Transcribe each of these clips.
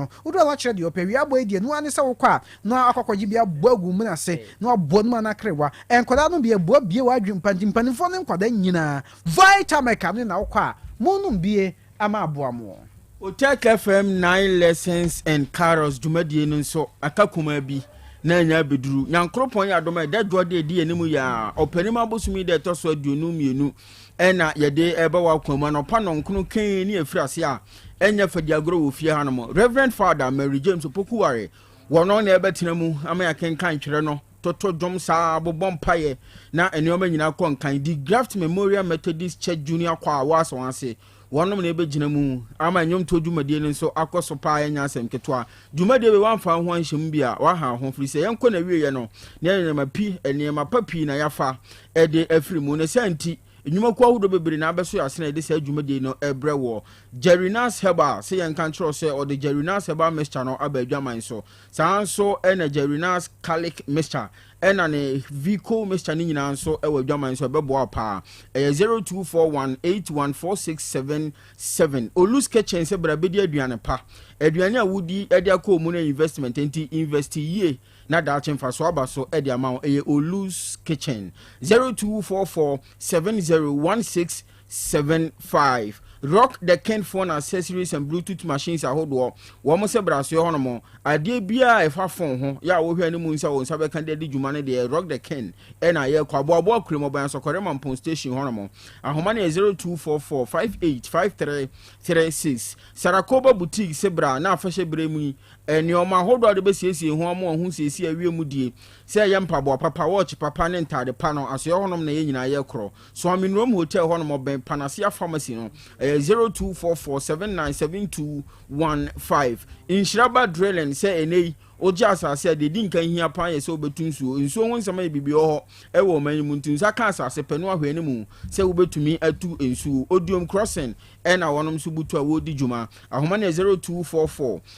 no. Woduru a woakyerɛ deɛ wopɛ. Awia abɔ yi deɛ, ɛno ara ne sɛ wokɔ a na woakɔ akɔgye bi abɔ agu wo mene ase na woabɔ no mu anakrewa. Nkwadaa nom bi, ɛboa bue w'adwene pa nti mpanimfoɔ ne nkwadaa nyinaa, Vitameca no na wokɔ a monom bie ama aboa mo. Otec FM 9 Lessons and Carols dwumadie no nso aka kumaa bi na anya abɛduru. Nyankoropɔn yɛ adom a ɛda dwoɔ de ɛdi anim yɛ a Ɔpanim abosom yi da ɛtɔ so 22 ɛna yɛde ɛba wɔ akwan mu anɔpa nɔnkono kɛn ne afiri ase a ɛnyɛ fɛdi agorɔ wɔ fie hanom. Reverend Father Mary James Opokuware wɔno na ɛbɛtena mu ama yɛakenkan twerɛ no toto dwom saa bobɔ mpaeɛ na nneɛma nyinaa kɔ nkan. Di Graft Memorial Methodist Church Junior Choir wɔ asɔn ase Wɔnom na ɛbɛgyina mu ama nnwomtoɔ dwumadie no nso akɔ so paa ɛnyɛ asɛm ketewa. Dwumadie wei woamfa wo ho anhyɛ mu bi a, woaha wo ho firi sɛ yɛnkɔ n'awieɛ no na nneɛma pi, nneɛma pa pii na yɛafa de afiri mu. Ne saa nti, nnwumakuo ahodoɔ bebree na abɛso yɛn asene a yɛde saa dwumadie no rebrɛ woɔ. Jerrynas Herbal se yɛnka nkyerɛ wo sɛ ɔde Jerrynas Herbal Mixture no aba adwaman so. Saa ara nso na Jerrynas Garlic Mixture Ɛna ne Vico mixture no nyinaa nso wɔ adwaman so ɛbɛboa wo paa. Ɛyɛ 0241814677. Olus Kitchen sɛ bra bɛdi aduane pa. Aduane a wodi de akɔ wo mu no yɛ investment enti invest yie na daakye mfasoɔ aba so de ama wo. Ɛyɛ Olus Kitchen. 02447016 75. Rock the King phone accessories and Bluetooth machines ahodoɔ. Wɔn sɛ brasoɛ hɔ nom. Adeɛ biara a ɛfa phone ho yɛ a wohwɛ anim nsa wo nsa bɛka de adi dwuma no deɛ Rock the King ɛna yɛkɔ aboaboa kurom ɔbɛn asɔkɔre mampɔn station hɔ nom. Ahoma no yɛ 0244 585336. Sarakoba Boutique se bra na afahyɛ berɛ mu yi nneɛma ahodoɔ a wode bɛsiesie ho ama wɔn ho siesie awie mu die sɛ ɛyɛ mpaboa papa, watch papa ne ntaade pa no asoɛ hɔ nom na yɛn nyinaa yɛkorɔ. Soaminurom Hotel hɔ nom ɔbɛn Panacea Pharmacy no, ɛyɛ 0244797215. Nhyira ba Drilling sɛ ɛnɛ yi wogye asase a, deɛ ɛdi nkan hia paa yɛ sɛ wobɛtu nsuo. Nsuo ho nsɛm ayɛ biribi wɔ hɔ wɔ ɔman yi mu nti nsa ka asase pɛ no ahwɛ anim sɛ wobɛtumi atu nsuo. Odiom Crossing ɛna wɔnom nso butu a wɔredi dwuma. Ahoma no yɛ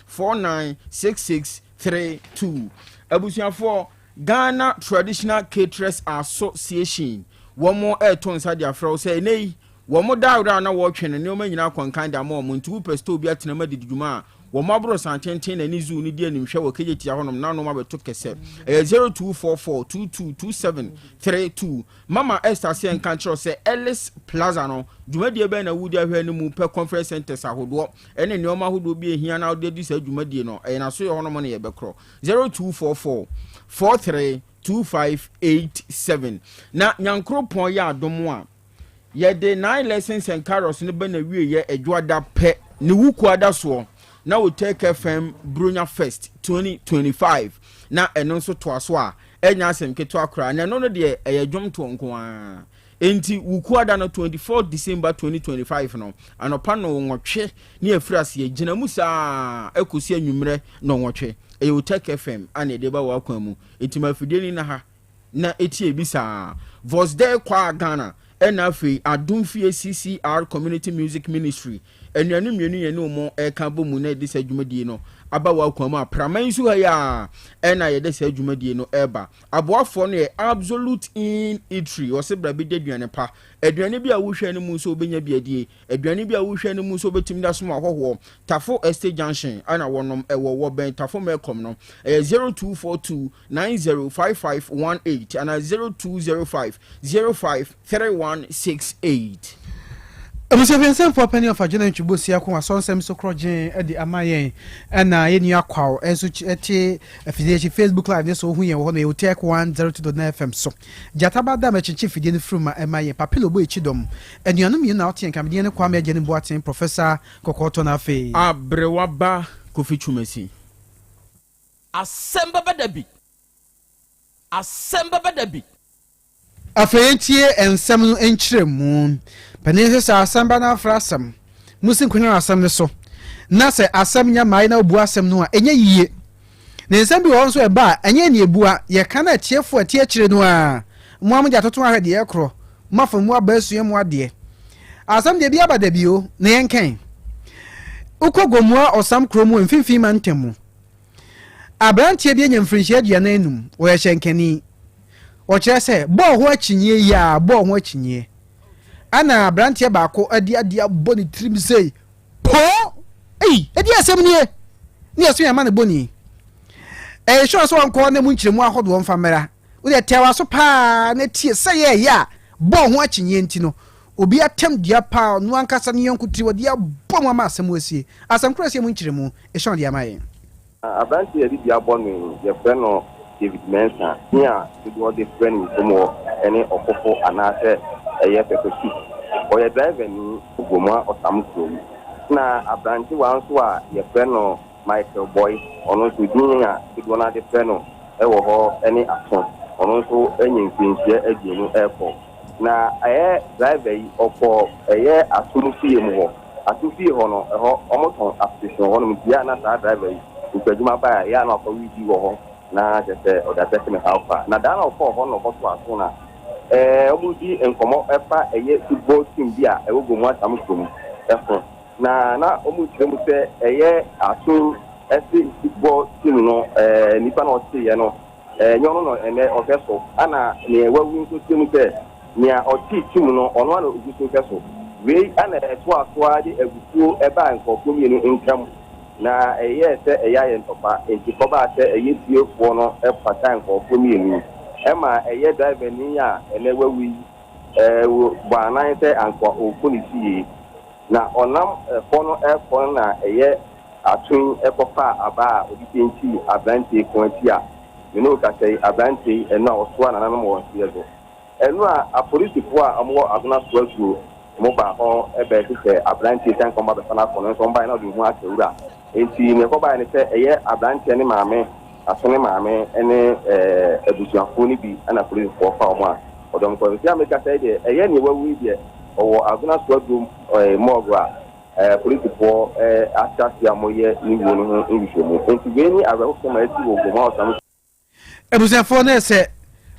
0244496632. Abusuafoɔ, Ghana Traditional Caterers Association wɔn reto nsa de afrɛ wo sɛ ɛnɛ yi wɔn da awerɛ a na wɔretwe no nneɛma nyinaa kɔnkan de ama wɔn nti wopɛ store bi atena mu adidi dwuma a wɔn aborosan tenten na ne zoo no di animhwɛ wɔ Kejetia hɔnom na nneɛma bɛto kɛsɛ. Ɛyɛ 0244222732. Mama Esther sɛ nka nkyerɛ wo sɛ Ellis Plaza no dwumadie bɛn na wodi ahwɛ no mu pɛ conference centers ahodoɔ ɛne nneɛma ahodoɔ bi ehia na wode adi saa dwumadie no ɛyɛ n'aso yɛ hɔnom na yɛbɛkorɔ. 0244 43 2587. Na Nyankoropɔn yɛ adom a, yɛde Nine Lessons and Carols no bɛ n'awieɛ Adwoada pɛ ne Wukuada soɔ na Otec FM Bronya Fest 2025 na ɛno nso toa so a ɛnyɛ asɛm ketewa koraa na ɛno no deɛ ɛyɛ dwomtoɔ nko ara. Enti Wukuada no 24 December 2025 no anɔpa nnɔnwɔtwe ne afiri aseɛ gyina mu saa ara kɔsi anwummerɛ nnɔnwɔtwe. Ɛyɛ Otec FM a na ɛde ba w'akwan mu. Enti ma afidie no nna ha na tie bi saa. Vosdeh Choir Ghana ɛna afei Adom Fie CCR Community Music Ministry anuanom mmienu yɛne wɔn reka abɔ mu na yɛde saa dwumadie no aba w'akwan mu a Praman nso ha yi ara ɛna yɛde saa dwumadie no reba. Aboafoɔ no yɛ Absolute Inn Eatery, wɔse bra bɛdi aduane pa. Aduane bi a wohwɛ no mu nso wobɛnya bi adie. Aduane bi a wohwɛ no mu nso wobɛtumi de asom ahɔhoɔ. Tafo Estate Junction ɛna wɔnom ɛwɔ, wɔbɛn Tafo Melcom no. Ɛyɛ 0242 905518 anaa 0205 053168. Abusuafiansɛmfoɔ panin ɔfa Jonah Ntwi Bosia ko asɔnsɛm so korɔgyen de ama yɛn ɛna yɛn nua Kwaw nso te afidie akyi Facebook live ne so wohu yɛn wɔ hɔ no yɛwɔ Tech 102.9 FM so. Gyata ba da mɛkyenkyen fidie no firi ma ɛma yɛn Papilo bɔ akyi dɔm. Anuanom mmienu na wote yɛn nka medeɛ ne Kwame Agyenim Boateng Professor Kɔkɔɔtɔ na afei. Aberewa ba Kofi Twumasi. Asɛm bɛba da bi. Asɛm bɛba da bi. Afei yɛntie nsɛm no nkyerɛmu. Panin nso sɛ asɛm ba no afra asɛm, musi nkonnwa wɔ asɛm no so, na sɛ asɛm nya mmae na wobua asɛm no a, ɛnyɛ yiye. Na nsɛm bi wɔ hɔ nso ɛba a, ɛnyɛ nea ebua, yɛka na atiefo a ɛte akyire no ara, mo ara mode atoto ahwɛ deɛ ɛkorɔ, moafa mu aba asua mu adeɛ. Asɛm deɛ bi aba da bi o, na yɛnkɛn. Wokɔ Gomoa Ɔsam kuro mu mfimfini mantam mu. Aberanteɛ bi anya mfirinhyia 45, ɔyɛ hyɛnkani. Ɔkyerɛ sɛ, bɔɔl ho akyinnyeɛ yi ara, bɔɔl ho akyinnyeɛ. Ɛna aberanteɛ baako de adeɛ abɔ ne tirim sei, poo! Ei, ɛdeɛ asɛm nie! Ne yɛso yɛn amanebɔni. Ɛyɛ sure sɛ ɔnkɔ na mu nkyerɛmu ahodoɔ mfa mmra. Wo deɛ tɛ w'aso paa na tie sɛ yɛɛyɛ a bɔɔ ho akyinnyeɛ nti no obi atɛm dua paa ɔno ankasa ne yɔnko tiri wɔde abɔ mu ama asɛm asie. Asɛm korɔ asie mu nkyerɛmu Sean de ama yɛn. Aberanteɛ a yɛde dua bɔ no yi, yɛfrɛ no David Mensah. Din a dodoɔ de frɛ no wɔ kurom hɔ ne Ɔkofo anaasɛ ɛyɛ Pepper Soup. Ɔyɛ driverni wɔ Gomoa Ɔsam kurom. Ɛna aberantewa nso a yɛfrɛ no Michael Boy, ɔno nso din a dodoɔ no ara de frɛ no wɔ hɔ ne Aso. Ɔno nso anya mfirinhyia 20 rekɔ. Na ɛyɛ driver yi, ɔkɔ ɛyɛ Aso no fie mu hɔ. Aso fie hɔ no, ɛhɔ wɔtɔn application wɔ hɔnom nti yɛ a na saa driver yi ɔkɔ adwuma bae a, yɛ a na wakɔ we bi wɔ hɔ na kyerɛ sɛ ɔde asɛte ne haw fa. Na da no a ɔkɔɔ hɔ no na ɔkɔtoo Aso na ɛɛ wɔredi nkɔmmɔ ɛfa ɛyɛ football team bi a ɛwɔ Gomoa Sam kurom ho. Na na wɔrekyerɛ mu sɛ ɛyɛ Aso se football team no ɛɛ nipa na ɔteeɛ no Ɛnyɛ ɔno na ɛnnɛ ɔhwɛ so, ɛna nea wawu nso kyerɛ mu sɛ nea ɔtee tim no, ɔno ara na ogu so hwɛ so. Wei na ɛtoaa so ara de abufuo baa nkurɔfoɔ mmienu ntam, na ɛyɛɛ sɛ ɛyɛ ayɛ ntɔkwa, enti kɔbaa sɛ ɛyɛ fiefoɔ no pataa nkurɔfoɔ mmienu yi. Ɛma ɛyɛ driverni a ɛnnɛ wawu yi bɔɔ anan sɛ anka ɔrekɔ ne fie, na ɔnam hɔ no rekɔ no na ɛyɛ Aso yi kɔfaa abaa a ɔde pentii aberanteɛ yi kɔn akyi a me ne wo kasa yi, aberanteɛ yi ɛno a ɔsoa nananom wɔ nseɛ so. Ɛno a apolisifoɔ a wɔwɔ Agona Soasuo wɔn baa hɔ bɛhwehwɛ aberanteɛ yi sɛ anka wɔba bɛfa no akɔ no nso wɔn baeɛ na ɔde ne ho ahyɛ wura. Enti nea ɛkɔbaeɛ ne sɛ ɛyɛ aberanteɛ ne maame, Aso ne maame ne abusuafoɔ no bi na apolisifoɔ faa wɔn a wɔde wɔn kɔeɛ. Seesei a mekasa yi deɛ ɛyɛ nea wawu yi deɛ ɔwɔ Agona Soasuo morgue a Apolisifoɔ ahyɛ aseɛ a wɔreyɛ ne wuo no ho nhwehwɛmu. Enti wei ne awerɛhosɛm a asi wɔ Gomoa Ɔsram. Abusuafoɔ no sɛ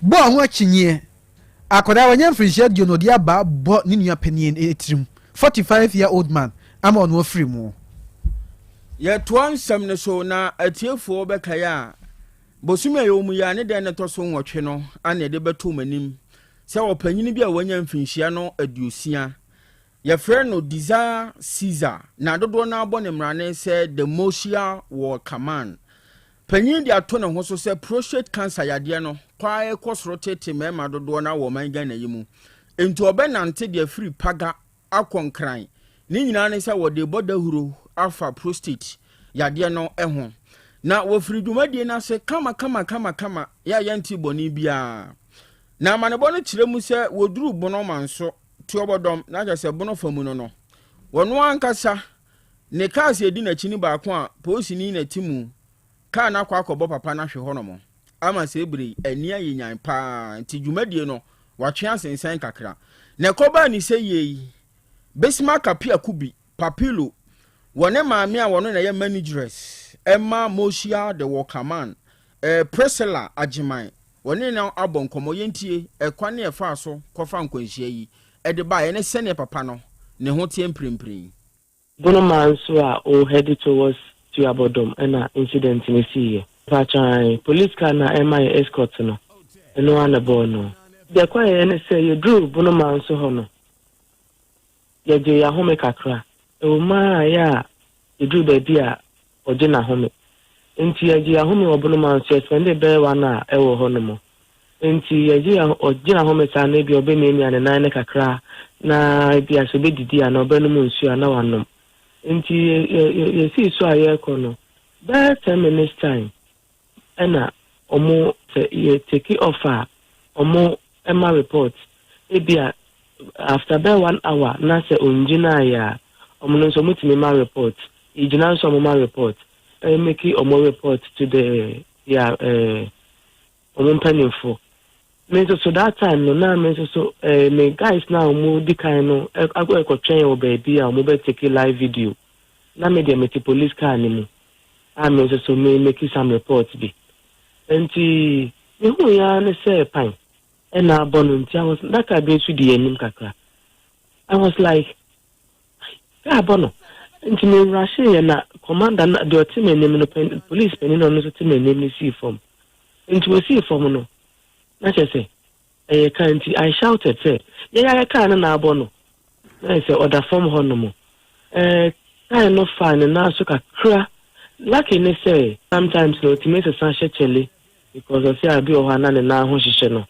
bɔɔ ho akyinnyeɛ. Akwadaa wanya mfirinhyia 20 ɔde abaa bɔ ne nua panin tirim, 45 year old man, ama ɔno afiri mu. Yɛtoa nsɛm no so na atiefoɔ bɛkae a, bosome a yɛwɔ mu yi a ne dɛn na ɛtɔ so nwɔtwe no ana yɛde bɛto mo anim sɛ ɔpanyin bi a wanya mfinhyia no 60 Yɛfrɛ no Desire Caesar, na dodoɔ no ara bɔ no mmrane sɛ The Motia War Command. Panyin de ato ne ho so sɛ prostate cancer yadeɛ no kɔ ara rekɔ soro tete mmarima dodoɔ no ara wɔ ɔman Ghana yi mu. Enti ɔbɛnante de afiri Paga akɔ Nkran. Ne nyinaa ne sɛ wɔde rebɔ dahuro afa prostate yadeɛ no ho. Na wɔfiri dwumadie no ase kama kama kama kama yɛ a yɛnte bɔne biara. Na amanebɔ no kyerɛ mu sɛ wɔduruu Bono Manso Tuobɔdɔm, na kyerɛ sɛ Bono fa mu no no, ɔno ankasa ne cars a edi n'akyi no baako a polisini na ɛte mu kaa no akɔ akɔbɔ papa no ahwe hɔnom ama sɛ bere yi ani ayɛ nyan paa nti dwumadie no watwe asensɛn kakra. Na ɛkɔbaa ne sɛ yei, Bismarck Appiah Kubi, Papilo, wɔ ne maame a ɔno na ɛyɛ manageress ɛma Mosia the Walkerman, eh, Priscilla Agyeman, Wɔne no abɔ nkɔmmɔ. Yɛntie ɛkwan a ɛfaa so kɔfaa nkwanhyia yi de baeɛ ne sɛdeɛ papa no ne ho teɛ mprempren yi. Bono man nso a o head towards Tuabɔdɔm ɛna incident no siiɛ. Mpakyɛw ae, police car no a ɛma yɛ escort no, ɛno ara na ɛbɔɔ no. Deɛ ɛkɔeɛ ne sɛ yɛduruu Bono man so hɔ no, yɛgyee yɛn ahome kakra. Ɛwɔ mu ara a ɛyɛ a yɛduru baabi a ɔgye n'ahome. Enti yɛgye yɛn ahome wɔ Bono man so, yɛspɛndee bɛyɛ one hour wɔ hɔ nom. Enti yɛgye yɛn ɔgye n'ahome saa no ebia ɔbɛmiamia ne nan no kakra na ebia sɛ ɔbɛdidi anaa ɔbɛnom nsuo a na wanom. Enti yɛ yɛ yɛsii so a yɛrekɔ no, bɛyɛ 10 minutes time ɛna ɔmo sɛ yɛ take off a ɔmo ɛma report ebia after bɛyɛ one hour na sɛ ongyinaeɛ a ɔmo no nso ɔmo tumi ma report, yɛgyina nso ɔmo ma report, ɛyɛ make ɔmo report to the their ɔmo mpanyinfo. Me nso so that time no na me nso so me guys na ɔmo di kan no akɔ ɛkɔtwɛn wɔ baabi a ɔmo bɛ take live video na me deɛ mete police car ne mu a me nso so me make some report bi. Nti mehu ya ne sɛ pan ɛna abɔ no. Nti I was that car bi nso di anim kakra. I was like, kaa abɔ no, nti me rush yɛ na commander na deɛ ɔte m'anim no pen, police panin na ɔno nso te m'anim no sii fam. Nti osii fam no na kyerɛ sɛ ɛyɛ kaa, nti I shouted sɛ yɛyɛ ayɛ kaa no na abɔ no na yɛ sɛ ɔda fam hɔ nom. Kaa no fa ne nan so kakra. Lucky ne sɛ sometimes no otumi sesa hyɛ kyale because ɔse a bi wɔ hɔ a na ne nan ho hyehye no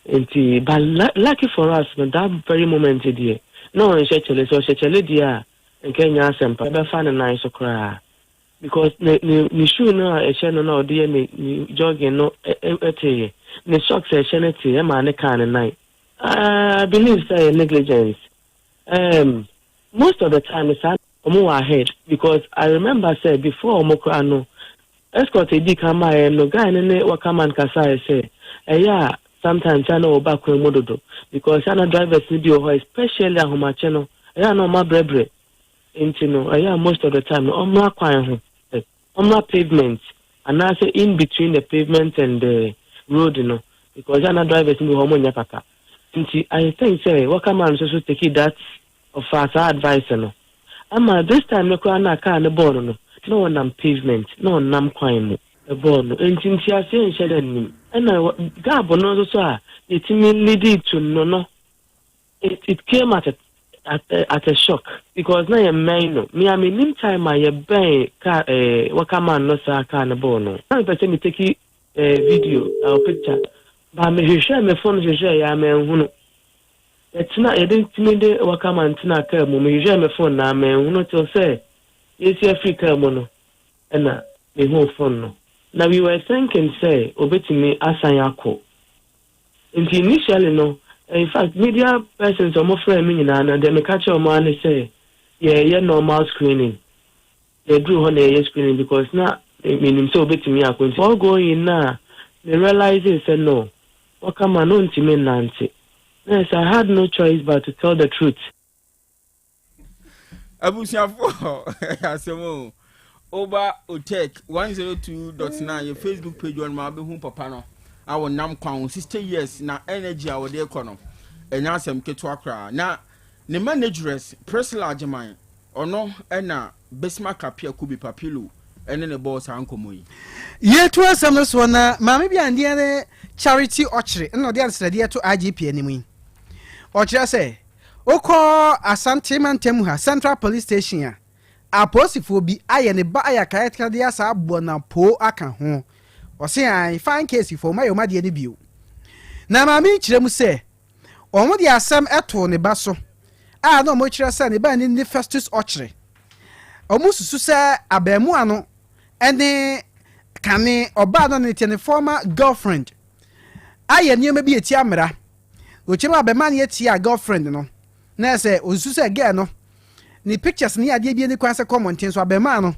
nti but lucky for us no that very moment deɛ na ɔnhyɛ kyale sɛ ɔhyɛ kyale deɛ a nka ɛnyɛ asɛm pa ɛbɛfa ne nan so koraa because ne ne ne shoe no a ɛhyɛ no na ɔde yɛ ne ne jogging no ɛteeɛ ne socks a ɛhyɛ no tee ɛmaa ne kaa ne nan. I believe sɛ ɛyɛ negligence um, most of the time saa Ɔmo wɔ ahead because I remember sɛ before ɔmo koraa no escort a edii kan baeɛ no guy no ne worker man kasaeɛ sɛ ɛyɛ a sometimes a na wɔba kwan mu dodo because a na drivers no bi wɔ hɔ especially ahomakye no ɛyɛ a na ɔmo abrɛbrɛ nti no ɛyɛ a most of the time no ɔmmra kwan ho ɔmmra pavement anaasɛ in between the pavement and the road no because ɛyɛ a na drivers no bi wɔ hɔ ɔmo nyɛ papa nti I think sɛ worker man nso so take that Ɔfaa saa advice no. Ama this time no koraa no a car no bɔɔ no no, na ɔnam pavement, na ɔnnam kwan mu. Ɛbɔɔ no. Enti nteaseɛ nhyɛ da nnim. Ɛna gap no nso so a yɛtumi leadii to no no, it it came at a at a at a shock because na yɛmmɛn no. Me a mennim time a yɛbɛn car eh, worker man no saa car no bɔɔ no. Na mepɛ sɛ me take eh, video or picture but mehwehwɛɛ me phone hwehwɛeɛ a manhunu. Yɛtena yɛde tumi de wakaman tenaa kaa mu. Mehwehwɛɛ me fon na manhunu till sɛ yɛresi afiri kaa mu no ɛna mehuu fon no. Na we were thinking sɛ obetumi asan akɔ. Nti initially no, in fact media persons a wɔfrɛɛ me nyinaa no deɛ meka kyerɛɛ wɔn ara ne sɛ yɛreyɛ normal screening. Yɛduruu hɔ na yɛreyɛ screening because na menim sɛ obetumi akɔ nti all going na me realisee sɛ no, wakaman no ntumi nnante. Nurse, I had no choice but to tell the truth. Abusuafo asɛm o. Oba Otek 102.9 yɛ Facebook page wɔn ma abɛhu papa no a wɔnam kwan ho 60 years na energy a wɔde kɔ no ɛnyɛ asɛm ketewa koraa na ne manageress Priscilla Agyeman Ɔno na Bismarck Appiah Kubi Papilo ne no bɔɔ saa nkɔmmɔ yi. Yɛretu asɛm no soɔ na maame bi a ne din ne Charity Ɔkyere na ɔde adesrɛdeɛ to IGP anim yi. Ɔkyerɛ sɛ, wokɔ Asante mantam ha Central Police Station a, apolisifoɔ bi ayɛ ne ba ayakayakadeɛ asa abɔ no apoo aka ho. Ɔse ae, fine case foɔ, wɔayɛ wɔn adeɛ no bio. Na maame yi kyerɛ mu sɛ, Wɔde asɛm too ne ba so a na wɔkyerɛ sɛ ne ba no ne Festus Ɔkyere. Wɔsusu sɛ abarimaa no ne kane ɔbaa no a ne te ne former girlfriend ayɛ nneɛma bi atia mmara. Wɔkyerɛ mu abarimaa no atia girlfriend no na sɛ wɔsusu sɛ girl no ne pictures ne adeɛ bi ani kwan sɛ kɔ mmɔnten so abarimaa no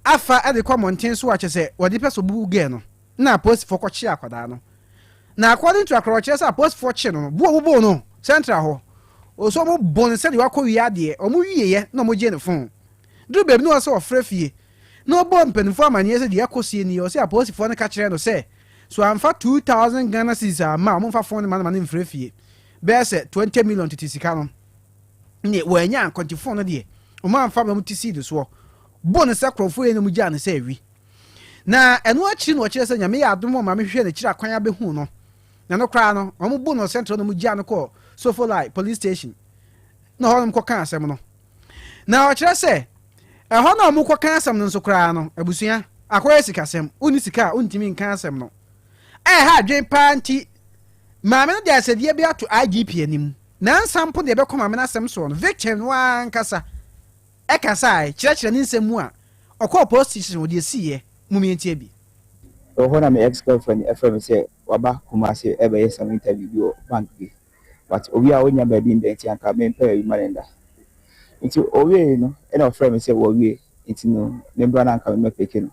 afa de kɔ mmɔnten so a kyerɛ sɛ wɔde pɛ sɛ obubu girl no. na apolisifoɔ kɔkyee akwadaa no. Na according to akwadaa ɔkyerɛ sɛ apolisifoɔ kyee no no, bo a wɔbɔɔ no central hɔ, ɔsɛ wɔn bɔ no sɛdeɛ wakɔ wie adeɛ, wɔn wieɛ na wɔn gyee ne phone. Duru baabi na ɔsɛ ɔfrɛ fie na ɔbɔ mpanimfoɔ amaneɛ sɛ deɛ ɛkɔ sie nie, ɔsɛ apolisifoɔ no ka kyerɛ no sɛ so amfa 2000 Ghana cedis amma a wɔmfa phone no ma no ma no mfrɛ fie, bɛyɛ sɛ 20 million tete sika no neɛ wɔanya ankɔ nti phone no deɛ wɔn amfa ma wɔn ti sii no soɔ bɔ no sɛ korɔmfoɔ yɛ na wɔn gyaa no sɛ awi. Na ɛno akyiri na ɔkyerɛ sɛ Nyame yɛ adom a ɔma mehwehwɛɛ n'akyiri akwan abɛhuu no. Na no koraa no, wɔn buu no ɔsɛnterɛ na wɔgyaa no kɔɔ Sofolai Police Station na hɔnom kɔkaa asɛm no. Na ɔkyerɛ sɛ ɛhɔ no a wɔkɔka asɛm no nso koraa no, abusua, akɔyɛ sikasɛm, wonni sika a wontumi nka asɛm no. Ɛha adwene paa nti, maame no de asɛdeɛ bi ato IGP anim. Nansa mpo na yɛbɛkɔ maame no asɛm soɔ no, victim no ara ankasa ɛkasae, kyerɛkyerɛ ne nsɛm mu a ɔkɔɔ police station wɔ deɛ ɛsiiɛ, mom yɛntie bi. Ɛwɔ hɔ na me ex girlfriend frɛ me sɛ waba Kumasi rebɛyɛ some interview bi wɔ bank bi but owie a ɔnnya baabi nda nti anka mempɛ baabi ma no nda. Nti owiei no ɛna ɔfrɛ me sɛ wawie nti no memmra na anka memmɛpeke no.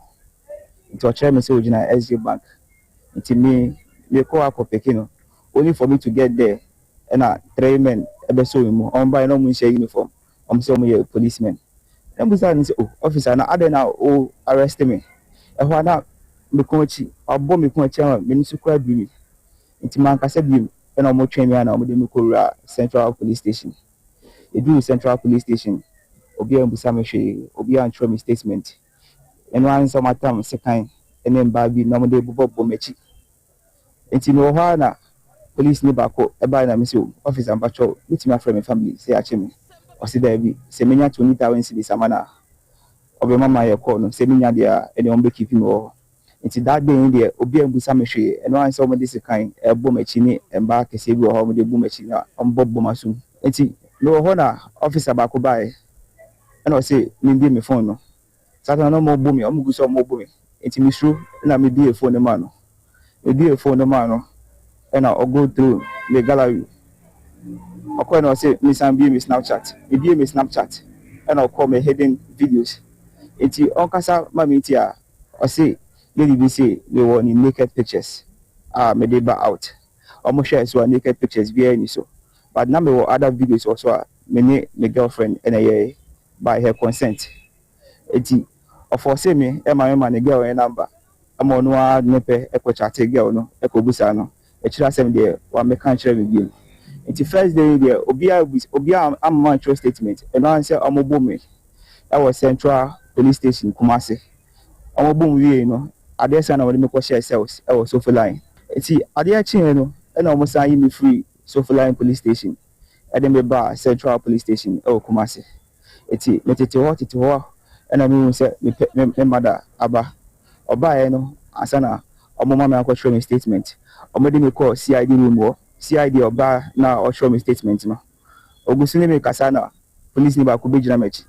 Nti ɔkyerɛɛ me sɛ ogyina SJ bank nti me mekɔ hɔ akɔpeke no only for me to get there ɛna three men ɛbɛsɔ me mu. Wɔn baeɛ na wɔnhyɛ uniform. Wɔn sɛ wɔyɛ policemen. Na mebisaa no sɛ, oh, officer, na adɛn na wo arrest me? Ɛhɔ a na me kɔn akyi, wabɔ me kɔn akyi ama m'ani so koraa biri me. Nti mankasa bio, ɛna wɔtwɛn me a na wɔde me kɔwuraa Central Police Station. Yɛduruu Central Police Station, obiara ammisa me hwee, obiara antwerɛ me statement. Ɛno ara ne sɛ wɔatam sekan ne mbaa bi na wɔde bobɔbobɔ m'akyi. Enti mewɔ hɔ ara na polisini baako bae na mise o, officer mpakyɛw mɛtumi afrɛ me family sɛ yɛakye me? Ɔse daabi, sɛ menya 20,000 cedis ama no a. ɔbɛma mayɛ call no, sɛ menya deɛ a ɛneɛ wɔn bɛ keep me wɔ hɔ. Nti that day no deɛ obiara ambusa me hwee, ɛno ara ne sɛ wɔde sekan ɛrebɔ m'akyi ne mmaa akɛseɛ bi wɔ hɔ a wɔde bu m'akyi na wɔbɔ bɔ m'asom. Nti mewɔ hɔ na officer baako baeɛ ɛna ɔse membue me phone no. Saa time no na wɔrebɔ me, wɔgu so a wɔrebɔ me nti mesuro na mebuee phone no maa no. Mebuee phone no maa no ɛna ɔ go through me gallery. Ɔkɔɛ na ɔse mensan bue me snapchat. Mebuee me snapchat ɛna ɔkɔɔ me hidden videos. Nti ɔnkasa ma me nti a Ɔse lady bi se mewɔ ne naked pictures a mede ba out. Ɔmo hwɛɛ so a naked pictures biaa nni so. But na mewɔ other videos wɔ so a me ne me girlfriend na ɛyɛe by her consent. Enti ɔforcee me ma me ma ne girl no number ma ɔno ara de ne pɛ kɔ chatee girl no kɔ busaa no. Akyire asɛm deɛ wammɛka ankyerɛ me bio. Nti first day no deɛ obiara obiara amma mantwerɛ statement. Ɛno ara ne sɛ ɔmo bo me wɔ Central Police Station Kumasi. Wɔbom wiei no, adeɛ sae na wɔde me kɔhyɛɛ cells wɔ Sofoline. Nti adeɛ kyeeɛ no na wɔsan yi me firii Sofoline Police Station de me baa Central Police Station wɔ Kumasi. Nti metete hɔ tete hɔ na mehuu sɛ me pɛ me me mother aba. Ɔbaeɛ no ansa na wɔma me akɔtwerɛ me statement. Wɔde me kɔɔ CID room hɔ. CID ɔbaa no a ɔtwerɛ me statement no, ɔgu so ne me rekasa na polisini baako bɛgyina m'akyi.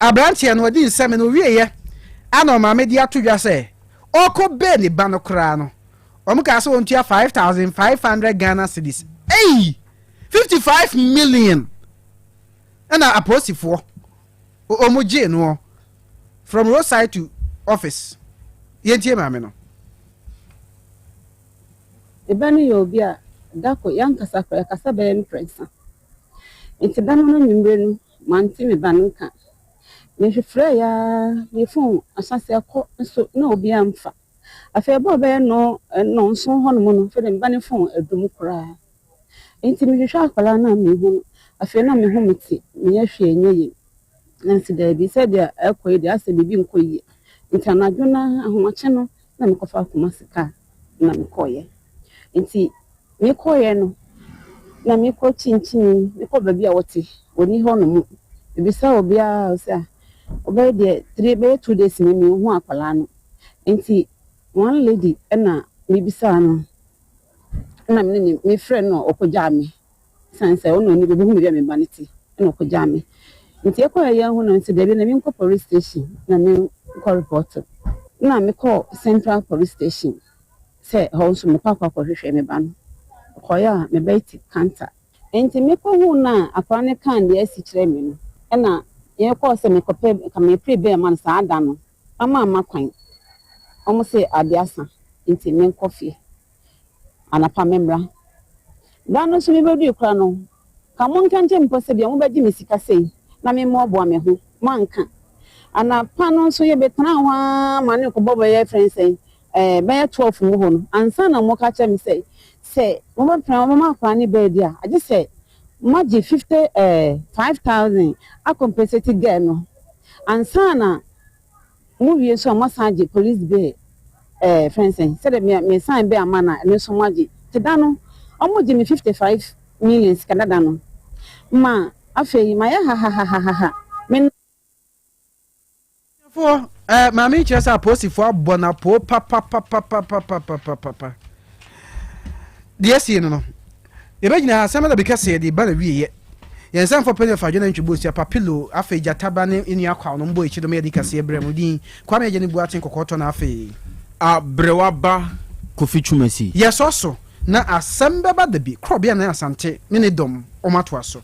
Aberanteɛ no ɔdi nsɛm no ɔwieɛ ana ɔmaame de ato dwa sɛ ɔkɔ bee ne ba no koraa no wɔn kaa sɛ ɔntua 5500 Ghana cedis. Ei! 55 million ɛna apolisifoɔ wɔn gyee noɔ from roadside to office. Yɛntie maame no. Me ba no yɛ obi a da kor yɛannkasa koraa, yɛkasa bɛyɛ mprɛnsa. Ntsi da no n'anwumber no, manntse me ba no nka. Mefrɛe ara, me phone ahyɛase akɔ nso na obiara mmfa. Afei ɛbɔɔ bɛyɛ nnɔnson hɔnom no, afei de me ba no phone adum koraa. Ntsi mehwehwɛ akwadaa no a mennhu no. Afei na me ho metse, mennyɛ hwee nnyɛ yie. Nanso daabi, sɛdeɛ ɛrekɔ yi deɛ, asɛ biribi nkɔ yie. Ntsi anadwo no ara, ahomakye no, na mekɔfaa Kumasi kaa na mekɔeɛ. Nti mekɔeɛ no, na mekɔ kyinkyini, mekɔ baabi a wɔte, wɔnni hɔ nom. Mebisa obiara a, ɔse ah, ɔbɛyɛ deɛ three, bɛyɛ 2 days ni menhu akwadaa no. Nti one lady na mebisaa no, ɛna me ne no, mefrɛɛ no na ɔkɔgyaa me. Esiane sɛ ɔno na ɔnim, obehu baabi a me ba no te, ɛna ɔkɔgyaa me. Nti yɛkɔeɛ yɛanhu no nti, dabi na menkɔ police station na menkɔ report. Ɛna mekɔɔ Central Police Station sɛ ɛhɔ nso mekɔ akɔ akɔhwehwɛ me ba no. Mekɔeɛ a, me ba yi te counter. Nti mekɔhuu no a akwadaa no kaa deɛ asi kyerɛɛ me no, ɛna yɛkɔɔ sɛ mekɔpɛ, nka mepere bail ma no saa da no, wɔamma kwan. Wɔse ade asa nti menkɔ fie. Anapa memmra. Da no nso mebɛdui koraa no, ka monka nkyerɛ me mpo sɛ bia mobɛgye me sika sei na memmoaboa me ho. Moanka. Anapa no nso yɛbɛtenaa hɔ ara ma ne rekɔbɔ bɛyɛ frɛ no sɛn, ɛɛ, bɛyɛ 12 mu hɔ no, ansa na moka kyerɛ me sɛ, sɛ mobɛpena mobɛma akwadaa no baabi a, agye sɛ moagye 50 ɛɛ, 5000 akɔmpɛsɛti girl no ansa na Mo wie nso a moasan agye police bill ɛɛ fɛn sɛn sɛdeɛ me me sign bill ama no a ɛno nso moagye te da no ɔmo gye me 55 million sika dada no ma afei mayɛ hahahahaha me Abusuafoɔ, eh, maame yi kyerɛ sɛ apolisifoɔ abɔ no apoo papapapapapapapapa. Deɛ asie no no, yɛbɛgyina ha asɛm da bi kɛseɛ de ba na wieɛ. Yɛn nsa mfɔ pɛne fa adwene ntwe bosia papilo afei gyataba ne nua kwaw no mbɔ akyi dom yɛde kaseɛ brɛ mu din Kwame agya ne Buaten kɔkɔɔ tɔ na afei. Aberewa ba Kofi Twumasi. Yɛsɔ so na asɛm bɛba da bi Korɔbea ne Asante ne ne dɔm wɔn atoa so.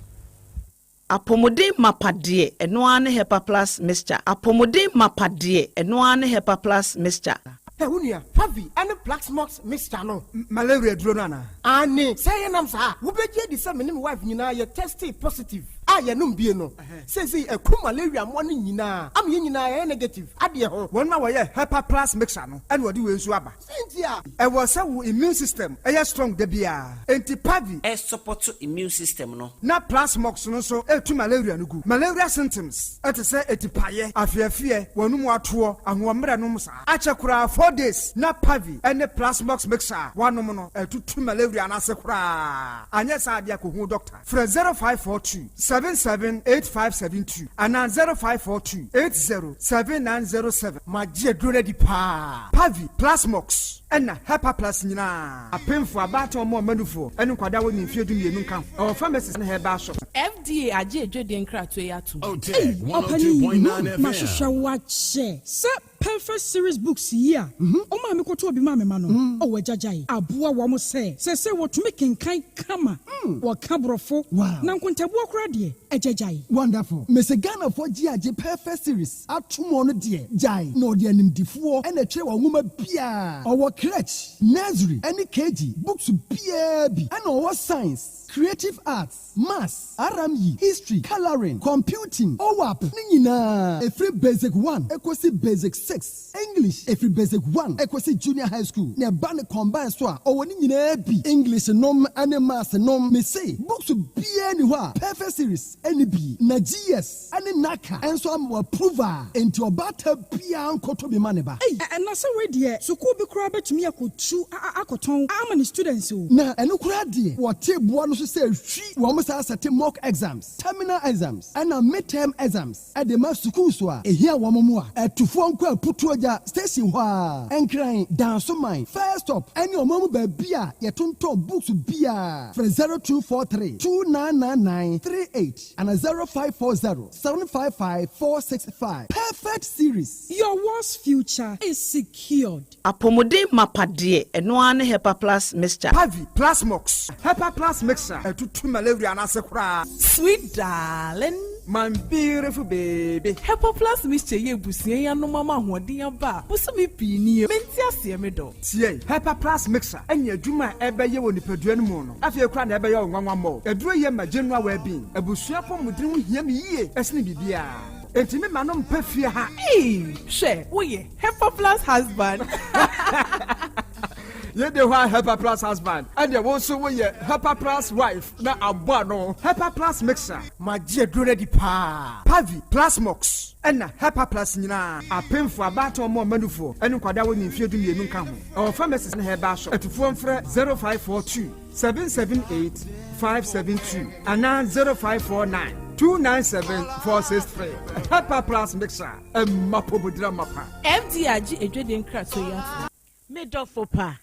Apɔmuden mapa deɛ, ɛno ara ne Hepa Plus Mixture. Apɔmuden mapa deɛ, ɛno ara ne Hepa Plus Mixture. Hɛ wo nua, Favi ne Plaxmox mixture no, malaria aduro no anaa? Aane, sɛ yɛnam saa a, wobɛgye adi sɛ me ne me wife nyinaa yɛ testee positive a yɛnom bie no. Seesei aku malaria mmoa no nyinaa ama yɛn nyinaa yɛayɛ negative adeɛ ho. Wɔn a wɔyɛ Hepa Plus mixture no na wɔde wei nso aba. Sɛn nti a? Ɛwɔ sɛ wo immune system yɛ strong da biara, enti Pavi. Ɛsupɔto immune system no. Na Plasmox no nso tu malaria no gu. Malaria symptoms te sɛ atipaeɛ, afeɛfeɛ, w'anum atoɔ, ahoɔmmerɛ nom saa. Akyɛ koraa 4 days na Pavi ne Plasmox mixture a woanom no atutu malaria no ase koraa. Anyɛ saa deɛ kɔhu doctor. Frɛ 0542 7. 77 8572 anaa 0542 80 7907. Magye aduro no adi paa. Pavi, Plasmox, ɛna Hepaplus nyinaa. Apemfoɔ, abaatan a wɔn mma nufoɔ, ɛne nkwadaa a wɔnni mfeɛ dumienu nka ho. Ɛwɔ pharmacies ne herbal shops. FDA agye adwadie nkratoɔ yi atom. Ei, ɔpanin, mahwehwɛ wo akyɛ. Sɛ Perfect Series Books yi a ɔmaa mekɔtɔɔ bi maa me mma no, oh agya gyae, aboa wɔn sɛ seesei wɔtumi kenkan kama, wɔka Borɔfo, na nkontabuo koraa deɛ, agya gyae. Wonderful. Mese Ghanafoɔ gye agye Perfect Series atom ɔno deɛ gyae na ɔde animdifoɔ na ɛtwerɛ wɔn nwoma biara. Ɔwɔ crèche, nursery ɛne KG books biara bi ɛna ɔwɔ science, creative arts, Maths, RME, History, Colouring, Computing, OWAP ne nyinaa, ɛfiri Basic One kɔsi Basic Six, English, ɛfiri Basic One kɔsi Junior High School, na ɛba no combine so a, ɔwɔ ne nyinaa bi, English nom ne Maths nom, mese books biara nni hɔ a Perfect Series nni bi, na GS. Ne Naka nso ama w'approve a, enti ɔbaatan biara nkɔtɔ bi ma ne ba. Ei na sɛ wei deɛ sukuu bi koraa bɛtumi akɔtu akɔtɔn ama ne students o. Na ɛno koraa deɛ wɔte boa no so sɛ hwi wɔn saa sɛte mock exams, terminal exams ɛna mid term exams de ma sukuus a ɛhia wɔn mmoa. Atufoɔ nkɔ Aputuogya station hɔ ara, Nkran, Dansoman, First Stop ɛne ɔman mu baabi a yɛtontɔn books biara. Frɛ 0243 2999 38. Ana 0540 755 465 Perfect series. Your world's future is secured. Apɔmuden mapa deɛ, ɛno ara ne Hepaplus mixture. Pavi, Plasmox, Hepaplus mixture ɛtutu malaria no ase koraa. Sweet darling. My beautiful baby. Hepaplus mixture yi abusua yi anom ama ahoɔden aba a bosome pii nie. Mente aseɛ me dɔ. Tie, Hepaplus mixture ɛne adwuma a ɛbɛyɛ wɔ nipadua no mu no. Afei koraa na ɛbɛyɛ wo nwanwa mmɔ. Aduro yɛ ma general well-being. Abusua apɔmuden ho hia me yie ɛsene biribiara. Enti me ma no mpa fie ha. Eii hwɛ woyɛ Hepaplus husband. Yei de hɔ a Hepaplus husband ɛneɛ wo nso woyɛ Hepaplus wife na abɔ ano. Hepaplus mixture. Magye aduro no adi paa. Pavi, Plasmox, ɛna Hepaplus nyinaa. Apemfoɔ, abaatan, wɔn a wɔma nufoɔ, ɛne nkwadaa a wɔnni mfeɛ dumienu nka ho. Ɛwɔ pharmacies ne herbal shop. Atufoɔ mfrɛ 0542 778 572 anaa 0549 297 463. Hepa Plus Mixture, ɛma apɔmuden amapa. FDA agye adwadie nkratoɔ yi atom. Me dɔfo pa,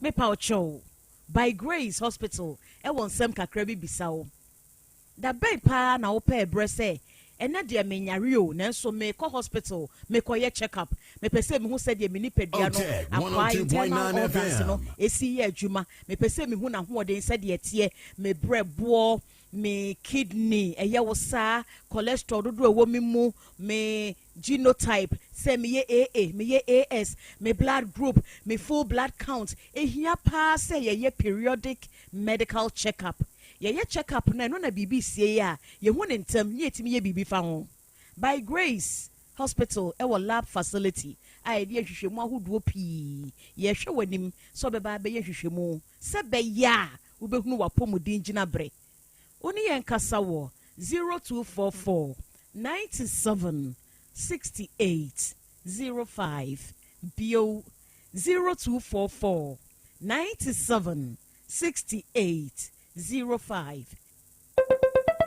mepa wo kyɛw, By Grace Hospital wɔ nsɛm kakra bi bisa wo. Da bɛn paa na wopɛɛ berɛ sɛ, Ɛnnɛ deɛ menyare o, nanso merekɔ hospital merekɔyɛ check up. Mepɛ sɛ mehu sɛdeɛ me nipadua no akwaa, internal organs no, si yɛ adwuma. Mepɛ sɛ mehu n'ahoɔden sɛdeɛ ɛteɛ, me berɛboɔ, me kidney, ɛyɛ wo saa, cholesterol dodoɔ a ɛwɔ me mu, me genotype, sɛ meyɛ AA, meyɛ AS, me blood group, me full blood count. Ɛhia paa sɛ yɛyɛ periodic medical check up. Yɛyɛ check up no a, ɛno na biribi resie a, yɛhu no ntɛm na yɛtumi yɛ biribi fa ho. By Grace Hospital wɔ lab facility a yɛde yɛ nhwehwɛmu ahodoɔ pii. Yɛrehwɛ w'anim sɛ wobɛba abɛyɛ nhwehwɛmu sɛ ɛbɛyɛ a wobɛhunu w'apɔmuden gyinaberɛ. Wo ne yɛn nkasa wɔ 0244 97 68 05, bio 0244 97 68 05.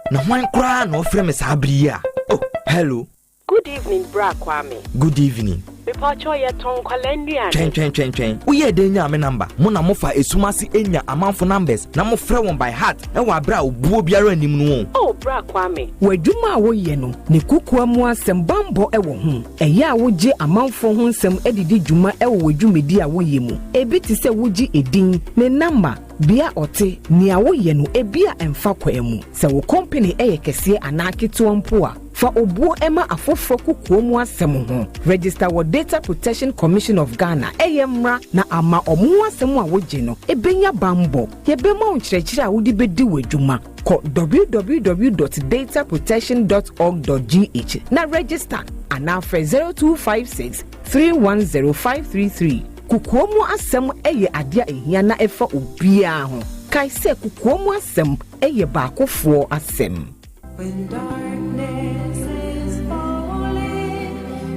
Na hwan koraa na ɔfrɛ me saa bere yi a? Oh, hello. Good evening bra Kwame. Good evening. Mepakyɛw yɛtɔn nkwadaa nnuane. Twɛn twɛn twɛn twɛn. Woyɛɛ dɛn nyaa me number? Mo na mofa esum ase nya amanfo numbers na mofrɛ wɔn by heart wɔ abere a obuo biara nnim no o. Oh bra Kwame. W'adwuma a woyɛ no, ne kokoa mu asɛm bammɔ wɔ ho. Ɛyɛ a wogye amanfoɔ ho nsɛm de di dwuma wɔ w'adwumadi a woyɛ mu? Ebi te sɛ wogye edin, ne namba, bea a ɔte, nea woyɛ no, ebia ɛmfa kwan mu. Sɛ wo kɔmpene yɛ kɛseɛ anaa ketewa mpo a, fa obuo ma afoforɔ kokoa mu asɛm ho. Register wɔ Data Protection Commission of Ghana, ɛyɛ mmara na ama wɔn ho asɛm a wogye no bɛnya bammɔ. Yɛbɛma wo nkyerɛkyerɛ a wode bɛdi w'adwuma. Kɔ www dot dataprotection dot org dot gh na register anaa frɛ 0256 310 533. Kokoa mu asɛm yɛ adeɛ a ɛhia na ɛfa obiara ho. Kae sɛ kokoa mu asɛm yɛ baakofoɔ asɛm. When darkness is falling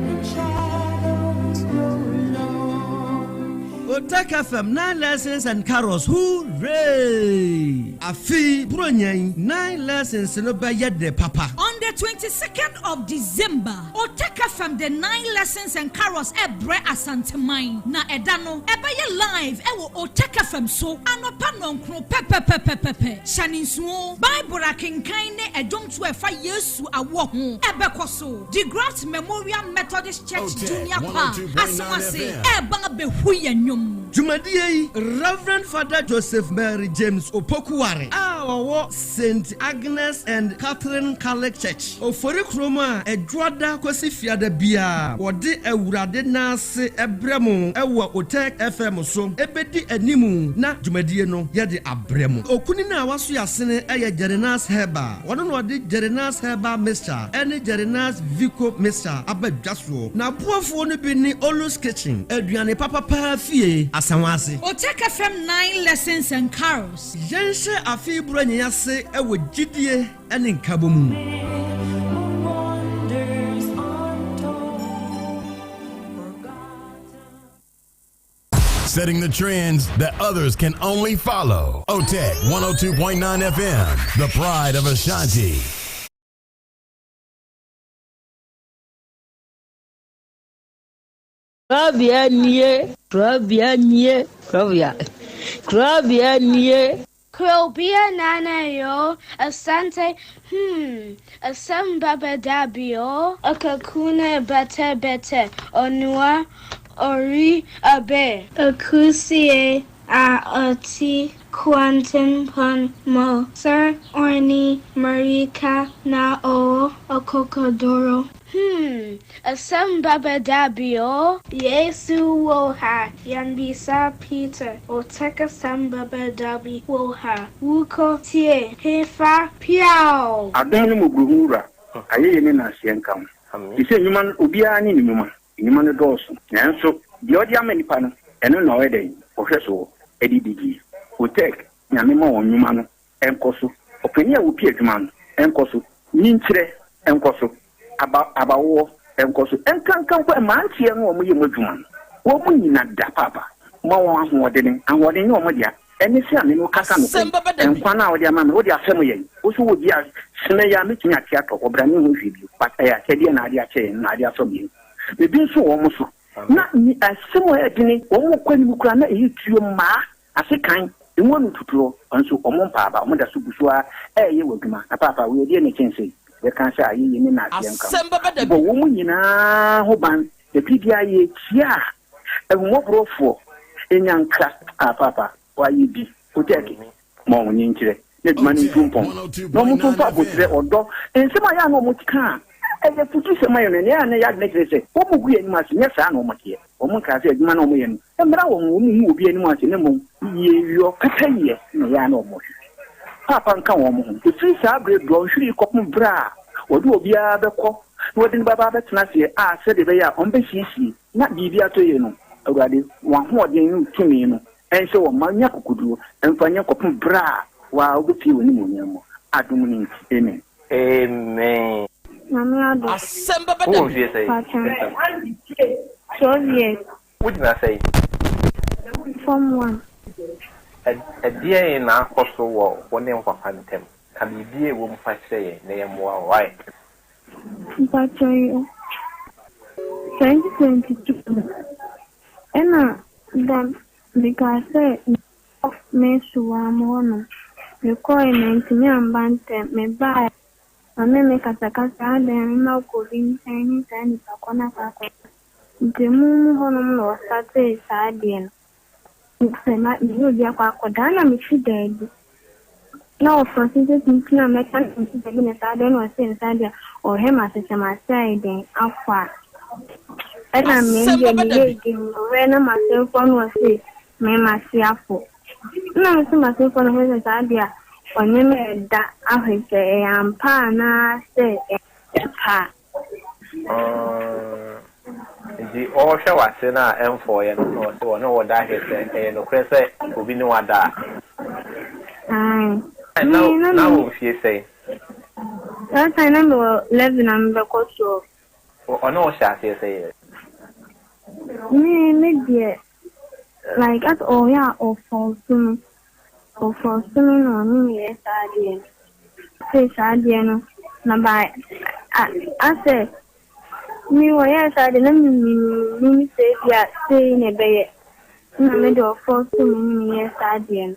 and shadows grow long. Otec FM 9 Lessons and Carols Hooray! Afe yi Buronya yi, 9 Lessons no bɛyɛ dɛ papa. On the 22nd of December, Otec FM de 9 Lessons and Carols rebrɛ Asanteman, na ɛda no, ɛbɛyɛ live wɔ Otec FM so anɔpa nnɔnkron pɛpɛpɛpɛpɛ. Hyɛ no nsow, Bible akenkan ne ɛdwomtoɔ a ɛfa Yesu awoɔ ho bɛkɔ so. DeGraft Memorial Methodist Church Junior Choir Asawase reba abɛhu yɛn nnwom. Dwumadie yi, Rev. Father Joseph Mary James Opoku-Ware a ɔwɔ Saint Agnes and Catherine Catholic Church, Ofori kurom a Ɛdwoada kɔsi Fiada biara wɔde Awurade nan ase brɛ mo wɔ Otec FM so bɛdi anim na dwumadie no yɛde abrɛ mo. Okunini a waso yɛasene yɛ Jerinas Herbal. Ɔno na ɔde Jerinas Herbal Mixture ne Jerinas Vico Mixture aba dwa soɔ. N'aboafoɔ no bi ne Olu's Kitchen, aduane papa paa fie, Asawase. Otec FM 9 Lessons and Carols. Yɛnhyɛ afe yi Buronya yi ase wɔ gyidie ne nkabɔ mu. Setting the trends that others can only follow. OTEC 102.9 FM, the pride of Ashanti. Kurabea nie, kurabea nie, kurabea, kurabea nie. Krobea Nana yoo, Asante hmm, Asem baba dabi oo, Akakuna bete bete, Onua ori abe. Akusie a ɔte kwantempɔn mu, Sir Orni mmirika na ɔwɔ akokoduru. Hmm, asɛm bɛba da bi o. Yesu wɔ ha, yɛnbisa Peter, Otec asɛm bɛba da bi wɔ ha, Wokɔ tie hefa piaw! Adom ne mmɔborɔhunu Wura, ayɛyie ne nnaaseɛ nka wo. Te sɛ nnwuma no, obiara ne ne nnwuma. Nnwuma no dɔɔso, nanso deɛ ɔde ama nnipa no, ɛno na ɔyɛ dɛn? Ɔhwɛ soɔ de di die. Otec, Nyame ma wɔn nnwuma no nkɔ so, ɔpanin a ɔpi adwuma no nkɔ so, nyinkyerɛ nkɔ so, aba abawoɔ nkɔ so, nkanka mpo mmeranteɛ no a wɔyɛ mu adwuma no, wɔn nyina da paapa, ma wɔn ahoɔdene, ahoɔden nyɛ wɔn dea, ɛne sɛ a me ne wo kasa nokorɛ yi, nkwa no a wode ama me, wode afɛm yɛn, wo nso wɔ bi a sene yi a mɛtumi ate atɔ hɔ, bra menhu hwee bio, but ɛyɛ akyɛdeɛ na ade akyɛ yɛn, na ade afɛm yɛn, biribi nso wɔ wɔn so, na asɛm a ɛyɛ dene, wɔn kɔ anim koraa na ɛyɛ tuo mmaa. Ase kan, emu ano tutuɔ, nso wɔn mpa aba, wɔn da so gu so ara reyɛ wɔ adwuma. Na paapa, wei ɛdeɛn na ɛkyɛn sei? Yɛka sɛ ayeyie ne nnaseɛ nka ho. Bɔ wɔn nyinaa ho ban, na biribiara yɛkyia a, ahummɔborɔfoɔ nya nkra. Ah, paapa, wɔayɛ bi. Otɛɛke, ma wɔn nkyerɛ, na adwuma no ntu mpɔn, na wɔn nso mfa aboterɛ, ɔdɔ, nsɛm a ɛyɛ a na wɔka a ɛyɛ afutusɛm ma yɛn no, nea ɛyɛ a na ɛyɛ adwene kyerɛ sɛ wɔgu yɛn anim ase, nyɛ saa na wɔteɛ. Wɔnkaa sɛ adwuma no a wɔyɛ no mmra wɔn ho, wɔnhu obi anim ase, na mmom yieyɔ, pɛpɛyɛ na ɛyɛ a na wɔhwehwɛ. Paapa nka wɔn ho. Ɛfiri saa berɛ dɔnhwere yi kɔpem berɛ a wɔde obiara bɛkɔ na wɔde no bɛba abɛtena aseɛ a sɛdeɛ ɛbɛyɛ a wɔbɛsiesie na biribi atɔ yie no, Awurade, w'ahoɔden ne wo tumi no nhyɛ wɔn ma nya akokoduo mfa nyɛ kɔpem berɛ a wo ara wobɛpue w'animuonyam mu, adom no nti, amen. Amen. Nyame adom. Asɛm bɛba Wowɔ da bi. mfie sɛn? Pakyɛ. 12 years. Wogyina sɛn? Form one. Ɛdeɛn na akɔ so wɔ wo ne wo papa ntam? Ka biribi a ɛwɔ mu fa kyerɛ yɛn na yɛmmoa wo. Wai? Mpakyɛ yo. 2022 no, ɛna da mekaa sɛ mekɔ Mesuwaa mu hɔnom. Mekɔe mantumi amba ntɛm. Mebae Ɔne me kasakasa, adɛn mema wokɔ obi nkyɛn ne saa nipa kɔ no akɔ akɔka. Nti emu mu hɔnom na wɔstartee saa adeɛ no. Sɛ ma me ne obi akɔ akɔda na mese daabi. Na ɔfɔse sɛ tenten a mɛka na mese daabi na saa adeɛ na ɔse nsa deɛ ɔhwɛ m'ase sɛ m'ase ayɛ dɛn afɔ a. Ɛna me Asɛm deɛ bɛba da meyɛ bi. dinn ɔhwɛ na m'asemfoɔ na ɔse me m'ase afɔ. Nna mese m'asomfo no ho sɛ saa de a ɔne me reda ahwɛ sɛ ɛyɛ ampa anaasɛ ɛnyɛ ampa a. Mm, nti ɔrehwɛ w'ase no a ɛmfɔeɛ no na ɔse ɔne wo da ahwɛ sɛ ɛyɛ nokorɛ sɛ obi ne wo ada a. Ae. Na, Me, na na me, wɔ mfie sɛn? that time na mewɔ 11 a mebɛkɔ 12. Ɔne wo hyɛ aseɛ sɛn? Me, me deɛ. Like asɛ ɔyɛ a ɔfɔɔso me. Ɔfɔɔso me na ɔne me yɛ saa adeɛ no. Sei saa adeɛ no na by a asɛ me ɔyɛɛ saa adeɛ na me mennim sɛ ebia sei na ɛbɛyɛ na me de ɔfɔɔso me ne me yɛɛ saa adeɛ no.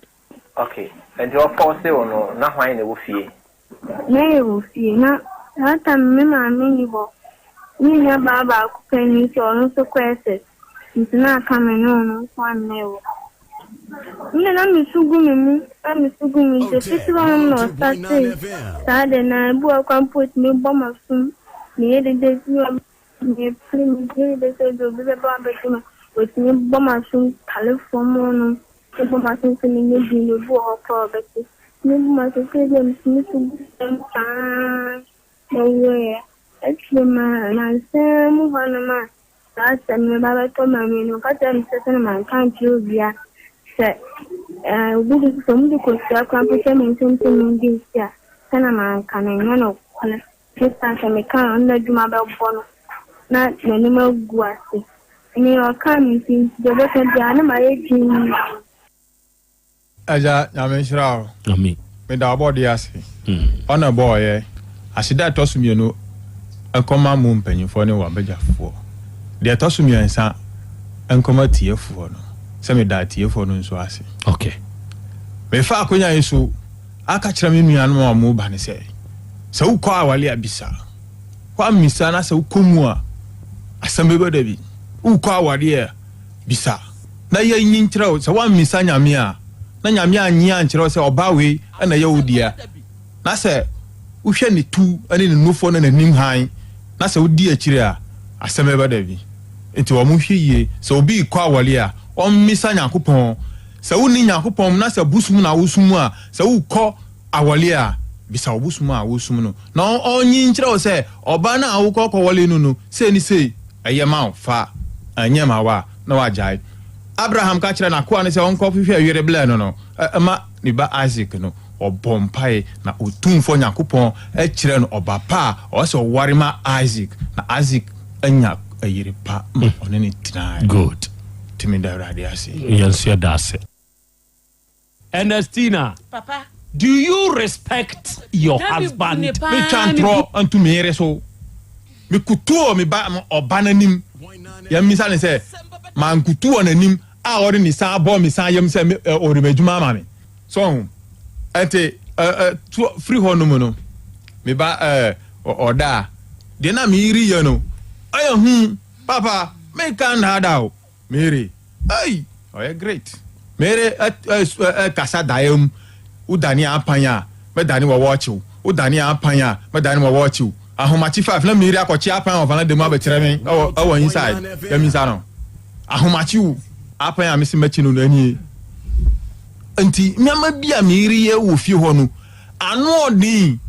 Ok, nti ɔfɔɔse wo no na hwan na ɛwɔ fie? Na yɛwɔ fie na saa time no me maame nni hɔ. Me nua baa baako pɛ ni nti ɔno nso kɔ SS nti na aka me ne ɔno nko ara na ɛwɔ. Me deɛ na me su gu me mu na me su gu me nti fiti hɔ nom na ɔstartee saa de na ebi wɔ hɔ koraa mpo otumi bɔ m'asom meyɛ dede bi wɔ mepere meyɛ dede sɛ ebi obi bɛba abɛgye me otumi bɔ m'asom tale fam hɔ nom. Mebɔ m'asom sɛ menyɛ din no, obi wɔ hɔ koraa a ɔbɛte. Mebɔ m'asom sɛ ebia metumi su gu fam saa na ɔwuiɛ. Akyire ma nansa mu hɔnom a saa asɛm no ba bɛtɔ m'ani no, ɔka kyerɛɛ me sɛ sɛdeɛ manka ankyerɛ obiara sɛ ɛɛ obi de sɛ wɔde kosua koraa mpo hyɛ me nsam sɛ mendi nsi a, sɛdeɛ manka no ɛnyɛ nokorɛ. Esiane sɛ mekaa ɔno n'adwuma bɛbɔ no na n'anim agu ase. Nea ɔkaa no nti, deɛ ɔbɛka biara na mayɛ dinn. Agya Nyame nhyira wo. Amen. Meda ɔbɔdeɛ ase. Ɔna ɛbɔɔ yɛ. Aseda a ɛtɔ so mienu nkɔma mo mpanyinfoɔ ne w'abagyafoɔ. Deɛ ɛtɔ so miɛnsa nkɔma atiefoɔ no. Sɛ meda atiefoɔ no nso ase. Okay. Mefa akonya yi so aka kyerɛ me nuanom a wɔreba no sɛ, sɛ wokɔ aware a bisa. Woammisa na sɛ wokɔ mu a, asɛm bɛba da bi. Wokɔ aware a, bisa. Na yɛnyi nkyerɛ wo. Sɛ woammisa Nyame a, na Nyame annye ankyerɛ wo sɛ ɔbaa wei na ɛyɛ wo dea, na sɛ wohwɛ ne tu ne ne nufoɔ ne n'anim hann, na sɛ wodi akyire a, asɛm bɛba da bi. Nti wɔnhwɛ yie. Sɛ obi rekɔ aware a, ɔmmisa Nyankopɔn. Sɛ wonni Nyankopɔn mu na sɛ bosom na wosom a, sɛ wokɔ awɔle a, bisa wo bosom a wosom no na ɔnyi nkyerɛ wo sɛ ɔbaa no a wokɔ kɔwɔle no no sei ne sei ɛyɛ ma wo fa, ɛnyɛ ma wo a, na wagyae. Abraham ka kyerɛɛ n'akoa no sɛ ɔnkɔhwehwɛ yere blɛ no no ma ne ba Isak no, ɔbɔɔ mpae na Otumfoɔ Nyankopɔn kyerɛɛ no ɔba pa a ɔwɔ sɛ ɔware ma Isak, na Isak anya yere pa ma ɔne no tenae. Good. Nti meda Awurade ase. Yɛn nso yɛda ase. Ernestina, Papa. do you respect your Na me bu husband? ne paa, Metwa me bu. ntorɔ nto me yere so. Mekutu wɔ me ba ɔba n'anim. Yɛmmisa no sɛ, mankutu wɔ n'anim a ɔde ne nsa abɔ me nsa yam sɛ me ɛ ɔde m'adwuma ama me. So ɔho? Ɛnti ɛ ɛ to firi hɔ nom no, me ba ɛ ɔda a, deɛ na me yere yɛ no, ɛyɛ hu. Papa, menka nnaadaa o. Mary, Ei! Ɔyɛ great. Mary kasa daeɛ mu. Wodane apan a, mɛdane wɔ wɔɔkye wo. Wodane apan a, mɛdane wɔ wɔɔkye wo. Ahomakye five na Mary akɔkye apan wɔ valanda mu abɛkyerɛ me ɛwɔ ɛwɔ inside. Yɛmisa no. Ahomakye o. Apan a mese mɛkye no no ɛnie. Nti nneɛma bi a Mary yɛ wɔ fie hɔ no, ano ɔden.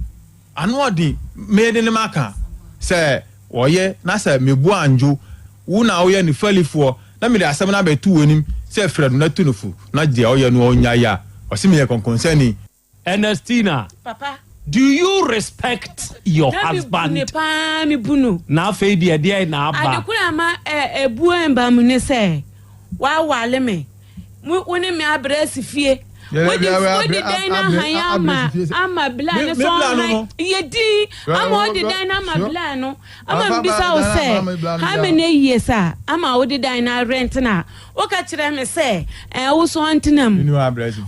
Ano ɔden, mede ne maka sɛ ɔyɛ na sɛ mebu andwo wo na woyɛ ne falifoɔ na mede asɛm no abɛto w'anim sɛ frɛ no na tu no fo na deɛ ɔyɛ no ɔnnyae a, ɔse meyɛ kɔnkɔnsani. Ernestina, Papa. do you respect your Na me bu husband? ne paa, me bu no. Na afei deɛ ɛdeɛn na aba? Ade koro a ama ɛ, abuo mba mu ne sɛ, wawale me. Mo, wo ne me abrɛ asi fie. Wode, wode dan no ahan ama, ama bla no sɛ ɔnhan. Yɛ din, ama wode dan no ama bla no. Ama mebisa wo sɛ, how many years a ama wode dan no arɛnte no a, woka kyerɛ me sɛ, ɛɛ, wo so ɔntena mu.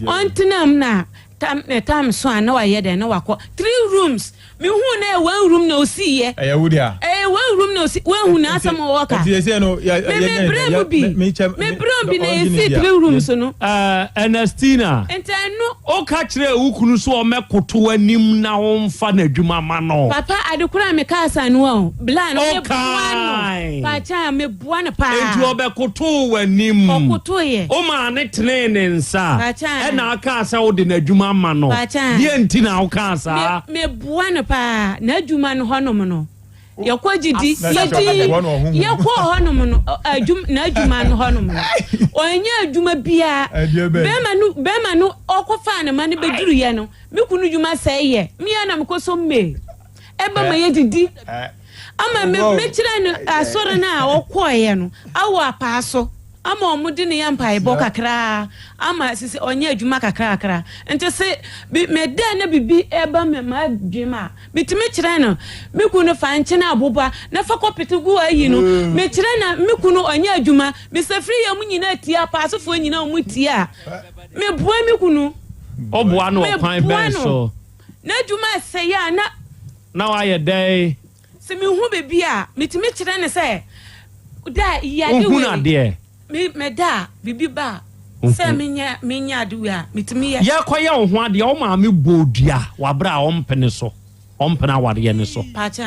Ɔntena mu na tam, ne tam so a na wayɛ dɛn na wakɔ. Three rooms. Me hu na ɛyɛ one room na osi yɛ. Ɛyɛ wo dea. Ɛyɛ one room na osi wɔn hu na asɛm wɔ ka. Nti ese no yɛ yɛ me me brɛ mu bi me brɛ mu bi na esi three rooms no. Ɛɛ Ernestina. Nti ɛno. O ka kyerɛ wo kunu sɛ ɔmɛkoto w'anim na ɔnfa n'adwuma ma no. Papa ade koro a me kaa sa no o bla no me boa no paakyɛ me boa no paa. Enti ɔbɛkotoo w'anim. Ɔkotoeɛ. Womaa no tenee ne nsa. Paakyɛ. Ɛna akaa sɛ wode n'adwuma ama no. Paakyɛ. Deɛ nti na wokaa saa? Me meboa no paa. N'adwuma no hɔnom no, yɛkɔ gyidi. Yɛdi yɛkɔɔ hɔnom no, adwuma n'adwuma no hɔnom no, ɔnyɛ adwuma biara. Bɛrima no bɛrima no ɔkɔfaa ne ma no bɛduruyɛ no, me kunu dwuma sɛe yɛ. Me ara na mekɔsɔ mmee. Ɛba ma yɛdidi. Ama me mekyerɛ no asɔre no a ɔkɔeɛ no, awɔ apaa so. Ama ɔmo de ne yɛ mpaebɔ kakraa ama sisi ɔnyɛ adwuma kakrakra. Nti se bi me dɛ na bibi ɛba me m'adwene mu a, me tumi kyerɛ no. Me kunu fa nkyene aboba na fa kɔ pete gu ayi no. Me kyerɛ na me kunu ɔnyɛ adwuma. Me safiri yɛ ɔmo nyinaa tie apaasofoɔ nyinaa ɔmo tie a, me boa me kunu. Wo boa no wɔ kwan Me boa bɛn no. so? N'adwuma ɛsɛe a na. Na wayɛ dɛn? Sɛ mehu biribi a, metumi kyerɛ no sɛ, da yi ade Wohunu wei. adeɛ. Me meda a, biribi ba a, sɛ menyɛ menyɛ ade wei a, metumi yɛ. Yɛrekɔyɛ wo ho adeɛ, wo maame bɔɔ dua wɔ aberɛ a ɔmpene so, ɔmpene awareɛ no so. Pakyɛ.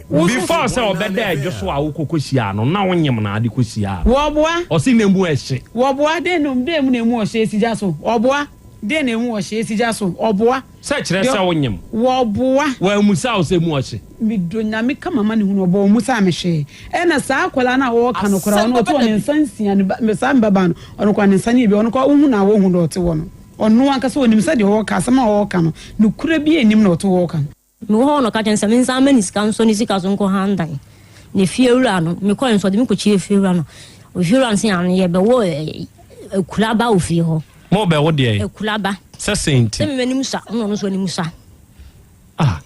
Before sɛ ɔbɛda adwo so a wokɔ kɔhyiaa no, na wonyem na ade kɔhyiaa no. Wɔboa. Ɔse na emu ɛhye. Wɔboa, dɛn na dɛn mu na emu ɔhye esi gya so? Ɔboa, dɛn na emu ɔhye esi gya so? Ɔboa. Sɛ kyerɛ sɛ wonyem. Wɔboa. Wɔammisa wo sɛ mu ɔhye. Medɔ Nyame ka m'amanehunu ɔbɔ ɔmmusaa me hwee ɛna saa akwadaa no a ɔɔka no koraa ɔno ɔte hɔ ne nsa nsia ne ba saa me ba baa no ɔno koraa ne nsa no yɛ bi ɔno koraa wohu no a wohu deɛ ɔte hɔ no ɔno ankasa ɔnim sɛ deɛ ɔɔka asɛm a ɔɔka no nokorɛ biaa nnim na ɔte hɔ ɔɔka no. Mewɔ hɔ na ɔka kyerɛɛ me sɛ mensan mma ne sika nsɔ ne sika so nkɔ han dan. Na fiewura no, mekɔe nso ɔde me kɔkyiee fiewura no. Ofiewura no se ano yɛbɛwɔ akuraba wɔ fie hɔ. Mo bɛwo deɛn? Akuraba. Sɛ sɛn nti? Sɛ me m'anim sua, ɔno nso anim sua. Ah,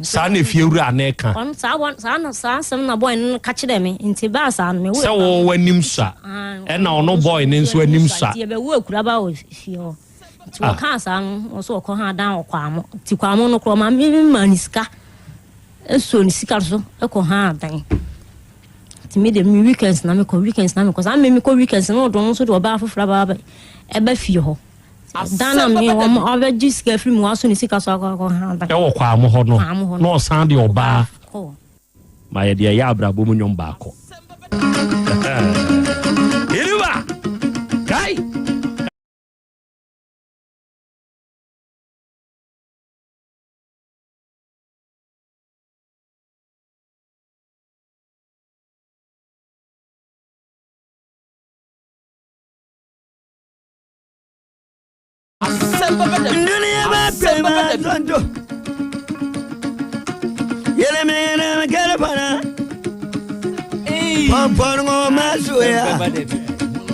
saa na efiewura no reka. Ɔno saa wɔ saa na saa asɛm na boy no ka kyerɛɛ me nti baa saa no mewo. Sɛ wo w'anim sua, ɛna ɔno boy no nso anim sua. Nti yɛbɛwo akuraba wɔ fie hɔ. Nti wɔkaa saa no, wɔn nso wɔkɔ ha dan wɔ Kwamo. Nti Kwamo no korɔ maame bi maa ne sika, ɛsɔ ne sika so ɛkɔ ha dan. Nti me de me weekends na mekɔ, weekends na mekɔ. Saa me mekɔ weekends na ɔdɔn nso de ɔbaa foforɔ aba aba ɛba fie hɔ. Dan na me wɔn ɔbɛgye sika firi mu wasɔ ne sika so akɔ akɔ ha dan. Ɛwɔ Kwamo hɔ no, Kwamo hɔ na ɔsan de ɔbaa. Kɔ. Ma yɛde ɛyɛ abrabɔ mu nnwom baako. Iriba! Kai!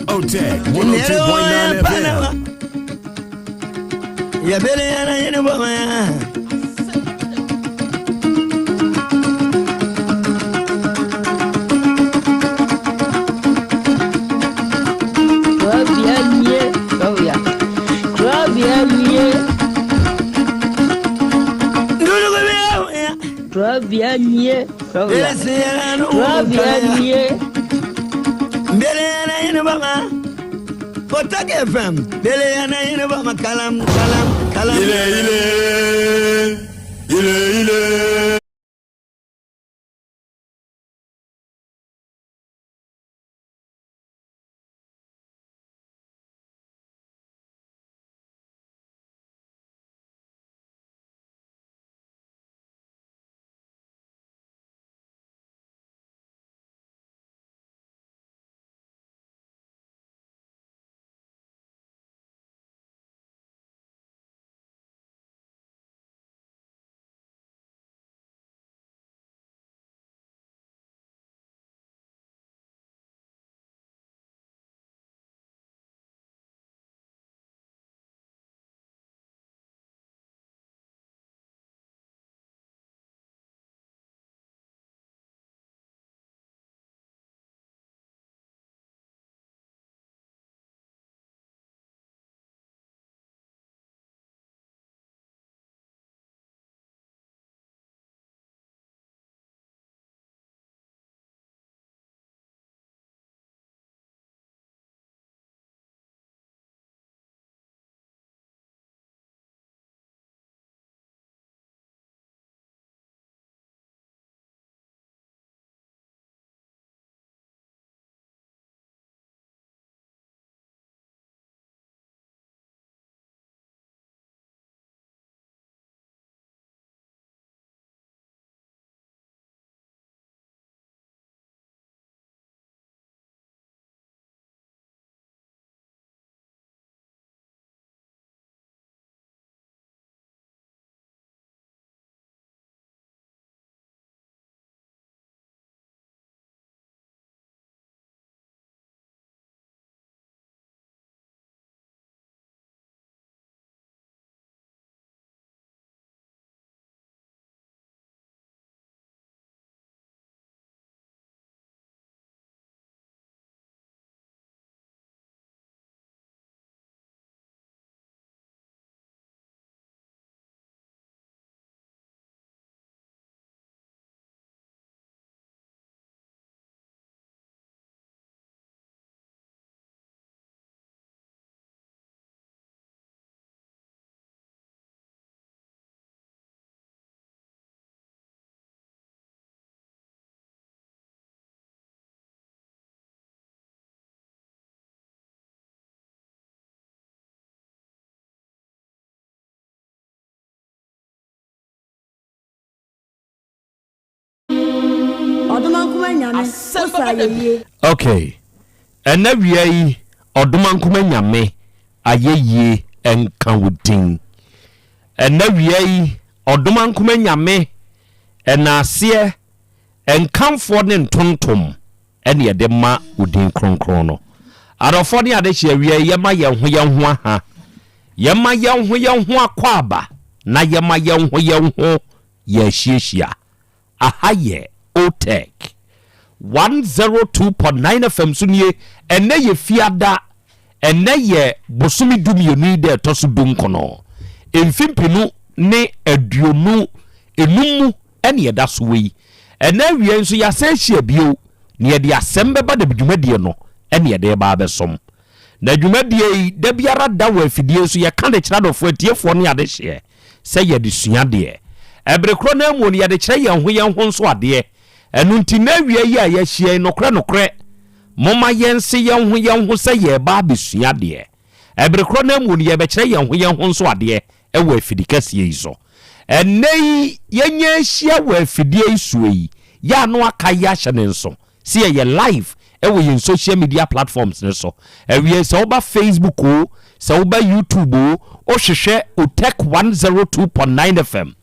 Otec 102.9 FM. Ile ile ile ile. Ɔdomankoma Nyame, wo so ayɛyie. Ok, ɛnɛ wia yi Ɔdomankoma Nyame ayɛyie nka wo din. Ɛnɛ wia yi Ɔdomankoma Nyame ɛnaaseɛ, nkamfoɔ ne ntontom ɛne yɛde ma wo din kronkron no. Adɔfoɔ ne adehyeɛ wia yi yɛma yɛn ho yɛn ho aha, yɛma yɛn ho yɛn ho akwaaba na yɛma yɛn ho yɛn ho yɛahyiahyia. Aha yɛ Otec 102.9 FM so nie. Ɛnnɛ yɛ Fiada, ɛnnɛ yɛ bosome dumienu yi da ɛtɔ so dunkono, mfe mpenu ne aduonu enum mu ɛne ɛda so wɔ yi. Ɛnnɛ awia yi nso yɛasan ahyia bio na yɛde asɛm bɛba da dwumadie no ɛne yɛde reba abɛsom. Na dwumadie yi da biara da wɔ afidie so yɛka de kyerɛ adɔfoɔ atiefoɔ ne adehyeɛ sɛ yɛde sua adeɛ. Ɛbere korɔ no ara mu no, yɛde kyerɛ yɛn ho yɛn ho nso adeɛ. Ɛno nti, nnɛ awia yi a yɛahyia yi, nokorɛ nokorɛ, momma yɛnse yɛn ho yɛn ho sɛ yɛreba abɛsua adeɛ. Ɛbere korɔ no ara mu no, yɛrebɛkyerɛ yɛn ho yɛn ho nso adeɛ wɔ afidi kɛseɛ yi so. Ɛnnɛ yi, yɛnya ahyia wɔ afidie yi soɔ yi, yɛ a na waka yi ahyɛ ne nso sɛ yɛyɛ live wɔ yɛn social media platforms no so. Awiei sɛ woba Facebook o, sɛ woba YouTube o, wohwehwɛ Otec 102.9 FM,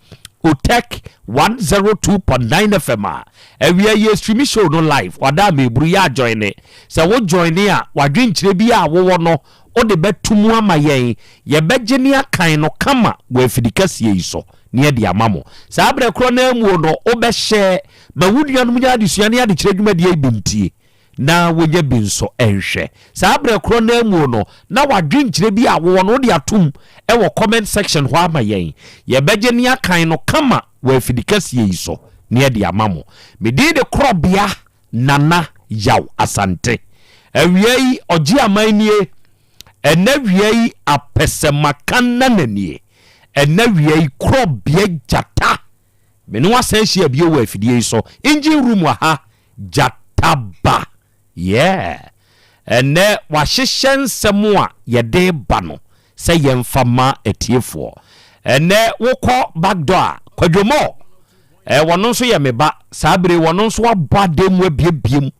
Otec 102.9 FM a, awiei yɛ stream show no live. Wada a meburu yɛ ajoine. Sɛ wo joine a, w'adwenkyerɛ bi a wowɔ no, wode bɛto mu ama yɛn. Yɛbɛgye ne akan no kama wɔ afidikɛseɛ yi so na yɛde ama mo. Saa berɛ korɔ no ara mu no, wobɛhyɛ Ma wo nuanom nya adesua ne adekyerɛ dwumadie yi bi ntie na wɔnya bi nso nhwɛ. Saa berɛ korɔ no ara mu no, na w'adwenkyerɛ bi a wowɔ no wode atom wɔ comment section hɔ ama yɛn. Yɛbɛgye ne akan no kama wɔ afidikɛseɛ yi so na yɛde ama mo. Me din de Korɔbea Nana Yaw Asante. Awia yi, ɔgye aman nie. Ɛnɛ awia yi, apɛsɛmakan nana nie. Ɛnɛ awia yi, Korɔbea Gyata. Me ne wo asan ahyia bio wɔ afidie yi so. Engine room wɔ ha, gyata ba. Yeah. Ɛnnɛ wahyehyɛ nsɛm a yɛde ba no sɛ yɛmfa ma atiefoɔ. Ɛnnɛ wokɔ back door a, Kwadwo Moore, eh, wɔno nso yɛ me ba. Saa bere wɔno nso abɔ adan mu abiebie mu.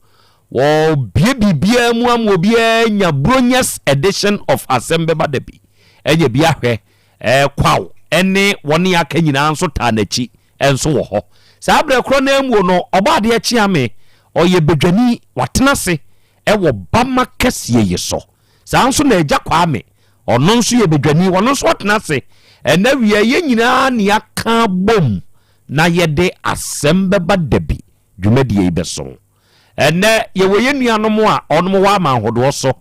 Wɔbie biribiara mu ama obiara nya Bronyas edition of Asɛm Bɛba Da Bi. Ɛnyɛ bi ahwɛ. Kwaw ne wɔn a aka nyinaa nso taa n'akyi nso wɔ hɔ. Saa berɛ korɔ no ara mu no, Ɔbɔadeɛ Kyeame, ɔyɛ badwani, watena ase wɔ Bama kɛseɛ yi so. Saa ara nso na Agya Kwame, ɔno nso yɛ badwani, ɔno nso atena ase. Ɛnnɛ awia yɛn nyinaa na yɛaka abom na yɛde asɛm bɛba dabi dwumadie yi bɛso. Ɛnnɛ, yɛwɔ yɛn nuanom a wɔn wɔ aman hodoɔ so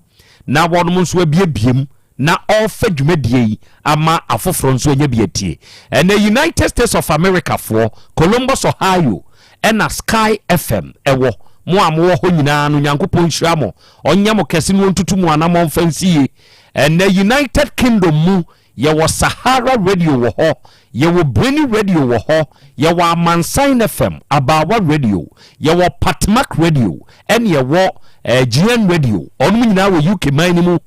na wɔn nso abiebie mu na ɔrefa dwumadie yi ama afoforɔ nso anya bi atie. Ɛnnɛ, United States of America foɔ, Columbus, Ohio, ɛna Sky FM ɛwɔ. Mo a mowɔ hɔ nyinaa no, Nyankopɔn nhyira mo, ɔnyɛ mo kɛse na ɔntutu mo anammɔn mfa nsi yie. Ɛnnɛ, United Kingdom mu, Yɛwɔ Sahara Radio wɔ hɔ, yɛwɔ Breni Radio wɔ hɔ, yɛwɔ Amansan FM, Abaawa Radio, yɛwɔ Patmak Radio, ɛne yɛwɔ eh, GN Radio. Ɔnom nyinaa wɔ UK man no mu.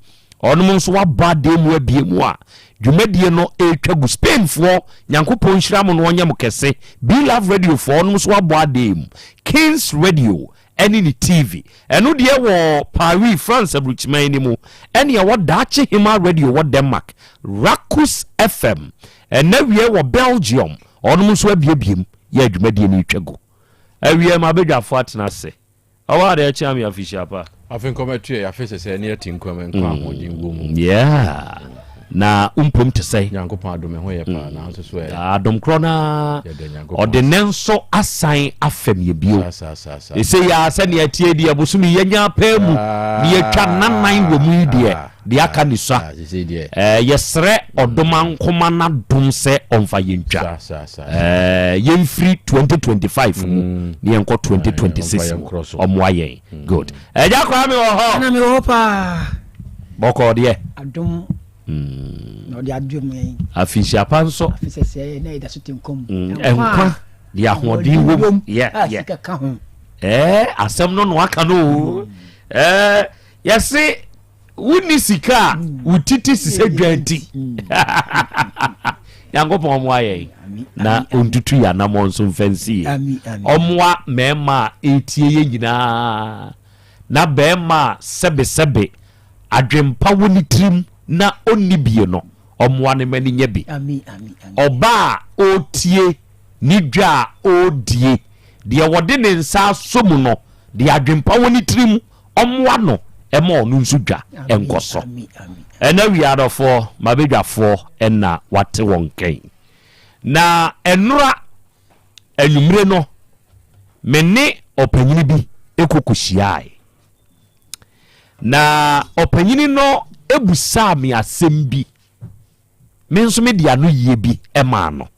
Ɔnom nso wabɔ adeɛ mu abie mu a dwumadie no ɛretwa gu. Spainfoɔ, Nyankopɔn nhyira mo na ɔnyɛ mo kɛse. B-Love Radio foɔ, ɔnom nso wabɔ adeɛ mu. Kings Radio, ɛne ne TV. Ɛno deɛ wɔ Paris, France aburukyiman no mu. Ɛne ɛwɔ Daakye Hema Radio wɔ Denmark, Rakus FM. Ɛnɛ awiei wɔ Belgium. Ɔnom nso abiebie mu yɛ adwumadie no retwa gu. Awiei ma abadwafoɔ atena ase. Ɔwɔ adeɛ kyea me afihyia pa. Afe nkɔm ɛto yɛ afe sɛsɛ ne yɛte nkwa mu nkwa ahoɔden wɔ mu. Yeah. Na wo mpom te sɛn? Nyankopɔn adom ɛho yɛ paa na nso so ɛ. Adom korɔ no ara Yɛda Nyankopɔn ɔde ase. ne nso asan afɛm yɛ bio. Saa saa saa saa. Ɛsei ara sɛnea ɛteɛ yi deɛ bosome yi yɛanya apaa mu na yɛatwa nnanan wɔ mu yi deɛ, deɛ aka ne sua. Ah, sesei deɛ. Ɛɛ, yɛsrɛ Ɔdomankoma no adom sɛ ɔmfa yɛn ntwa. Saa saa saa. Ɛɛ, yɛmfiri 2025 mu na yɛnkɔ 2026 Ɔmfa yɛn mu. nkorɔ so. Ɔmmoa yɛn. Good. Agya Kwame wɔ hɔ. Ɛna mewɔ hɔ paa. Bɔkɔɔ deɛ. Adom na ɔde adom yɛn. Afinhyia pa nso. Afi sɛsɛɛ na yɛda so te nkwa mu. Nkwa deɛ ahoɔden wom. A sika ka ho. Ɛɛ asɛm no na waka no o. Ɛɛ yɛse wonni sika a wo titi sisɛ dwan ti. Nyankopɔn mmoa yɛn na ɔntutu yɛn anammɔn nso mfa nsi yɛn. Ɔmmoa mmarima a ɛretie yɛn nyinaa na barima a sɛbesɛbe adwempa wɔ ne tirim na ɔnni bie no, ɔmmoa no ma no nya bi. Ɔbaa a ɔretie ne dwa a ɔredie, deɛ wɔde ne nsa asɔ mu no, deɛ adwempa wɔ ne tirim, ɔmmoa no ma ɔno nso dwa nkɔ so. Ɛnɛ awia adɔfoɔ, m'abadwafoɔ na wate wɔn nka yi. Na ɛnora anwummere no, me ne ɔpanyini bi kɔ kɔhyiae. Na ɔpanyini no busaa me asɛm bi. Me nso mede ano yie bi maa no.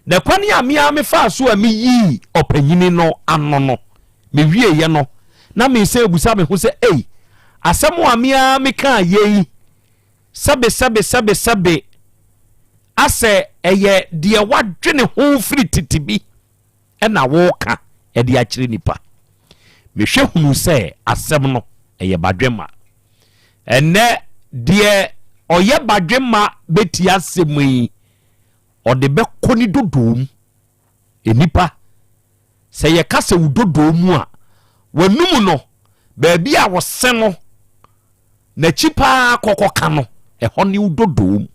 Na kwan a me ara mefaa so a meyii ɔpanyini no ano no, mewieeɛ no, na mesan abusa me ho sɛ, ei, asɛm a me ara mekaa yei, sɛbe sɛbe sɛbe sɛbe, asɛ ɛyɛ deɛ wadwene ho firi tete bi na woreka de akyerɛ nnipa. Mehwɛ hunuu sɛ asɛm no, ɛyɛ badwemma. Ɛnnɛ, deɛ ɔyɛ badwemma bɛtie asɛm yi, ɔde bɛkɔ ne dodoo mu. Nnipa, sɛ yɛka sɛ wo dodoo mu a, w'anum no, baabi a wɔse no, n'akyi paa kɔkɔka no, ɛhɔ ne wo dodoo mu.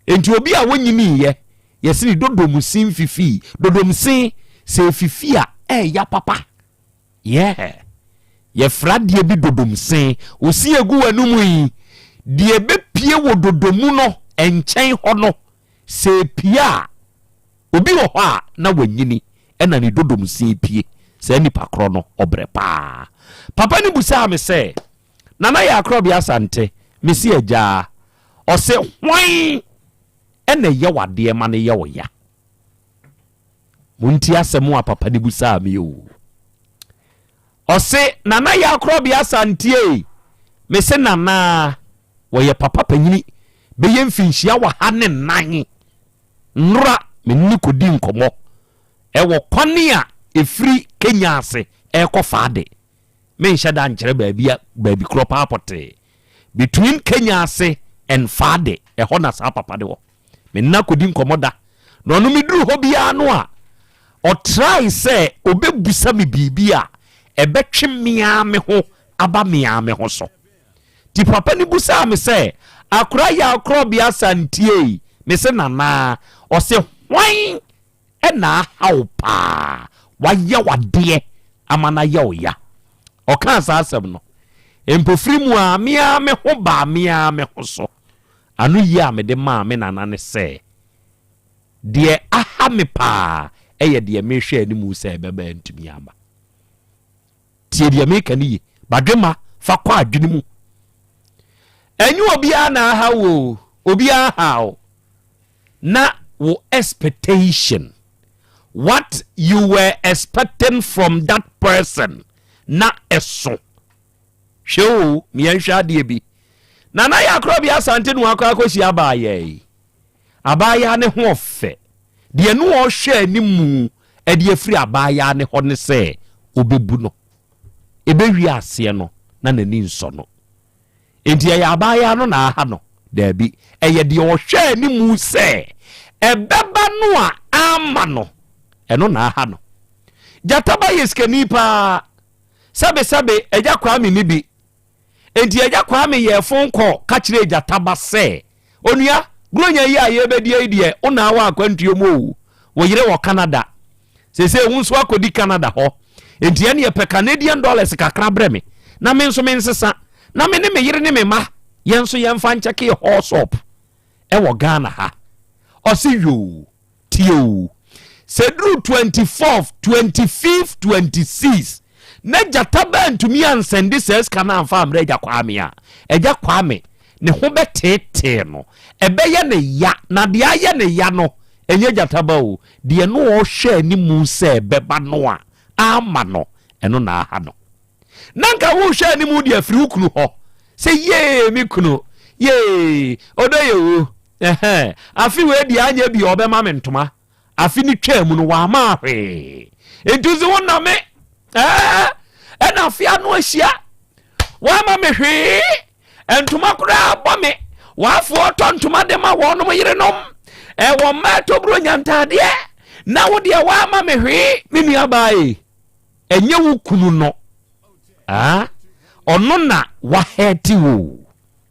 Enti obi a wonyiniiɛ, yɛse ne dodomse mfifii. Dodomse, sɛ ɛfifi a, ɛɛya papa. Yeah. Yɛfrɛ adeɛ bi dodomse. Wosi egu w'anum yi, deɛ ɛbɛpie wɔ dodomu no nkyɛn hɔ no, sɛ ɛpie a, obi wɔ hɔ a na wanyini ɛna ne dodomse pie. Saa nipa korɔ no, ɔbrɛ paa. Papa no busaa me sɛ, Nana Yaakorɔbea Asante, mese agyaa. Ɔse hwan na ɛyɛ wo adeɛ ma no yɛ wo ya? Montie asɛm a papa no busaa me o. Ɔse Nana Yaakorɔbea Asante ei, mese Nana wɔyɛ papa panyini bɛyɛ mfinhyia waha ne nan. Nnora me ne no kɔdii nkɔmmɔ ɛwɔ kwane a ɛfiri Kenya ase ɛrekɔ Faade. Menhyɛ da nkyerɛ baabi a baabi korɔ paa pɔtee. Between Kenya ase and Fade, ɛhɔ na saa papa no wɔ. Me ne no akɔdi nkɔmmɔ da. Na ɔno meduru hɔ biara no a, ɔtrae sɛ ɔbɛbusa me biribi a ɛbɛtwe me ara me ho aba me ara me ho so. Nti papa no busaa me sɛ, Akora Yaw Korɔbea Santiei? Mese, Nana. Ɔse, Hwan na aha wo paa, wayɛ wo adeɛ ama no ayɛ wo ya. Ɔkaa saa asɛm no, mpofiri mu ara, me ara me ho baa me ara me ho so. Ano yie a mede maa me nana ne sɛ, deɛ aha me paa yɛ deɛ mehwɛ anim sɛ ɛbɛba antumi amma. Tie deɛ meka no yie. Badwemma, fa kɔ adwene mu. Ɛnyɛ obiara na aha wo o, obiara ha wo. Na wo expectation, what you were expecting from that person, na ɛso. Hwɛ o, meɛnhwɛ adeɛ bi. Nana Yakorɔbi Asante no akɔ akɔhyia abaayaa yi. Abaayaa ne ho ɔfɛ. Deɛ no ɔhwɛ anim de afiri abaayaa ne hɔ ne sɛ ɔbɛbu no. Ɛbɛwie aseɛ no na n'ani nsɔ no. Enti ɛyɛ abaayaa no na aha no? Daabi, ɛyɛ deɛ ɔhwɛ anim sɛ ɛbɛba no a amma no, ɛno na aha no. Gyataba yɛ sikani paa. Sɛbesɛbe, Agya Kwame nni bi. Enti Agya Kwame yɛɛ fon kɔ ka kyerɛɛ Gyataba sɛ, Onua, Buronya yi a yɛrebɛdi yi deɛ, wo na wɔ akwantuo mu o, wo yere wɔ Canada. Seesei wo nso akɔdi Canada hɔ. Enti ɛneɛ pɛ Canadian dollars kakra brɛ me na me nso mensesa na me ne me yere ne me mma yɛn nso yɛmfa nkyɛke yɛ hɔɔsɔp ɛwɔ Ghana ha. Ɔse yoo. Tie o, sɛ ɛduru 24th, 25th, 26 na gyata ba antumi ansɛnde saa sika no amfa ammrɛ Agya Kwame a, Agya Kwame ne ho bɛteetee no, ɛbɛyɛ no ya, na deɛ ayɛ no ya no, ɛnyɛ gyata ba o, deɛ no ɔrehwɛ animu sɛ ɛbɛba no a amma no, ɛno na aha no. Na nka worehwɛ animu de afiri wo kunu hɔ sɛ yee me kunu, yee ɔdɔ yɛ o, Ɛhɛɛ, afe wei deɛ anyɛ bi ɔbɛma me ntoma. Afe no twaa mu no, wamma hwee. Nti sɛ wonna me, ɛɛ, ɛna afe ano ahyia, wamma me hwee. Ntoma koraa bɔ me. W'afoɔ tɔ ntoma de ma wɔnom yerenom. Ɛwɔ mmaa toburo nya ntaadeɛ na wo deɛ woama me hwee me nua baa yi. Ɛnyɛ wo kunu no. Ah, ɔno na wahɛɛte wo.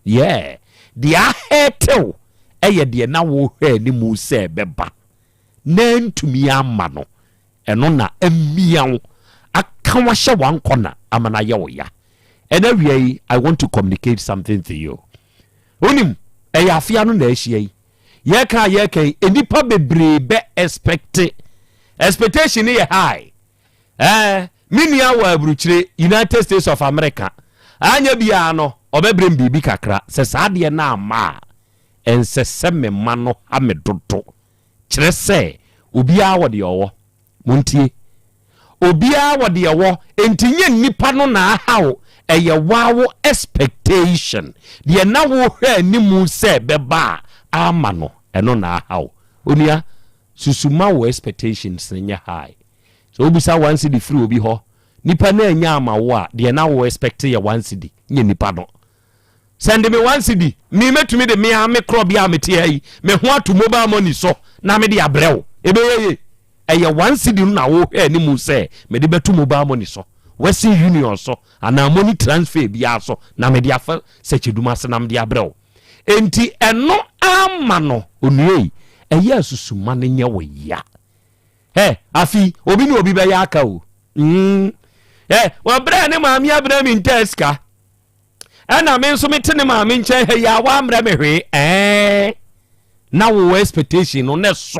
Yeah, deɛ ahɛɛte wo ɛyɛ deɛ na wohwɛ anim sɛ ɛbɛba na antumi amma no. Ɛno na amia wo aka wo ahyɛ w'ankɔna ama no ayɛ wo ya. Ɛna awia yi, I want to communicate something to you. Wonim, ɛyɛ afea no na ahyia yi. Yɛka a yɛka yi, nnipa bebree bɛ expect. Expectation no yɛ high. Eh, me nua wɔ aburukyire, United States of America. Anyɛ biara no, ɔbɛbrɛ me biribi kakra. Sɛ saa adeɛ no amma a, ɛnsɛ sɛ me mma no ha me dodo. Kyerɛ sɛ, obiara wɔ deɛ ɔwɔ. Montie. Obiara wɔ deɛ ɔwɔ, enti nyɛ nnipa no na aha wo, ɛyɛ woa wo expectation, deɛ na wohwɛ animu sɛ ɛbɛba a amma no, ɛno na aha wo. Onua, susu ma wo expectations no nyɛ high. Sɛ wobisa one cedi firi obi hɔ, nipa no annya amma wo a, deɛ na wo expect yɛ one cedi, nyɛ nipa no. Sɛnde me one cedi, me mɛtumi de me ara me korɔbea a mete ha yi, me ho ato mobile money so na mede abrɛ wo. Ɛbɛyɛ ye. Ɛyɛ one cedi no na wohwɛ anim sɛ mede bɛto mobile money so, Western Union so, anaa money transfer biara so na mede afa Sɛkyɛdum ase na mede abrɛ wo. Enti ɛno ama no, onua yi, ɛyɛ asusuma no nyɛ wo ya. Ɛ, afi, obi ne obi bɛyɛ aka o. Mm. Ɛ, wɔbrɛ ne maame abrɛ me ntaa sika. Ɛna me nso mete ne maame nkyɛn ha yi a wammrɛ me hwee ɛɛ na wo expectation no ne so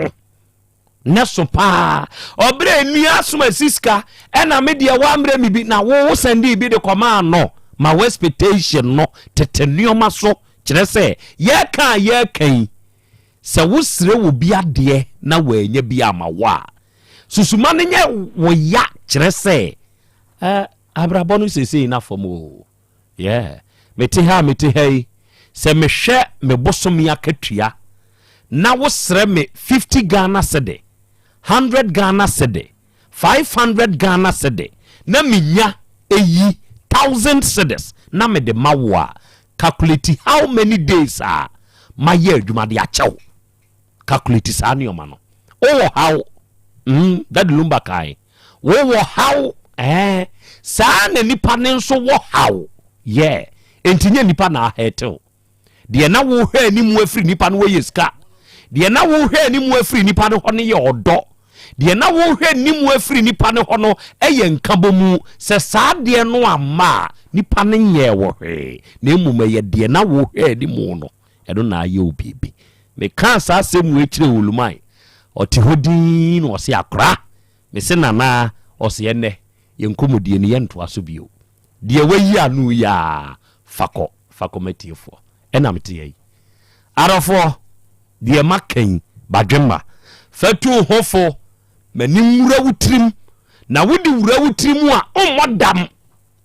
ne so paa ɔbrɛ nua asom asi sika ɛna me deɛ wammrɛ me bi na wo wo sɛnde bi de kɔmaa no ma wo expectation no tete nneɛma so kyerɛ sɛ yɛka a yɛka yi sɛ wosrɛ wɔ bi adeɛ na wɔanya bi ama wo a susuma no nyɛ wo ya kyerɛ sɛ ɛɛ Abrabɔ no seesei na fam oo. Yeah. Mete ha a mete ha yi, sɛ mehwɛ me bosome akatua na wosrɛ me 50 Ghana cedi, 100 Ghana cedi, 500 Ghana cedi na menya eyi 1000 cedis na mede ma wo a, calculate how many days a mayɛ adwuma de akyɛ wo. Calculate saa nneɛma no. Wowɔ haw. Mm, Daddy Lumba kae. Wowɔ haw ɛɛ saa na nipa no nso wɔ haw yɛ enti nyɛ nipa na ahɛtew deɛ na wohwɛ anim afiri nipa no wɔyɛ sika deɛ na wohwɛ anim afiri nipa no hɔ no yɛ ɔdɔ deɛ na wohwɛ anim afiri nipa no hɔ no yɛ nkabɔmu sɛ saa deɛ no amma a nipa no nyɛɛ wɔ hwee na mmom ɛyɛ deɛ na wohwɛ anim no ɛno na ayɛ wo biribi mekaa saa asɛm wei kyerɛ Oluman ɔte hɔ dinn na ɔse akora mese nana ɔse ɛnɛ yɛn nkɔmmɔdie no yɛntoa so bio deɛ wayi ano yi a fa kɔ fa kɔ matiefoɔ ɛna mete yi adɔfoɔ deɛ maka yi badwemma fa tu ho fo m'ani nwura wo tirim na wode wura wo tirim a wommɔ dam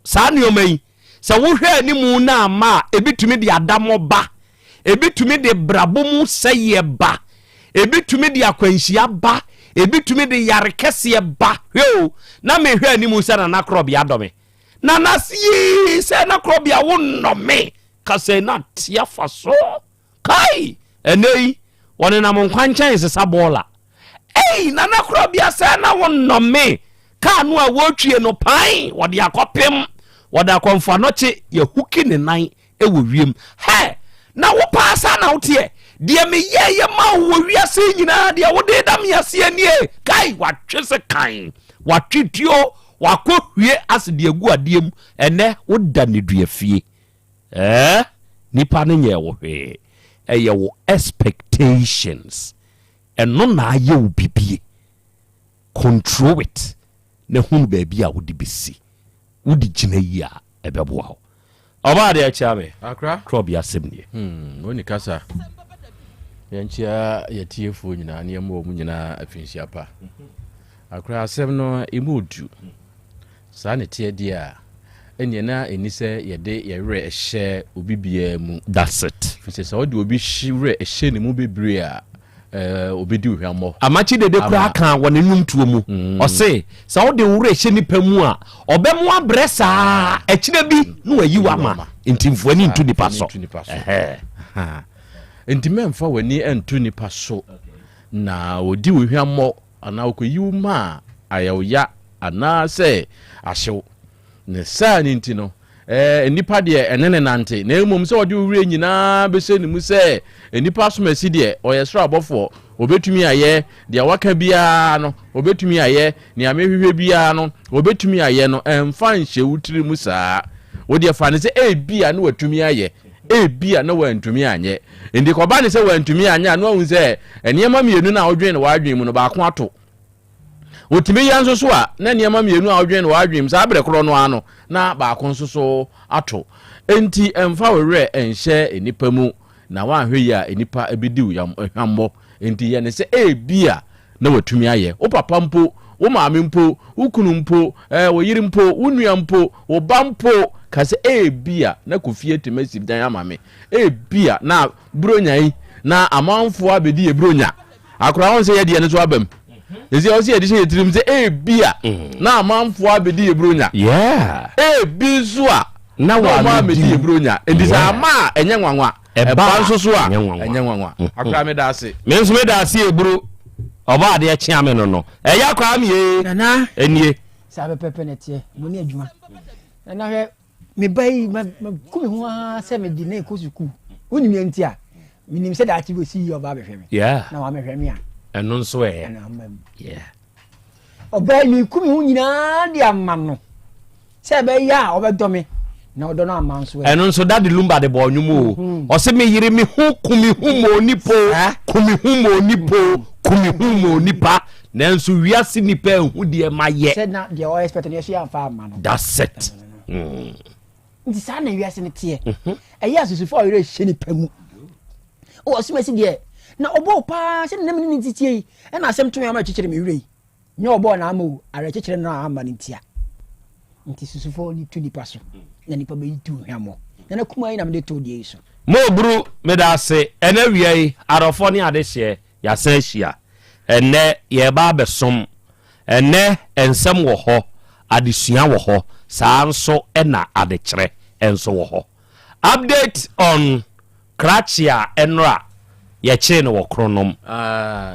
Saa nneɛma yi, sɛ wohwɛ anim na amma a, ebi tumi de adammɔ ba, ebi tumi de brabɔ mu sɛeɛ ba, ebi tumi de akwanhyia ba, ebi tumi de yare kɛseɛ ba. Hwɛ o, na mehwɛ anim sɛ Nana Korɔbea dɔ me. Nana yii sɛ na Korɔbea wo nnɔ me. Kasɛ na te afa so. Kai! Ɛnɛ yi, wɔnenam nkwankyɛn sesa bɔɔla. Ei, Nana Korɔbea sɛ na wo nnɔ me. Kaa no a wɔretwie no pan, wɔde akɔpem, wɔde akɔmfo anɔkye, yɛhuki ne nan wɔ wiem. Hɛ! Na wo paa saa na woteɛ? Deɛ meyɛeɛ ma wo wɔ wiase yi nyinaa, deɛ wode da me aseɛ nie. Kai! Watwe se kan, watwe tuo, wakɔ hwie ase de agu adeɛ mu. Ɛnɛ, woda ne dua fie. Ɛɛ? Nipa no nyɛɛ wo hwee. Ɛyɛ wo expectations. Ɛno na ayɛ wo bibie. Control it na hunu baabi a wode bɛsi. Wode gyina yie a, ɛbɛboa wo. Ɔbaa deɛ kyea me. Akra. Krɔbea asɛm nie. Hmm, woni kasa. Yɛnkyea yɛtiefoɔ nyinaa ne yɛmmɔ wɔn nyinaa afinhyia pa. Akra asɛm no emu odu. Saa na ɛteɛ deɛ a, ɛnneɛ na ɛnni sɛ yɛde yɛn werɛ hyɛ obi biara mu. That's it. Ɛfiri sɛ, sɛ wode obi werɛ hyɛ ne mu bebree a, ɔbɛdi wo hwammɔ. Amakye Dede koraa kaa wɔ ne nnwomtoɔ mu, ɔse, sɛ wode wo werɛ hyɛ nipa mu a, ɔbɛmo abrɛ saa, akyire bi na wayi wo ama. Nti mfa w'ani nto nipa so. Ɛhɛɛ. Nti mɛmfa w'ani nto nipa so. Na ɔdi wo hwammɔ anaa ɔkɔyi wo ma a, ayɛ wo ya anaasɛ ahye wo. Ne saa no nti no, eh, nnipa deɛ ɛne ne nante, na mmom sɛ ɔde wo werɛ nyinaa bɛhyɛ ne mu sɛ nnipa asomasi deɛ, ɔyɛ soro abɔfoɔ, ɔbɛtumi ayɛ deɛ waka biara no, ɔbɛtumi ayɛ nea mehwehwɛ biara no, ɔbɛtumi ayɛ no, ɛmfa nhyɛ wo tiri mu saa. Wo deɛ fa no sɛ ebia na watumi ayɛ, ebia na wantumi anyɛ. Nti kɔba ne sɛ wantumi anyɛ a, na wahu sɛ nneɛma mmienu no a wodwen no w'adwene mu no, baako ato. Otumi yɛ nso so a, na nneɛma mmienu a wodwen no w'adwene mu saa berɛ korɔ no ara no, na baako nso so ato. Enti mfa wo werɛ nhyɛ nnipa mu, na woanhwɛ yie a nnipa bɛdi wo yam hwammɔ. Enti yɛ no sɛ ebia na watumi ayɛ. Wo papa mpo, wo maame mpo, wo kunu mpo, eh, wo yere mpo, wo nua mpo, wo ba mpo, ka sɛ ebia na Kofi atumi asi dan ama me. Ebia na Buronya yi, na amanfoɔ abɛdi yɛ Buronya. Akora wɔn sɛ yɛ deɛ no so aba mu. Ɛsɛ ɔsɛ yɛde hyɛ yɛ tirim sɛ ebia na amanfoɔ abɛdi yɛ Buronya. Ebi nso a na wɔn abɛdi yɛ Buronya. Enti sɛ ama a ɛnyɛ nwanwa. Ɛba nso so a ɛnyɛ nwanwa. Akora meda ase. Me nso meda ase eburu. Ɔbɔ adeɛ kyea me no no. Ɛyɛ akora me ee. Nana. Enie. Saa pɛpɛpɛ na ɛteɛ. Mo ne adwuma. Nana hwɛ me ba yi ma ma ku me ho ara sɛ mede ne kɔ sukuu. Wonim yɛn nti a menim sɛ daakye bi osi yie ɔba abɛhwɛ me. Yeah. Na wamɛhwɛ me a. Ɛno nso ɛ. Ɛno ama mu. Yeah. Ɔbaa yi meku me ho nyinaa de ama no sɛ ɛbɛyɛ a ɔbɛdɔ me na ɔdɔ no ama nso ɛ. Ɛno nso Daddy Lumba de bɔɔ nnwom o. Mhm. Ɔse me yere me ho ku me ho ma onipa o, ku me ho ma onipa o, ku me ho ma onipa. Nanso wiase nipa nhu deɛ mayɛ. Sɛ na deɛ ɔyɛ expect no yɛso yɛamfa amma no. That's it. Mm. Nti saa na wiase no teɛ. Mhm. Ɛyɛ asusufo a ɔyerɛ hyɛ nipa mu. Ɔwɔ asomasi deɛ na ɔbɔɔ paa sɛ ne nam ne ne titie yi ɛna asɛm to me ama kyekyere me werɛ yi. Nyɛ ɔbɔɔ na ama o, awerɛkyekyere no a amma no ntia. Nti susufo de tu nipa so na nipa bɛyi tu hwammɔ. Nana kumaa yi na mede too deɛ yi so. Mo bru meda ase ɛnɛ awia yi adɔfoɔ ne adehyeɛ yɛasan ahyia ɛnɛ yɛreba abɛsom ɛnɛ nsɛm wɔ hɔ adesua wɔ hɔ saa nso na adekyerɛ nso wɔ hɔ update on Krakye a ɛnora yɛkyee no wɔ Kronom.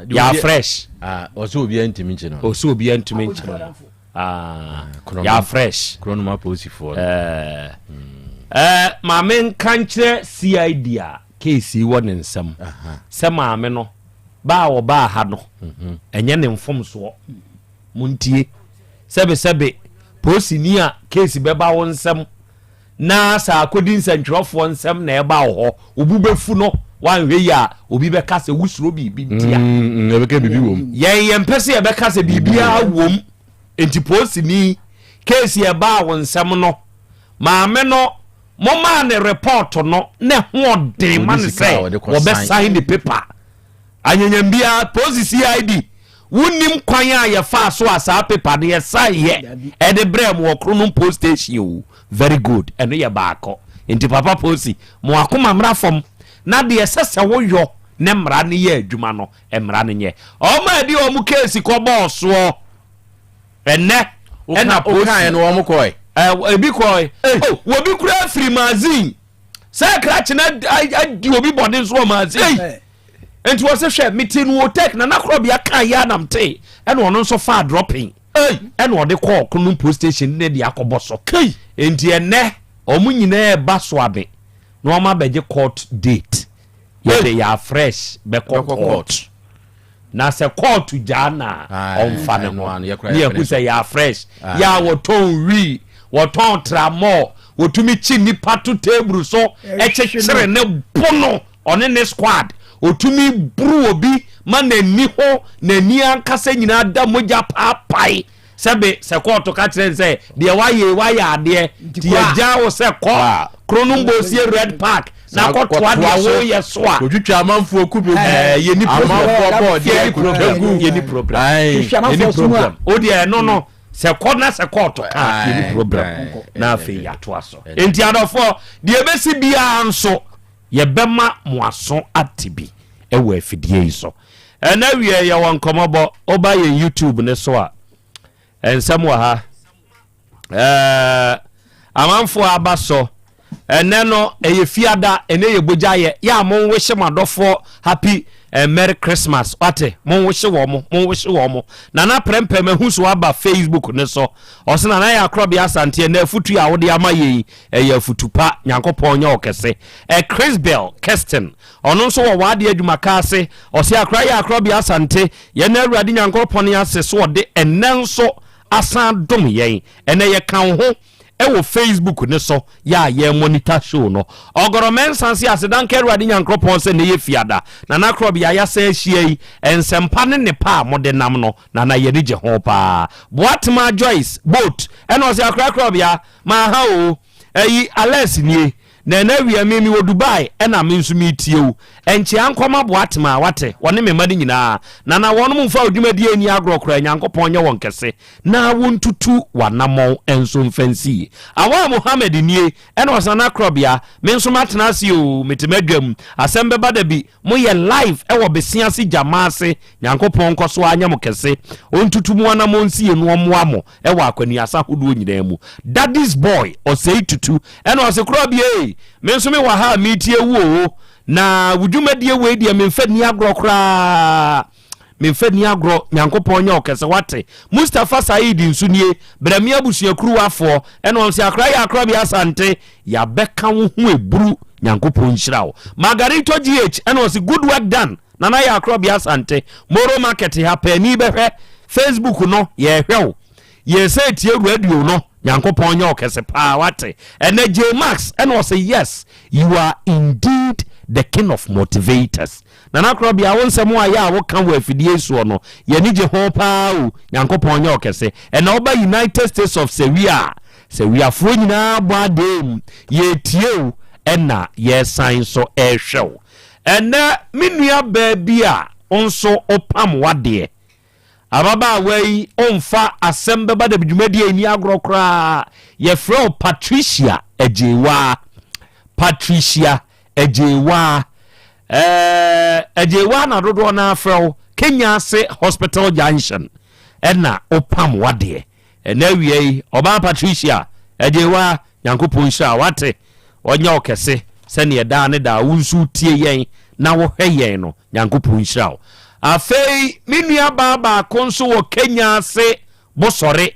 Yaa fresh. Ɔsɛ obiara ntumi nkye no. Ɔsɛ obiara ntumi nkye no. Yaa fresh. Kronom apolisifoɔ no. Ɛɛ maame nka nkyerɛ CID a case yi wɔ ne nsam sɛ maame no ba a ɔbaa ha no ɛnyɛ ne mfomsoɔ. Montie. Sɛbesɛbe polisini a case bɛba wo nsam Na sɛ akɔdi nsɛntwerɛfoɔ nsɛm na ɛba wo hɔ, wo bo bɛfu no, woanhwɛ yie a, obi bɛka sɛ wosuro biribi nti a. Mm, yɛbɛka biribi wom. Yɛn yɛmpɛ sɛ yɛbɛka sɛ biribiara wom. Nti polisini, keesi ɛbaa wo nsɛm no, maame no, momaa ne repɔɔto no na ɛho ɔden ma no sɛ wɔbɛsan ne pepa. Anyanyam biara, polisi CID, wonnim kwan a yɛfaa so a saa paper no yɛsan yɛ ɛde brɛɛ mo wɔ Kronom post station o. Very good, ɛno yɛ baako. Nti papa polisi, mo akoma mmra fam na deɛ ɛsɛ sɛ woyɔ ne mmara no yɛ adwuma no, mmara no nyɛ. Wɔn a ɛde wɔn keesi kɔbɔɔ soɔ ɛnɛ ɛna polisi. Wokaeɛ no wɔn kɔe? Ebi kɔe. Oh, wɔbi koraa firi magazine. Sɛ krakye no adi obi bɔne nso wɔ magazine. Nti wɔ sɛ hwɛ mete no wɔ tech na nakorɔbea kaa yɛ anam tee ɛna ɔno nso faa dropping ɛna ɔde kɔɔ Kronom post station ne de akɔbɔ so. Nti ɛnɛ wɔn nyinaa ɛba so abe na wɔn abɛgye court date. Yɛde yɛ afresh bɛkɔ court. Na sɛ kɔɔto gyaa no a, ɔmfa ne ho. Ne yɛhu sɛ yɛ afresh. Yɛ a wɔtɔn wii, wɔtɔn tramɔɔ, wɔtumi kye nnipa to table so, kyekyere ne bo no, ɔne ne squad. Ɔtumi boro obi ma n'ani ho, n'ani ankasa nyinaa da mogya paapae. Sɛbe sɛ kɔɔto ka kyerɛ no sɛ deɛ wayɛ yi wayɛ adeɛ nti yɛgyaa wo sɛ kɔ Kronom Bosie Red Park na kɔtoa deɛ woyɛ so a. Kɔtwitwa amanfoɔ kube gu. Ɛɛ yɛni problem. Amanfoɔ bɔɔ deɛ Yɛni problem. gu. Yɛni problem. Yɛni problem. O deɛ ɛno no sɛ kɔ na sɛ kɔɔto ka a yɛni problem. Na afei yɛatoa so. Nti adɔfoɔ deɛ ɛbɛsi biara nso yɛbɛma mo aso ate bi wɔ afidie yi so. Ɛna wiɛ yɛwɔ nkɔmɔbɔ woba yɛn YouTube ne so a nsɛm wɔ ha ɛɛ amanfoɔ aba so ɛnɛ no ɛyɛ fiada ɛnɛ yɛ bogya yɛ yɛ a mo nwehyɛ mo adɔfoɔ happy. Eh, Merry Christmas wate monwohye wɔ mo monwohye wɔ mo Nana prɛmpɛ mahu so aba Facebook ne so ɔse Nana yɛ akorɔbea asanteɛ na afutu a wode ama yɛ yi ɛyɛ afutu pa Nyankopɔn nyɛ ɔkɛse eh, Chris Bell Keston ɔno nso wɔ w'adeɛ adwuma ka ase ɔse akora yɛ akorɔbea asante yɛn na Awurade Nyankopɔn ase so ɔde ɛnɛ nso asan dom yɛn ɛnɛ yɛka wo ho ɛwɔ Facebook ne so yɛ a yɛ monitor show no. Ɔgɔrɔ Mensah se aseda nka Awurade Nyankoropɔn sɛ nnɛ yɛ Fiada. Nana Krɔbea yɛasan ahyia yi, nsɛmpa ne nnepa a mode nam no Nana yɛni gye ho paa. Boatema Joyce Boat ɛna ɔse Akora Krɔbea maha oo ɛyi Alex nie na ɛnɛ awia me mewɔ Dubai ɛna me nso meretie wo. Nkyea nkɔma Boatema wate wɔne me mma no nyinaa. Nana wɔnom mfa wo dwumadie nni agorɔ koraa Nyankopɔn nyɛ wɔn kɛse. na wontutu w'anammɔn nso mfa nsi. Awaa Mohammed nie, ɛna ɔsan akorɔbea, me nso matena ase oo, mete m'adwam, asɛm bɛba da bi, moyɛ live ɛwɔ Besease Gyama ase, Nyankopɔn nkɔ so ara nyɛ mo kɛse, ɔntutu mo anammɔn nsie no ɔmmoa mo ɛwɔ akwanuasa ahodoɔ nyinaa mu. Daddy's boy, Ɔsɛe Tutu, ɛna ɔse korɔbea ei, me nso mewɔ ha a meretie wo oo, na wo dwumadie wei deɛ memfa nni agorɔ koraa. Memfa nni agorɔ, Nyankopɔn nyɛ ɔkɛse, wate. Mustafa Saeed nso nie, Brɛme abusuakuruwafoɔ, ɛna ɔse akora yɛ akorɔbea Asante, yɛabɛka wo ho eburu, Nyankopɔn nhyira wo. Margarito GH, ɛna ɔse good work done, Nana yɛ akorɔbea Asante, Moro Market ha, paani bɛhwɛ, Facebook no, yɛhwɛ wo, yɛsɛ tie radio no, Nyankopɔn nyɛ ɔkɛse paa, wate. Ɛnɛ J Max, ɛna ɔse yes, you are indeed the king of motivators. Nana Korɔbea, wo nsɛm a yɛ a woka wɔ afidie yi soɔ no, yɛn ani gye ho paa o. Nyankopɔn nyɛ wo kɛse. Ɛnɛ woba United States of Sewia a, Sewiafoɔ nyinaa bɔ adee mu. Yɛretie wo ɛna yɛresan nso rehwɛ wo. Ɛnɛ me nua baa bi a wo nso wopam w'adeɛ. Ababaawa yi ɔmfa asɛm bɛba da dwumadie nni agorɔ koraa. Yɛfrɛ wo Patricia Agyeiwaa. Patricia Agyeiwaa. Ɛɛ Agyeiwaa na dodoɔ no afrɛ wo. Kenya ase Hospital Junction ɛna wopam wadeɛ. Ɛnɛ awia yi ɔbaa Patricia Agyeiwaa Nyankopɔn nhyira wate. Ɔnyɛ wo kɛse sɛdeɛ daa ne daa wo nso wotie yɛn na wohwɛ yɛn no. Nyankopɔn nhyira wo. Afei me nua baa baako nso wɔ Kenya ase Bosɔre.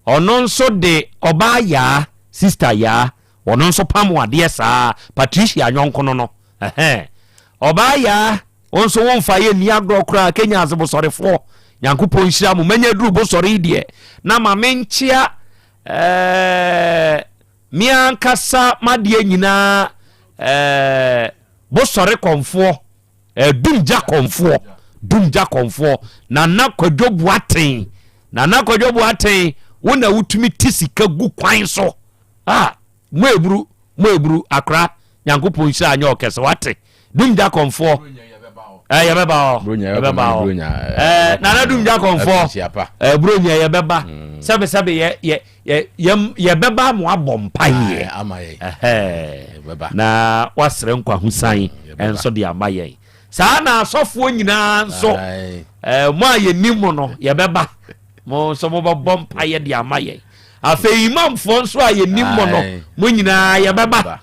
Ɔno nso de ɔbaa Yaa, sister Yaa, ɔno nso pam adeɛ saa, Patricia yɔnko no no. Ɛhɛn. Ɔbaa Yaa, wo nso wo mfa yɛ nni agorɔ koraa Kenya ase Bosɔrefoɔ. Nyankopɔn nhyira mo. Manya duru Bosɔre yi deɛ, na ma menkyea ɛɛ me ankasa m'adeɛ nyinaa ɛɛ Bosɔre kɔmfoɔ, eh, Dumgya kɔmfoɔ, Dumgya kɔmfoɔ, Nana Kwadwo Boateng, Nana Kwadwo Boateng, wo na wotumi te sika gu kwan so. Ah, mo eburu, mo eburu, akora, Nyankopɔn nhyira anyɛ ɔkɛse, wate. Dumgya kɔmfoɔ, eh, yɛbɛba hɔ, yɛbɛba hɔ. Eh, Nana Dumgya kɔmfoɔ, eh, Buronya yɛbɛba. Mm. Sɛbe sɛbe yɛ yɛ yɛbɛba mo abɔ mpaeɛ na wasrɛ nkwahosan mm, nso de ama yɛn saa na asɔfoɔ nyinaa nso mo a yɛnim mo no yɛbɛba mo nso mobɛbɔ mpaeɛ de ama yɛn afei imamfoɔ nso a yɛnim mo no mo nyinaa yɛbɛba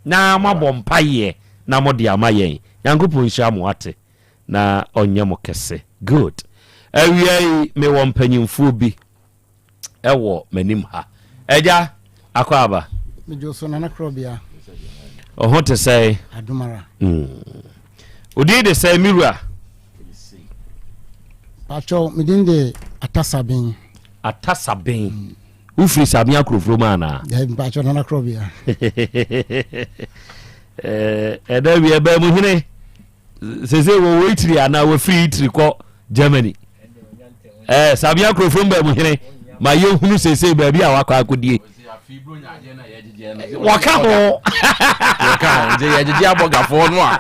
na moabɔ mpaeɛ na mode ama yɛn nyankopɔn nhyira mo ate na ɔnyɛ mo kɛse good awia yi mewɔ mpanyimfoɔ bi ɛwɔ m'anim ha. Agya, akɔ aba. Medwo so nana korɔbea. Ɔho te sɛe? Adomara. Mm. Odin de sɛe me wura? Pakyɛw, me din de Atasaben. Atasaben. Mm. Wofiri Saben akurofuro mu anaa? Daabi, mpakyɛw nana korɔbea. Ɛda wie bɛn mu hene? Sese wɔwɔ Italy anaa wɔfiri Italy kɔ Germany? Ɛɛ Sabea kurofo mbaa mu hene ma yɛhunu sese baabi a wakɔ akɔdie. Wɔka ho. Wɔka ho nti yɛgyegye abɔgafoɔ no a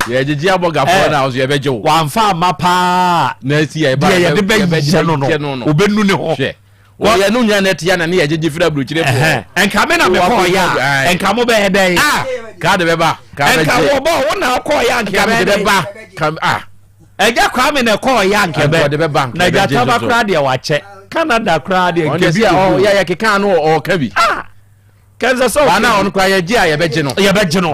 yɛgyegye abɔgafoɔ no a nso yɛbɛgye wo. Wamfa amma paa. Na esi yɛ ba deɛ yɛde bɛyɛ no no obɛnu ne ho. Hwɛ. Wɔyɛ no nya na ɛte ya na ne yɛgyegye firi aburokyire foɔ. Nka me na mekɔɔ yɛ a nka mo bɛyɛ dɛn. Ah kaa de bɛba. Nka wɔbɔ wo na ɔkɔɔ yɛ a nka bɛyɛ dɛn. Ah. Ɛgya Kwame na ɛkɔɔ yɛ a nka bɛ. Na agya Taba koraa deɛ wakyɛ. Canada koraa deɛ nka bi. Ɔno deɛ yɛ keka no ɔɔka bi. Ah. Kɛnsɛ sɛ Ba na ɔno koraa yɛgye a yɛbɛgye no. Yɛbɛgye no.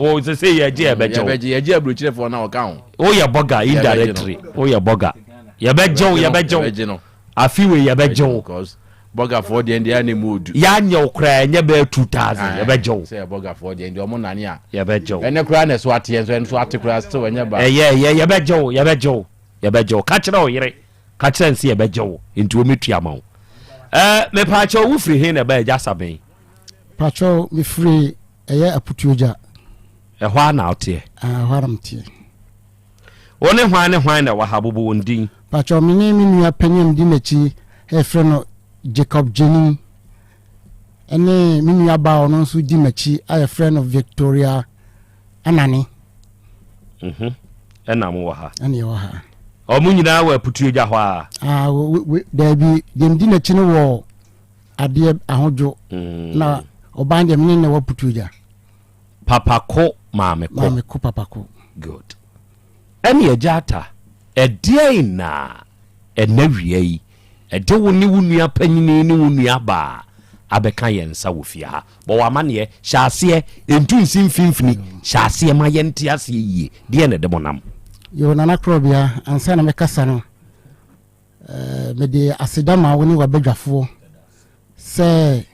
Wo sɛ sɛ yɛgye yɛbɛgye wo. Yɛbɛgye yɛgye aburokyerɛfoɔ na ɔka ho. Woyɛ bɔga indirectly. Woyɛ bɔga. Yɛbɛgye wo yɛbɛgye wo. Afi wei yɛbɛgye wo. Because bɔgafoɔ deɛ deɛ ne mu odu. Yɛanyɛ wo koraa ɛnyɛ bɛyɛ 2000 yɛbɛgye wo. Sɛ bɔgafoɔ deɛ deɛ ɔmo nane a. Yɛbɛgye wo. Ɛnɛ koraa na ɛso ateɛ nso ɛnso ate koraa still ɛnyɛ ba. Ɛyɛ ɛyɛ yɛbɛgye wo yɛbɛgye wo yɛbɛgye wo. Ka kyerɛ wo yere. Ka kyerɛ no sɛ yɛbɛgye wo nti wɔmɛtua ma wo. Ɛɛ mepaakyɛw wo firi he na ɛbaa agya Sabɛn? Pakyɛw mefiri ɛyɛ Aputuogya. Ɛhɔ a na woteɛ? Ah, ɛhɔ a na meteɛ. Wo ne hwan ne hwan na ɛwɔ ha? Bobɔ wɔn din. Pakyɛw me ne me nua panyin a medi n'akyi a yɛfrɛ no Jacob Gyenin ɛne me nua baa a ɔno nso di m'akyi a yɛfrɛ no Victoria Anane. Mhm. Ɛna mo wɔ ha. Ɛna yɛwɔ ha. Ɔmo nyinaa wɔ aputuagya hɔ a. Ah, daabi, deɛ medi n'akyi no wɔ adeɛ ahodwo. Mm. Na ɔbaa deɛ mene na ɛwɔ aputuagya. Papako maame ko. Maame ko papako. Good. Ɛne agya ata, ɛdeɛn na Ɛnnɛ awia yi, ɛde wo ne wo nua panyini ne wo nua baa abɛka yɛn nsa wɔ fie ha. Bɔ w'amanneɛ, hyɛ aseɛ, ntu nsi mfimfini, hyɛ aseɛ ma yɛnte aseɛ yie. Deɛn na ɛde mo nam? Yoo Nana Korɔbea, ansa na mɛkasa no, eh, mede aseda ma wo ne w'abadwafoɔ sɛ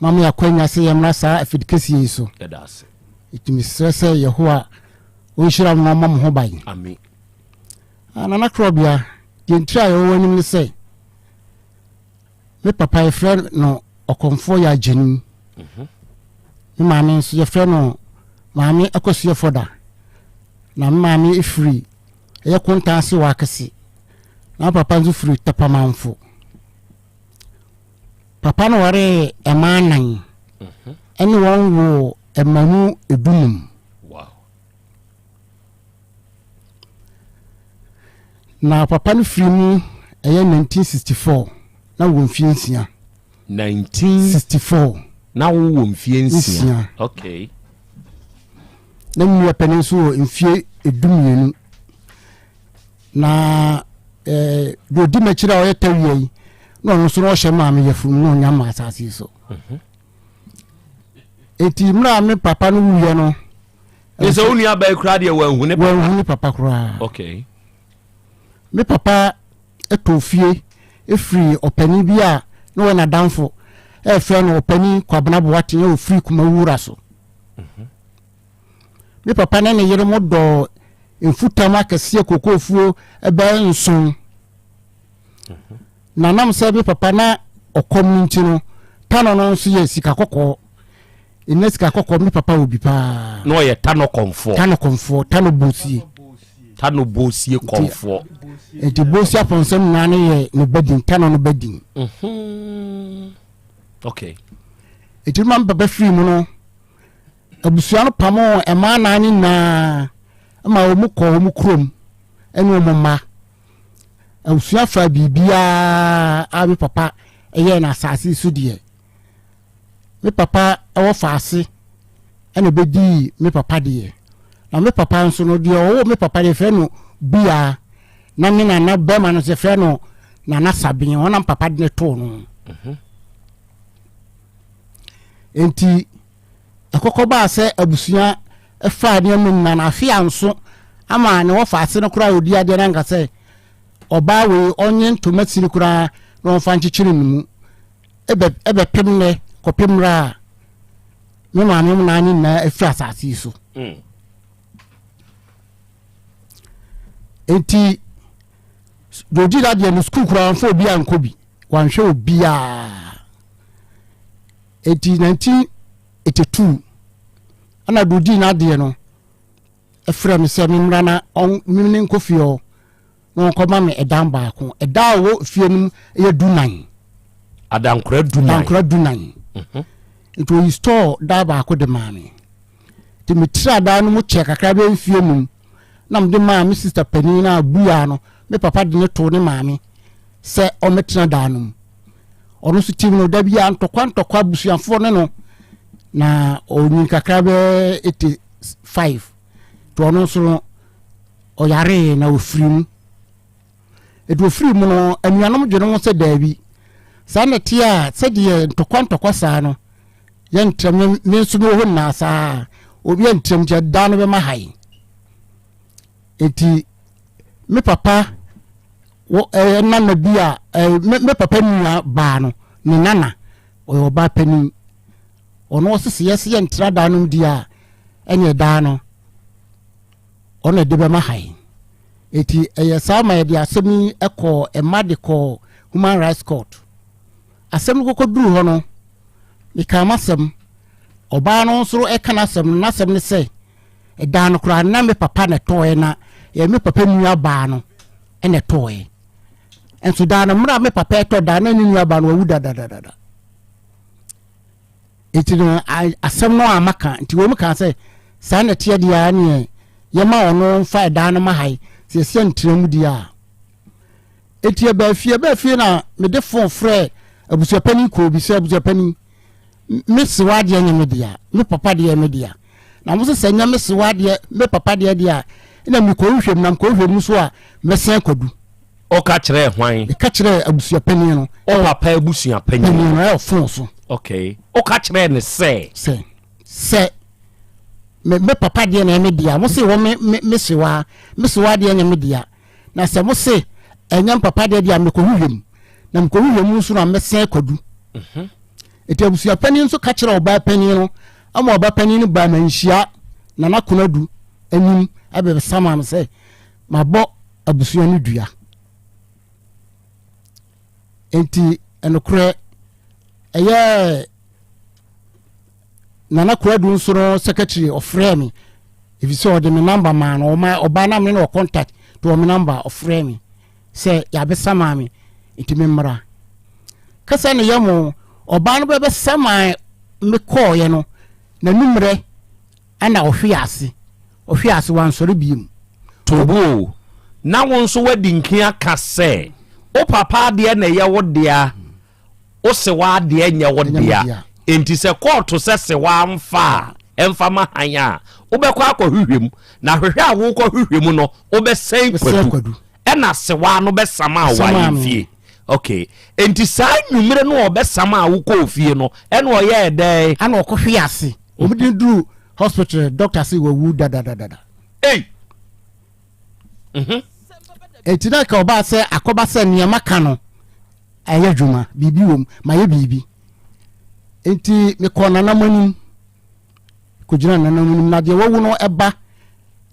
moama yɛn akwanya sɛ yɛmmra saa afidikɛseɛ yi so. Yɛda ase. Ɛti mesrɛ sɛ Yehowa ɔnhyira mo na ɔmmɔ mo ho ban. Amen. Ah, Nana Korɔbea, deɛ ntiri a yɛwɔ w'anim ne sɛ, me papa yɛfrɛ no Ɔkɔmfoɔ yɛ Agyani. Mhm. Me maame nso yɛfrɛ no Maame Akosua Fɔda. Na me maame firi ɛyɛ Kontaase wɔ Akese. Na me papa nso firi Tapamanfo. Papa no waree mmaa nan. Mhm. Ɛne wɔn woo mmamu edunum. Na papa no firi mu ɛyɛ 1964 na wɔ mfie nsia. 1964 na wowɔ mfie nsia. Okay. Na me nua panin nso wɔ mfie edumienu. Na eh, deɛ ɔdi m'akyiri a ɔyɛ tawia yi na ɔno nso na ɔhyɛ maame yafunu na ɔnya ma asase yi so. Mhm. Eti mmerɛ a me papa no wuiɛ no Ne sɛ wo nua bɛyi koraa deɛ wanhu ne papa. Wanhu ne papa koraa. Okay. Me papa tɔɔ fie firi ɔpanin bi a na ɔyɛ n'adamfo ɛfrɛ no ɔpanin Kwabena Boateng a ɔfiri Kumawura so. Mhm. Me papa ne ne yere mo dɔɔ mfutam akɛseɛ kokofuo ɛbɛyɛ nson. Mhm. Na nam sɛ me papa na ɔkɔm no nti no, tano no nso yɛ sika kɔkɔɔ. Nnɛ sika kɔkɔɔ me papa wɔ bi paa. Na ɔyɛ tano kɔnfoɔ. Tano kɔnfoɔ, tano bosie. Tano bosie kɔnfoɔ. Nti bosie apɔnsɛm nyinaa no yɛ ne ba din, tano no ba din. Mhm. Okay. Nti ma me papa firi mu no, abusua no pamoo mmaa nan no nyinaa ma wɔn kɔɔ wɔn kurom ɛne wɔn mma. Abusua faa biribiara a me papa yɛɛ no asase so deɛ. Me papa wɔ faase ɛna ɛbɛdii me papa deɛ. Na me papa nso no, deɛ ɔwɔ me papa deɛ yɛfrɛ no Bua, na ne nana bɛrima no nso yɛfrɛ no Nana Saben, wɔn na papa de ne too no. Mhm. Nti ɛkɔkɔ baa sɛ abusua faa nneɛma nyinaa na afe anso ama ne wɔ faase no koraa ɔdi adeɛ no anka sɛ ɔbaa wei ɔnye ntoma sini koraa na ɔmfa nkyekyere ne mu. Ebɛ, ɛbɛpem nnɛ kɔpem mmerɛ a me maame mo naa ne nyinaa afiri asase yi so. Mm. Enti, deɛ ɔdi n'adeɛ no sukuu koraa wamfa obi ankɔ bi, wanhwɛ obiara. Enti 1982 ɛna deɛ ɔdi n'adeɛ no frɛ me sɛ memmra na mene nkɔ fie hɔ na ɔnkɔma me ɛdan baako. Ɛdan a ɛwɔ fie no mu yɛ dunan. Adankora dunan. Adankora dunan. Mhm. Nti oyi store dan baako de maa me. Nti metira dan no mu kyɛ kakra bɛyɛ mfie num na mede maa me sista panin no a buaa no me papa de ne too ne maame sɛ ɔmmɛtena dan no mu. Ɔno nso tim no da biara ntɔkwa ntɔkwa abusuafoɔ ne no na ɔnyin kakra bɛyɛ 85 nti ɔno nso no ɔyaree na ɔfiri mu. Ɛti ɔfiri mu no, anuanom dwene ho sɛ daabi, saa na ɛteɛ a sɛdeɛ ntɔkwa ntɔkwa saa no, Yɛntrɛm me me nso mewɔ hɔ nyinaa saa obi yɛntrɛm nti ɛda no bɛma ha yi. Nti me papa wɔ ɛyɛ nana bi a ɛɛ me me papa nua baa no ne nana ɔyɛ ɔbaa panin ɔno ɔsese yɛse yɛntra daa no mu di a ɛnyɛ daa no ɔno ɛde bɛma ha yi. Eti ɛyɛ saa ma yɛde asɛm yi kɔɔ ɛma de kɔɔ human rights court. Asɛm no kɔkɔ duru hɔ no mekaa m'asɛm ɔbaa no nso ɛka n'asɛm no n'asɛm ne sɛ ɛdaa no koraa na me papa na ɛtɔɔɛ na ɛyɛ me papa nua baa no ɛna ɛtɔɔɛ nso daa no mmerɛ a me papa ɛtɔ daa na ne nua baa no wawu dadadadada nti no asɛm no a maka nti wɔn kaa sɛ saa na ɛteɛ deɛ a neɛ yɛma ɔno mfa ɛdaa no ma ha yi sɛ yɛsi antra mu deɛ a eti ɛbaa fie ɛbaa fie na mede fon frɛ abusuapanin kɔɔ bi sɛ abusuapanin me sewa adeɛ nyɛ me dea me papa deɛ me dea na mo sɛ sɛ nyɛ me sewa adeɛ me papa deɛ deɛ a ɛna mekɔhwehwɛ mu na mekɔhwehwɛ mu so a mɛsɛn kwadu Ɔka kyerɛɛ hwan? Meka kyerɛɛ abusuapanin no. Wo papa abusuapanin. Panin no ɛwɔ fon so. Okay. Ɔka kyerɛɛ no sɛ. Sɛ sɛ me me papa deɛ na ɛme dea. Mo se wɔ me me me sewa me sewa deɛ nyɛ me dea. Na sɛ mo se ɛnyɛ me papa deɛ deɛ a mekɔhwehwɛ mu. Na mekɔhwehwɛ mu nso na mɛsɛn kwadu. Mhm. Eti abusuapanin nso ka kyerɛɛ ɔbaa panin no ama ɔbaa panin no baa manhyia Nana Konadu anim ɛbɛsama no sɛ mabɔ abusua no dua. Enti ɛnokorɛ ɛyɛ Nana Kwadu nso no secretary ɔfrɛɛ me ɛfiri sɛ ɔde me number maa no ɔma ɔbaa na me ne wɔ contact to ɔme number ɔfrɛɛ me sɛ yɛabɛsa maa me nti me mmra kasa ne yɛ mo ɔbaa no bɛbɛsa maa me kɔɔeɛ no n'anummerɛ Ɛnna ɔhwee ase, ɔhwee ase, wansɔre bio. Tobo, na wo nso woadi nkin aka sɛ wo papa adeɛ na ɛyɛ wo dea, wo sewaa adeɛ nyɛ wo dea. Enti sɛ kɔɔto sɛ sewaa mfa a, ɛmfa ma hann a, wobɛkɔ akɔhwehwɛ mu, na hwehwɛ a worekɔhwehwɛ mu no, wobɛsɛn kwadu. Ɛna sewaa no bɛsama wo ahemfie. Okay. Enti saa anwummere no a ɔbɛsama wo kɔɔ fie no, ɛna ɔyɛɛ dɛn? Ɛna ɔkɔhwee ase. Wɔn de duru hospital doctor se wawu dadadadada. Ei. Mhm. Eti na ka ɔbaa sɛ akɔba sɛ nneɛma ka no ɛyɛ adwuma biribi wɔ mu ma yɛ biribi. Nti mekɔɔ nanam anim kɔgyina nanam anim na deɛ wawu no ɛba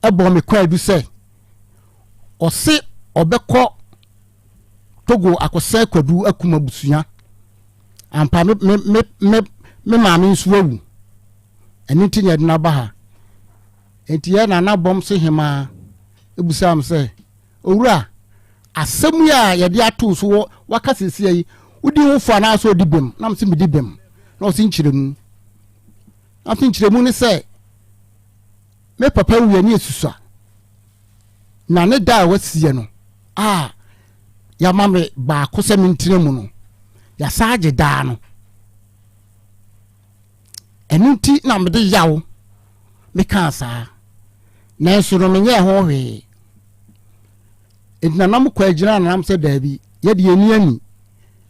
ɛbɔ me kwaadu sɛ ɔse ɔbɛkɔ Togo akɔsɛe kwadu akum abusua. Ampa me me me me me maame nso awu. Ɛno nti na yɛde no aba ha. Enti yɛ nana bɔm se hemaa ebusaa me sɛ, Owura, asɛm yi a yɛde ato so wɔ waka seesia yi, wodi ho fɔ anaasɛ odi bem? Na mese medi bem. Na ɔse nkyerɛmu. Na mese nkyerɛmu ne sɛ, me papa wuiɛ ne esusua. Na ne da a wasiɛ no a yɛama me baako sɛ mentena mu no, yɛasan agye daa no. Ɛno nti na mede yaw mekaa saa. Nanso no menyɛɛ ho hwee. Enti na nam kɔ agyina na nam sɛ daabi, yɛde yɛni ani.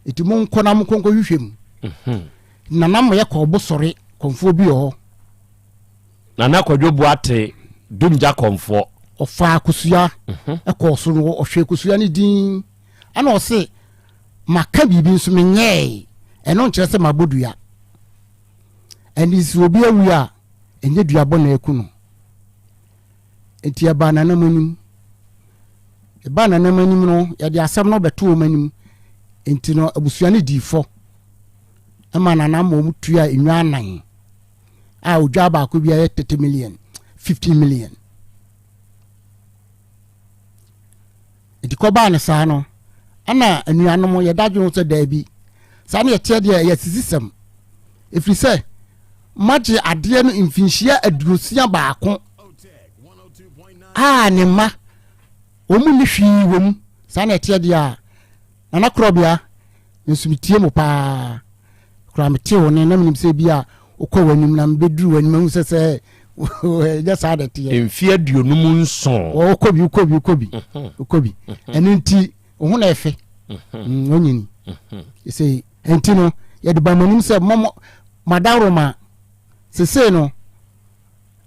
Enti monkɔ na monkɔ nkɔhwehwɛ mu. Mhm. Na nam yɛkɔ ɔbosɔre kɔmfoɔ bi wɔ hɔ. Nana Kwadwo Boate Dumgya Kɔmfoɔ. Ɔfaa kosua kɔɔ so no, ɔhwɛɛ kosua no dinn, ɛna ɔse, Maka biribi nso menyɛɛe, ɛno nkyerɛ sɛ mabɔ dua. Ɛnde sɛ obi awu a, ɛnyɛ duabɔ na aku no. Enti ɛbaa nananom anim. Ɛbaa nananom anim no, yɛde asɛm no bɛto wɔn anim. Enti no, abusua no dii fɔ. Ɛma nana ma wɔn tua nnwa anan. a odwa baako bi ayɛ 30 million 15 million nti kɔbaa no saa no ɛna anuanom yɛda dwen sɛ daabi saa ne yɛteɛ deɛ ɛyɛ asisisɛm ɛfiri sɛ magye adeɛ no mfinhyia 61 a ne mma wɔn mu nni hwee wɔ mu saa na ɛteɛ deɛ a nana korɔbea nso metie mo paa koraa metee wo nne na menim sɛ bi a wokɔ w'anim na mebɛduru w'anim ahu sɛ sɛ ɛnyɛ saa na ɛteɛ. Mfeɛ 57. Wokɔ bi wokɔ bi wokɔ bi mhm. wokɔ bi mhm. ɛno nti wo ho na ɛfɛ mhm. mm, ɔnyini sɛ ɛnti no yɛde ba m'anim sɛ mɔmɔ madaworo ma. Sesei no,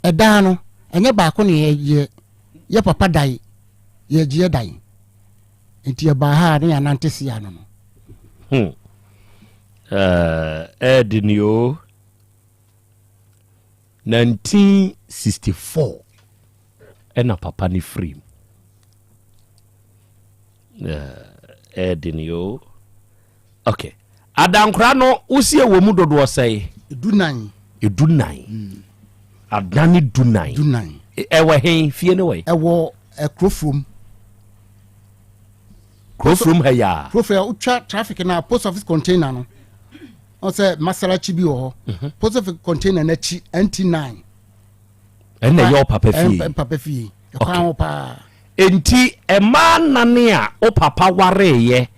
ɛdan no, ɛnyɛ baako na yɛyɛ, yɛ papa dan, yɛgye yɛ dan. Nti yɛbaa ha a na yɛanante se ano no. Hmm. Ɛɛde ni o. 1964 ɛna papa no firi mu. Ɛɛde ni o. Okay. Adankora no wosie wɔ mu dodoɔ sɛe? Dunan. Edunan. Adane dunan. Dunan. Ɛwɔ he? Fie ne wɔ? Ɛwɔ Kurofurom. Kurofurom ha yi a. Kurofurom wotwa traffic na post office container no. Ɔn sɛ Masalachi bi wɔ hɔ. Mhm. Post office container n'akyi NT9. Ɛnna ɛyɛ ɔpapa fie. Papa fie. Ɛkwan ho paa. Enti mmaa nane a wo papa wareeɛ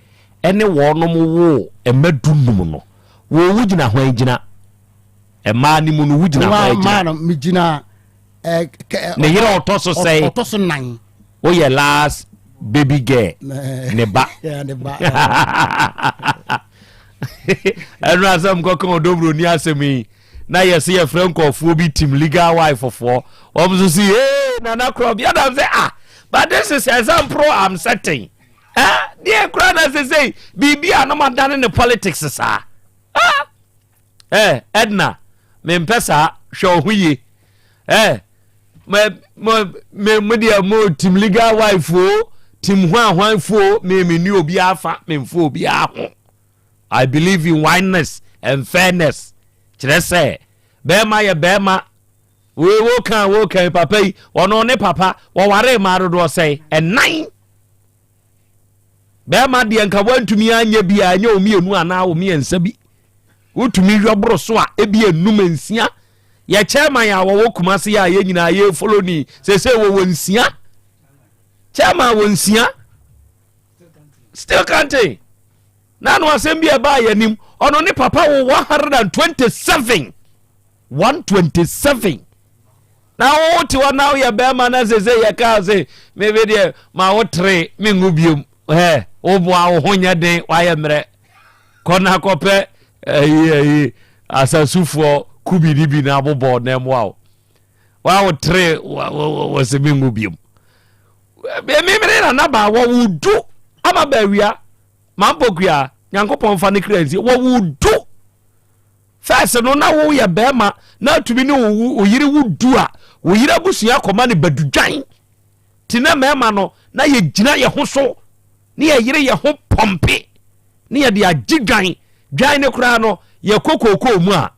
ne wɔnom woo mma dunum no, wo wogyina hwan gyina? Mmaa no mu no wogyina hwan gyina? Mmaa no megyina ne yere a ɔtɔ so sɛn? Ɔtɔ so nan. Woyɛ last baby girl ne ba. Ne ba. Ɛno asɛm kɔka ɔdɔbroni asɛm yi na yɛsɛ yɛfrɛ nkurɔfoɔ bi team legal wife foɔ wɔn nso si ee nana korɔ bi adam sɛ ah but this is example i'm setting eh deɛ kura na sɛ sɛ biribi a na ma dane ne politics saa ah eh Edna mempɛ saa hwɛ wo ho yie eh me me me mo deɛ mo team legal wife o team hwan hwan fo me me ni obi afa me mfo obi aho I believe in oneness and fairness kyerɛ sɛ bɛrima yɛ bɛrima wei wo kan wo kan papa yi ɔno ne papa wɔware mmaa dodoɔ sɛn ɛnan bɛrima deɛ nka wantumi anyɛ bi a ɛnyɛ omienu anaa omiɛnsa bi wotumi hwɛ boro so a ebi enum nsia yɛ chairman a wɔwɔ kumase a yɛn nyinaa yɛ follow ni sese wɔwɔ nsia chairman wɔ nsia still counting na ano asɛm bi a ɛbaa yɛn anim ɔno ne papa wɔ 127 127 na wote hɔ na woyɛ bɛrima na sese yɛ kaa se mebe deɛ ma wo tere mengu biom ɛ woboa wo ho nyɛ den woayɛ mmerɛ kɔ na kɔpɛ ayi ayi asasufoɔ kubi ne bi na abobɔ na ɛmmoa wo wa wo tere wɔ se mengu biom memene na naba wɔwo du ama baawia mampokua nyankopɔn fa ne kra nsi wɔwo du First no na wo yɛ bɛrima na atumi ne wo yere wo du a wo yere abusua kɔma ne badudwan ti na mmarima no na yɛgyina yɛ ho so ne yɛyere yɛ ho pɔmpe ne yɛde agye dwan dwan ne koraa no yɛkɔ kookoo mu a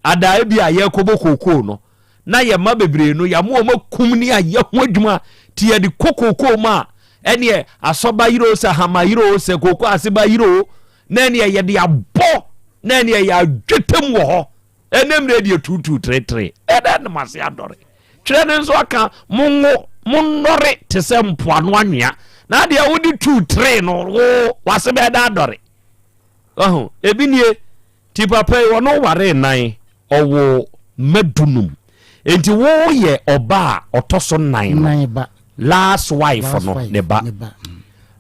adaa bi a yɛkɔbɔ kookoo no na yɛ mma bebree no yɛama wɔn akum ne ayɛ ho adwuma ti yɛde kɔ kookoo mu a ɛneɛ asɔba yere o sɛ hama yere o sɛ kookoo aseba yere o na ɛneɛ yɛde abɔ na ɛneɛ yɛ adwetam wɔ hɔ ɛnɛ mmerɛ deɛ tuutuu teretere ɛdɛ nom ase adɔre twerɛ no nso aka monwo monnɔre te sɛ mpoano anwea na adeɛ wode tuu tere no wo wase bɛɛ da adɔre ɔho ebi nie Nti papa yi ɔno waree nan, ɔwoo mma dunum. Nti wo yɛ ɔba a ɔtɔ so nan no. Nan ba. Last wife Last no wife, ne ba. ne ba.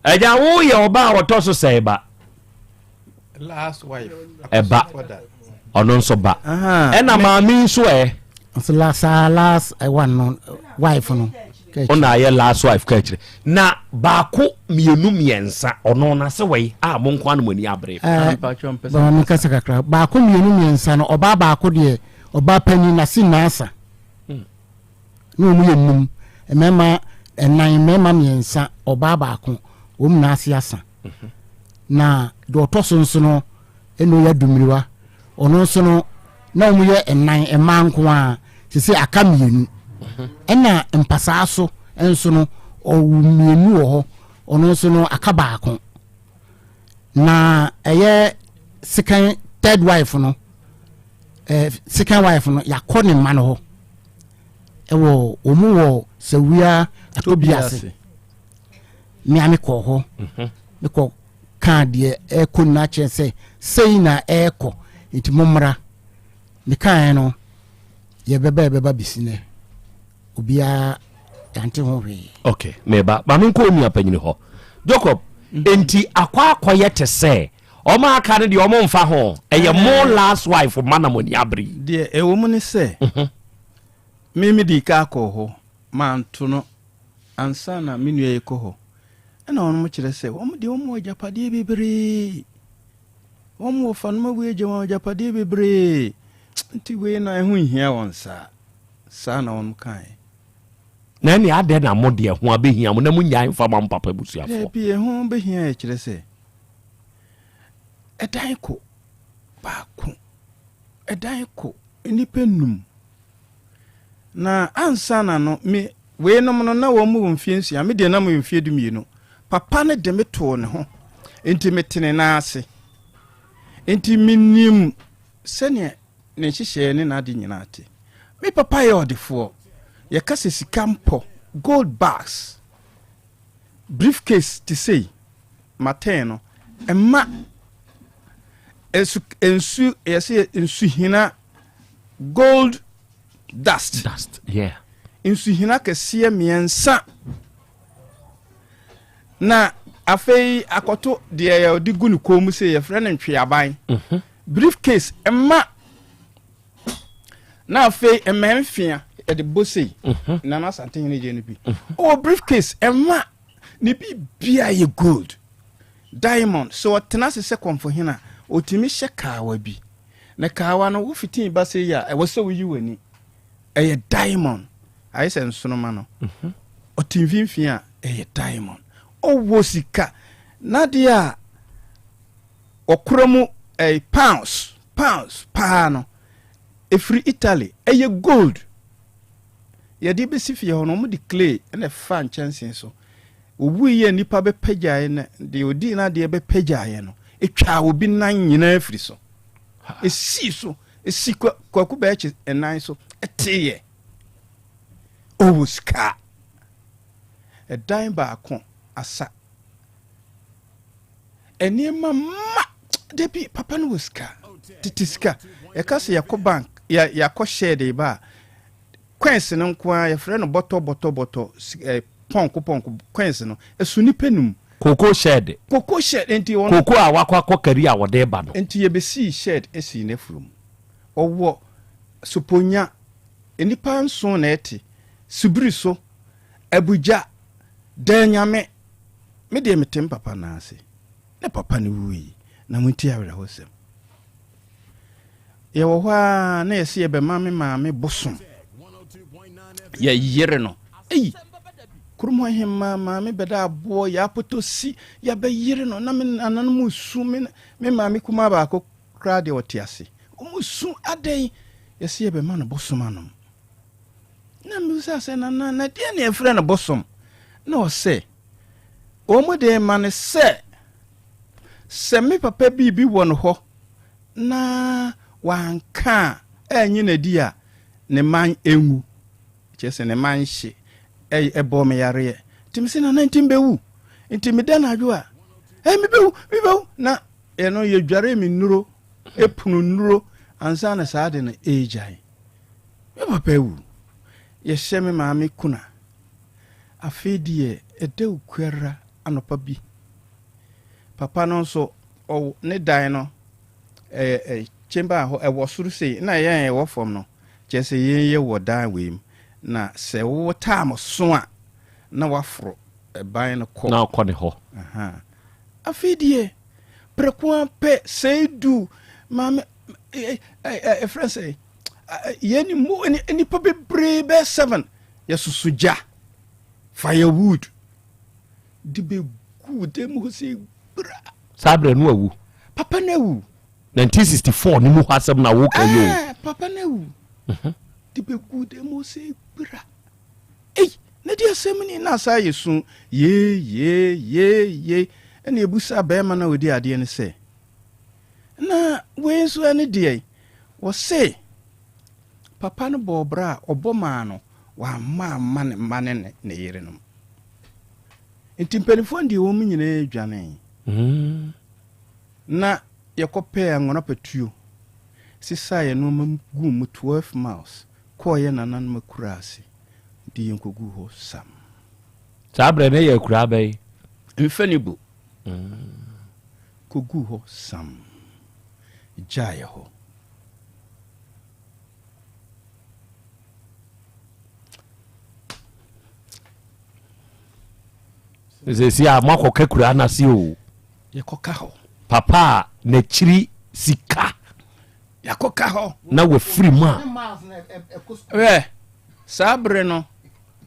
Agya wo yɛ ɔba a ɔtɔ so sɛn ba? Last wife. Ɛba. Ɔno nso ba. Aha. Ɛna maame nso ɛ. Nso last saa last eh, one no eh, wife no. Ɔna ayɛ last wife ka akyire. Na baako mmienu mmiɛnsa ɔno n'ase wɔ yi a mo nko ano mo ani abere. Eh, bama mi kasa kakra. Baako mmienu mmiɛnsa no ɔbaa baako deɛ ɔbaa panyin n'ase nyinaa asa. Hmm. Na wɔn yɛ nnum mmarima ɛnan mmarima mmiɛnsa ɔbaa baako wɔn nyinaa ase asa. Mhm. Na deɛ ɔtɔ so nso no ɛna ɔyɛ adumiriwa ɔno nso no na wɔn yɛ nnan mmaa nko ara sese aka mmienu ɛna mpasaa so nso no ɔwɔ mmienu wɔ hɔ ɔno nso no aka baako na ɛyɛ second third wife no ɛɛ second wife no yakɔ ne mma no hɔ ɛwɔ wɔn wɔ sawia atobi ase mmea mi kɔ hɔ mhm. mekɔ kaa deɛ ɛrekɔ nyinaa kyerɛ sɛ sei na ɛrekɔ nti mommra mekaeɛ no yɛbɛba yɛbɛba bɛsi nɛ obiara yɛante ho hwee. Ok meba ma menkɔ onua panyini hɔ Jacob mm -hmm. Enti akɔ akɔyɛ te sɛ. Ɔmo aka no deɛ ɔmo nfa ho. Ɛyɛ mo last wife ma na mo ani abere yi. Deɛ ɛwɔ mu ne sɛ, me medii ka kɔɔ hɔ, manto no ansa na me nua yi kɔ hɔ. Ɛna wɔn kyerɛ sɛ wɔn deɛ wɔn wɔ agyapadeɛ bebree. Wɔn wɔ fa nom awu agya wɔn agyapadeɛ bebree. Nti wei na ɛho nhia wɔn saa. Saa na wɔn kaeɛ. Na ɛne adɛn na mo deɛ ho abɛhia mo na mo nyae mfa ma mo papa abusuafoɔ? Dabi, ɛho bɛhia yɛ kyerɛ sɛ ɛdan ko baako, ɛdan ko nnipa num. Na ansa na no, me weinom no na wɔn mu wɔ mfeɛ nsia, me deɛ na meyɛ mfeɛ dumienu. Papa no de me too ne ho, nti metene nan ase. Nti menim sɛdeɛ Ne nhyehyɛeɛ ne n'ade nyinaa te. Me papa yɛ ɔdefoɔ. Yɛka sɛ sika mpɔ, gold bars, briefcase te sei, matɛn no, mma nsu, nsu, yɛsɛ nsuhina, gold dust. Dust, yeah. Nsuhina kɛseɛ mmiɛnsa. Na afei akɔto deɛ yɛde gu ne kɔn mu sei, yɛfrɛ no ntweaban. Mm -hmm. Briefcase mma na afei mmɛnfea yɛde bɔ sei mhm. nana asantehene gye no bi mhm. ɔwɔ briefcase mma ne bibia yɛ gold diamond sɛ ɔtena ase sɛ kɔmfohene a ɔtumi hyɛ kaawa bi na kaawa no wofitii ba sɛ yi a ɛwɔ sɛ woyi w'ani ɛyɛ diamond ayɛ sɛ nsonoma no mhm. ɔte mfimfini a ɛyɛ diamond ɔwɔ sika nadeɛ a Wɔkora mu ɛy pounds pounds paa no ɛfiri Italy ɛyɛ gold yɛde bɛsi fie hɔ no wɔde clay na ɛfa nkyɛnsee so owui yɛ nnipa bɛpagyaeɛ na deɛ ɔdii n'adeɛ bɛpagyaeɛ no ɛtwaa obi nan nyinaa firi so ɛsii so ɛsi kwaku bɛɛkye nan so ɛteeɛ ɔwɔ sika ɛdan baako asa Nneɛma ma dabi papa no wɔ sika tete sika yɛka sɛ yɛkɔ bank yɛ yɛakɔ share de ba a coins no nko ara yɛfrɛ no bɔtɔ bɔtɔ bɔtɔ eh, pɔnko pɔnko coins no ɛso nipa num. Koko shed. Koko shed nti wɔn. Koko a wakɔ akɔ kari a wɔde ba no. Nti yɛbɛsii shed sii n'afurum ɔwɔ soponya nnipa nson na ɛte subiri so abugya dan nyame. Me deɛ mete me papa nan ase ne papa no wui na montie awerɛhosɛm. Yɛwɔ hɔ ara na yɛse yɛbɛma me maame bosom yɛyere no. Ei, kurom hɔ hemmaa maame bɛda aboɔ yɛapotɔ si yɛabɛyere no na me nananom su me me maame kumaa baako koraa deɛ ɔte ase. Wɔn su adɛn yɛse yɛbɛma no bosom anom. Na mebisa sɛ, Nana, na deɛn na yɛfrɛ no bosom? Na ɔse, Wɔn de ma no sɛ, sɛ me papa biribi wɔ no hɔ na wanka a anyi no adi a, ne mma nwu. Kyerɛ sɛ ne mma nhye. Ɛbɔɔ me yareɛ. Nti mese, Nana, nti mebɛwu? Nti meda anadwo a, ɛ mebɛwu, mebɛwu. Na ɛno yɛdwaree me nnuro, ɛpono nnuro ansa na saa ade no ɛregyae. Me papa awu. Yɛhyɛ me maame kuna. Afei deɛ ɛda okuara anɔpa bi. Papa no nso ɔwɔ ne dan no ɛyɛ ɛ chamber hɔ ɛwɔ soro sei na yɛn ɛwɔ fam no kyerɛ sɛ yɛn yɛ wɔ dan wei mu na sɛ wo taam so a na waforo ɛban no kɔ. Na ɔkɔ ne hɔ. Afei deɛ prɛko ara pɛ sɛɛ du maame ɛfrɛ sɛ yɛn mu nnipa bebree bɛyɛ seven yɛsoso gya firewood de bɛgu dan mu hɔ sɛ gbra. Saa berɛ no awu. Papa no awu. 1964 no mu hɔ asɛm na woka yi o. Papa no awu. Mhm. De bɛgu dan mu hɔ sɛ gbra. Ei, na di asɛm ni na asa yɛ su yee yee yee yee ɛna ebusa bɛrima na ɔdi adeɛ no sɛ Na wei nso ɛne deɛn? Wɔse papa no bɔɔ bra a ɔbɔ maa no, wamma amma ne mma ne ne yerenom. Nti mpanimfoɔ no deɛ wɔn nyinaa dwanee. Mm. Na yɛkɔpɛɛ anwona patuo sesaa yɛn nneɛma guu mu 12 miles kɔɔ yɛn nananom akuraa ase de yɛn kɔguu hɔ sam. Saa berɛ no yɛ akuraa bɛn? Mfɛnibo. Mm. kɔguu hɔ sam gyaeɛ hɔ. Sɛsi a moakɔka kura no ase o. Yɛkɔka hɔ. Papa a n'akyiri sika. Yɛakɔka hɔ. Na wafiri mu a. Hwɛ, saa bere no,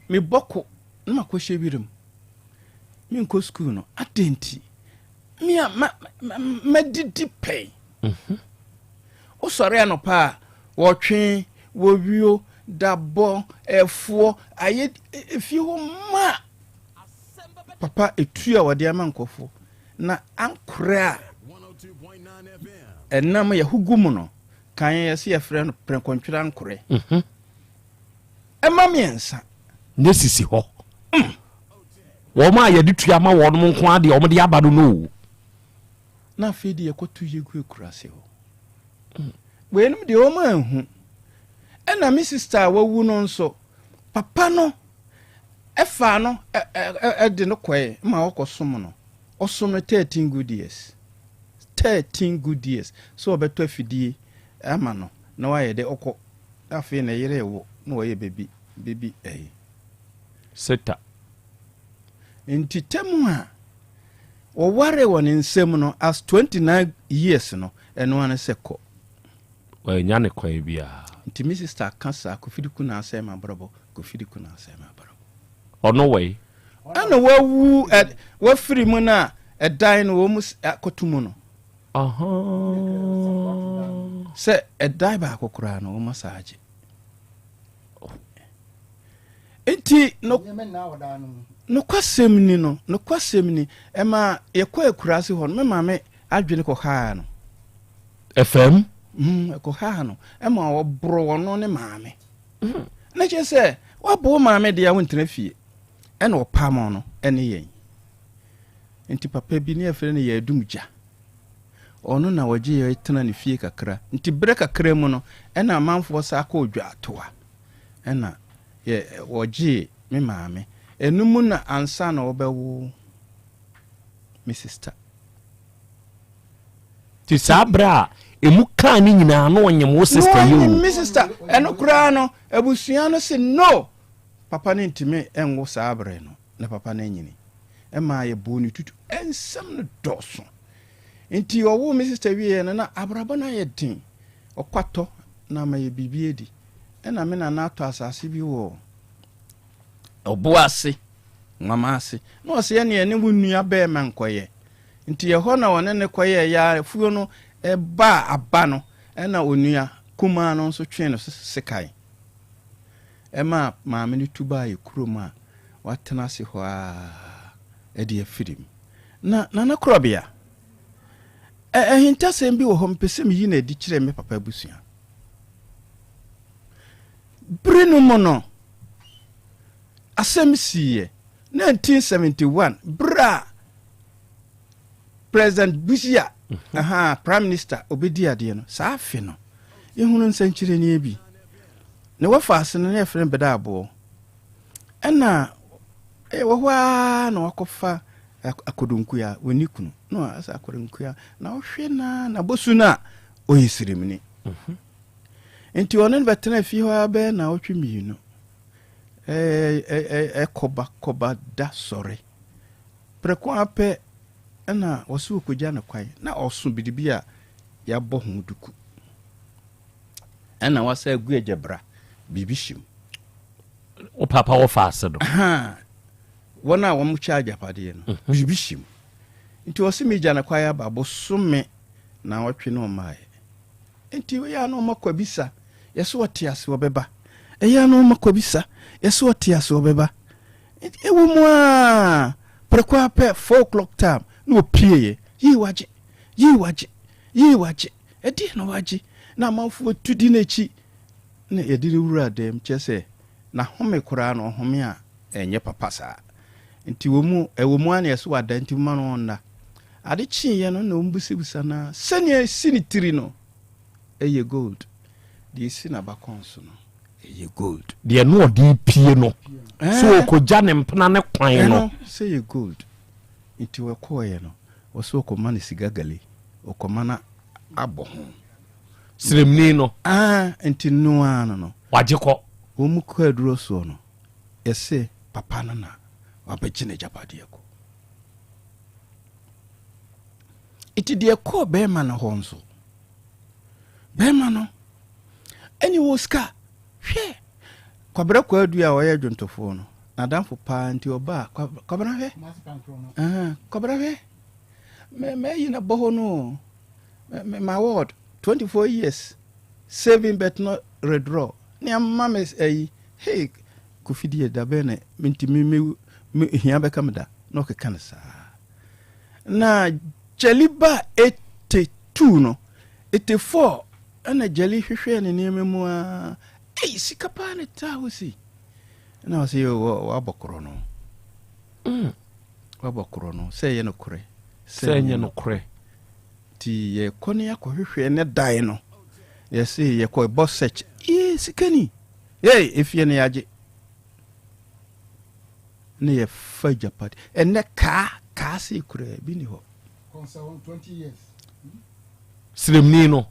mebɔ ko na makɔhyɛ wiram. Menkɔ sukuu no. Adɛn nti? Me a ma, ma, madidi pɛn. Mhm. Wosɔre anɔpa a, wɔtwe, wɔwio, dabɔ, ɛfoɔ, ayɛ efie hɔ ma. Papa etu a wɔde ama nkurɔfoɔ na ankorɛ a ɛnam yɛhogu mu no, kan yɛsɛ yɛfrɛ no prɛnkɔntwerɛ ankorɛ. Mhm. Ɛma mmiɛnsa. Ne sisi hɔ. Mm. Wɔn a yɛde tua ma wɔn nko ara deɛ wɔn de aba no no o. Na afei deɛ yɛkɔto yɛgu akuraase hɔ. Mm. Weinom deɛ wɔn anhu. Ɛna me sista a wawu no nso, papa no ɛfaa no ɛde no kɔɛ ma ɔkɔsom no. Ɔsom no 13 good years. 13 good years. So ɔbɛtɔ afidie ama no na wayɛ dɛ ɔkɔ. Afei ne yere rewo na wɔyɛ baby baby ɛyi. Seta. Nti tɛm a wɔwaree wɔ ne nsam no as 29 years no ɛno ara ne sɛ kɔ. Wannya ne kwan biara. Nti me sister ka saa Kofi Duku na asɛe m'abrabɔ Kofi Duku na asɛe m'abrabɔ. Ɔno wɔ yi. Ɛna wawu ɛ wafiri mu na ɛdan no wɔn akɔto mu no. Sɛ ɛdan baako koraa no wɔn asa agye. Nti no nokwasɛm ni no nokwasɛm ni ɛma yɛkɔ akuraase hɔ no me maame adwene kɔhaa no. Ɛfam? Mm, ɛkɔhaa no ɛma ɔboro ɔno ne maame. Mm. Na kyerɛ sɛ wabɔ wo maame deɛ a wontena fie ɛna ɔpam no ɛne yɛn. Nti papa bi ne yɛfrɛ no Yɛadum Gya. Ɔno na ɔgye yɛ tena ne fie kakra. Nti berɛ kakra mu no, ɛna amanfoɔ saa kɔɔ Dwaatoa. Ɛna yɛ wɔgyee me maame. Ɛno mu na ansa na wɔbɛwo me sista. Nti saa berɛ a ɛmu kaa ne nyinaa na ɔnyem wo sista yi o. Na ɔnyem me sista. Ɛno koraa no, abusua no se no, papa no ntumi nwo saa berɛ no. Na papa no anyini. Ɛmaa yɛbɔɔ no tutu. Nsɛm no dɔɔso. Nti ɔwoo me sista wieeɛ no, na abrabɔ no ayɛ den. Ɔkwatɔ na ama yɛ biribi adi. Ɛna me nana atɔ asase bi wɔ ɔbo ase, Nwama ase. Na ɔse ɛneɛ ne wo nua bɛɛma nkɔyɛ. Nti ɛhɔ na ɔne no kɔyɛɛ yɛ afuo no ɛbaa aba no, ɛna onua kumaa no nso twee no sekan. Ɛmaa maame no tu baa yɛ kurom a watena ase hɔ ara de afiri mu. Na Nana Korɔbea, ɛ ahintasɛm bi wɔ hɔ mepɛ sɛ meyi no adi kyerɛ me papa abusua. Bere no mu no, asɛm siiɛ 1971 bere a President Busia, aha, Prime Minister, obedi adeɛ no, saa afe no, yɛhunu nsɛnkyerɛnneɛ bi. Ne wɔfa ase no, na yɛfrɛ no Bɛda Aboɔ. Ɛna ɛwɔ hɔ ara na wakɔfa akodonkua, wɔnni kunu, na wasɛ akodonkua, na ɔhwɛ na n'abɔsu no a, ɔyɛ sirimni. Mhm. Nti ɔne no bɛtena fie hɔ ara bɛyɛ naawɔtwe mmienu. Ɛkɔba kɔba da sɔre. Prɛko ara pɛ na wɔse wɔkɔgya no kwan, na ɔso biribi a yɛabɔ ho duku. Ɛna wasa agu agyabra, biribi hyɛ mu. Wo papa wɔ faase no? Wɔn a wɔkyɛ agyapadeɛ no, mhm. biribi hyɛ mu. Nti ɔse megya no kwan aba bosome na ɔtwe no ɔmaeɛ. Nti woyɛ a na ɔma kwabisa, yɛsɛ ɔte ase ɔbɛba. Ɛyɛ a na ɔma kwabisa, yɛsɛ ɔte ase ɔbɛba. Ɛwɔ mu ara, prɛko ara pɛ, four o'clock time, na ɔpieeɛ. Yii wagye, yii wagye, yii wagye. Ɛdeɛn na wagye? Na amanfoɔ tu di n'akyi. Na yɛde no wura dɛm, kyerɛ sɛ, n'ahome koraa no, ɔhome a, ɛnyɛ papa saa. Nti wɔ mu, ɛwɔ mu ara na yɛse wada, nti momma no ɔnna. Ade kyeeɛ no, na wɔbisabisa no ara, sɛdeɛ ɛsi ne tiri no, ɛyɛ gold. Deɛ ɛsi n'abakɔn so no, ɛyɛ gold. Deɛ na ɔde repie no, sɛ ɔkɔgya ne mpena ne kwan no. Ɛno sɛ yɛ gold. Nti wɔkɔɔeɛ no, Ɔsɛ ɔkɔma no siga gale, ɔkɔma no abɔ ho. Sremni no. Ah, nti no ara no no. Wagye kɔ. Wɔn mu kɔ aduro soɔ no, yɛse papa no na wabɛgye n'agyapadeɛ kɔ. Nti deɛ ɛkɔɔ bɛrima no hɔ nso, bɛrima no ɛne wɔ sika hwɛ. Kwabena Kwadu a ɔyɛ dwontofoɔ no, n'adamfo paa nti ɔbaa Kwabena hwɛ, Kwabena hwɛ, mɛyi na bɔ hɔ no o, my ward 24 years saving but not redraw ne ama me ayi hey Kofi deɛ da bɛn na mentumi me hia bɛka me da na ɔkeka no saa na Gyali ba 82 no 84 ɛna Gyali hwehwɛɛ ne nneɛma mu a ei sika paa ne taa hɔ si ɛna ɔsɛ yɛ wabɔ korɔ no mm. wabɔ korɔ no sɛ ɛyɛ nokorɛ sɛ ɛnyɛ nokorɛ nti yɛkɔ ne yɛakɔhwehwɛ ne dan no yɛse yɛkɔ bɔ search ee sika ni ee efie no yɛagye ne yɛfa agyapade ɛnɛ kaa kaa sei koraa bi ni hɔ. Sremni no.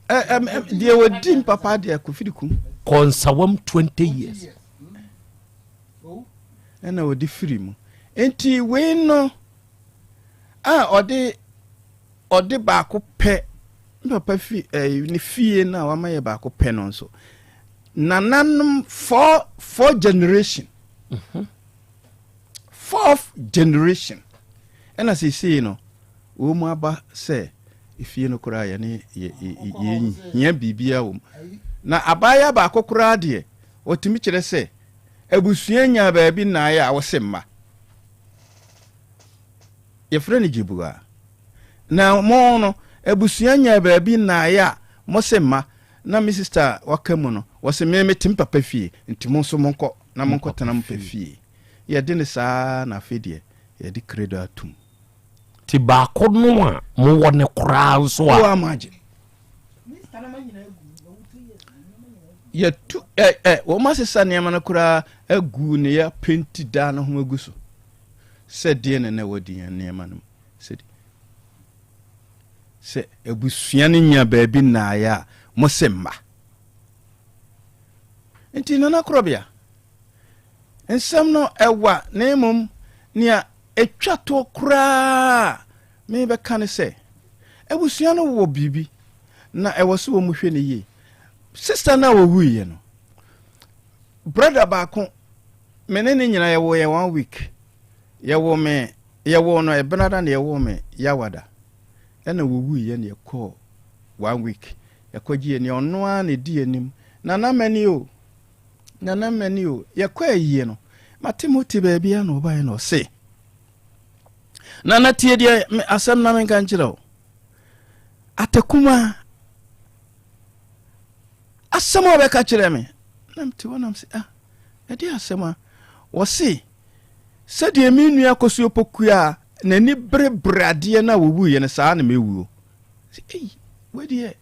Deɛ wɔdi mpapa deɛ kofiri kum. Kɔnsawam 20 years. Ɛna wɔde firi mu. Nti wei no a ɔde ɔde baako pɛ ne papa fi ɛɛ ne fie no a wama yɛ baako pɛ no nso nananom four four generation mhm. fourth generation ɛna seesei no wɔn mu aba sɛ efie no koraa yɛne yɛ yɛ hia biribiara wɔ mu na abaayewa baako koraa deɛ ɔtumi kyerɛ sɛ abusua nya baabi nnaeɛ a wɔsɛ mma Yɛfrɛ no Gyebua. Na mo no, abusua nyaa baabi nnaeɛ a mose mma, na me sister a waka mu no, wɔse me mete me papa fie, nti mo nso monkɔ na monkɔtena mo papa fie. Yɛde no saa ara na afei deɛ yɛde credo atom. Nti baako no a mowɔ no koraa nso a. Wo a moagye. Yɛtu ɛ ɛ wɔn asesa nneɛma no koraa agu ne yɛ penti dan no ho agu so. Sɛ deɛ na na ɛwɔ deɛ nneɛma no mu sɛ sɛ abusua no nya baabi nnaeɛ a mo se mma nti nana korɔbea nsɛm no ɛwa na mmom nea ɛtwa toɔ koraa mebɛka ne sɛ abusua no wɔ biribi na ɛwɔ sɛ wɔn hwɛ no yie sista no a wɔwuiɛ no brɔda baako Me ne no nyinaa yɛwoo yɛn one week. Yɛwoo me yɛwoo no Ɛbenada na yɛwoo me Yawada. Ɛna wɔwuiɛ na yɛkɔɔ one week. Yɛkɔgye yɛn ɔno ara na ɛdi anim. Nana Mani o, Nana Mani o. Yɛkɔ ayie no, mate mo te baabi a na ɔbaeɛ na ɔse, Nana tie deɛ asɛm na menka nkyerɛ wo. Atakuma asɛm a ɔbɛka kyerɛ me na mete hɔ nam sɛ ah Ɛdeɛn asɛm a? Wɔse, sɛdeɛ me nua Akosua Opoku a n'ani berebere adeɛ no a wɔwuiɛ no, saa na mɛwuo. Sɛ, ei, wei deɛ,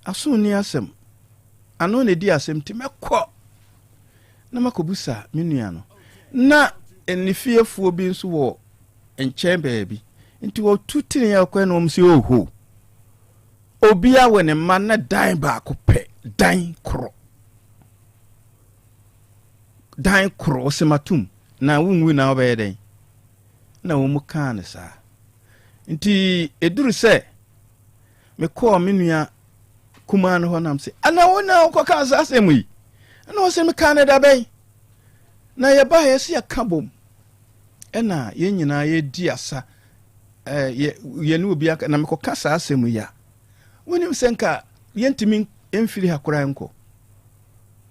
aso nni asɛm. Ano na ɛdi asɛm nti mɛkɔ na makɔbusa me nua no. Na ne fiefoɔ bi nso wɔ nkyɛn baabi. Nti wɔtu teneɛ ɔkɔɛ na wɔn sɛ, oho, obia wɔ ne mma na dan baako pɛ, dan korɔ. Dan koro ɔsɛ matom na wonwu na wobɛyɛ dɛn na wɔn mu kaa no saa nti ɛduru sɛ mekɔɔ me nua kumaa no hɔ nam sɛ ana wo na wokɔkaa saa asɛm yi ɛna ɔsɛ mekaa no da bɛn na yɛbaa yɛsɛ yɛka bom ɛna yɛn nyinaa yɛdi asa yɛne obi aka na mekɔka saa asɛm yi a Wonim sɛ nka yɛntumi mfiri ha koraa nkɔ.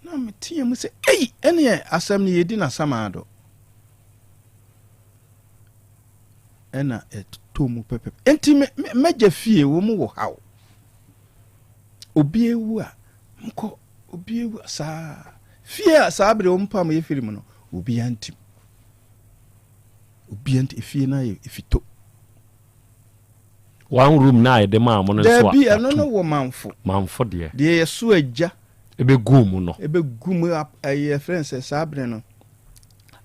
Na meteɛ mu sɛ, ei, ɛneɛ asɛm no yɛdi no asamaado. Ɛna ɛtɔ mu pɛpɛpɛ. Enti mɛgya fie, wɔ mu wɔ haw. Obi ewu a, nkɔ, obi ewu a, saa. Fie a saa bere wɔn pam yɛ firi mu no, obi antim. Obi antim, efie no ayɛ efito. One room na yɛde maa mo no nso a. Dabi, ɛno no wɔ manfo. Manfo deɛ. Deɛ yɛso agya. Ɛbɛgu mu no. Ɛbɛgu mu ɛyɛ yɛfrɛ no sɛ saa bere no.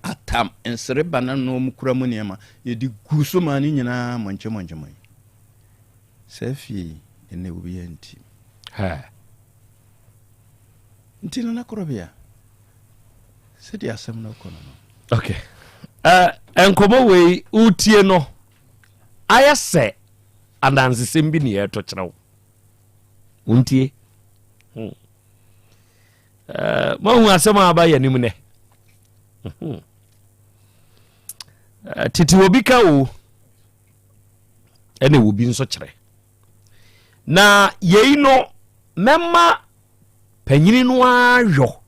Atam, nsereba na na wɔkura mu nneɛma, yɛde guu so maa ne nyinaa mɔnkyemɔnkyemɔn. Saa fie yi, ɛnnɛ obiara nti. Hɛ. Nti Nana Korɔbea, sɛdeɛ asɛm no kɔ no no. Okay. Uh, nkɔmmɔ wei wotie no ayɛ sɛ adansesɛm bi ne yɛreto kyerɛ wo wontie hmm. Eh, moahu asɛm a aba yɛ anim nɛ hmm. eh, tete obi ka o ɛne obi nso kyerɛ na yei no mɛma panyini no ayɔ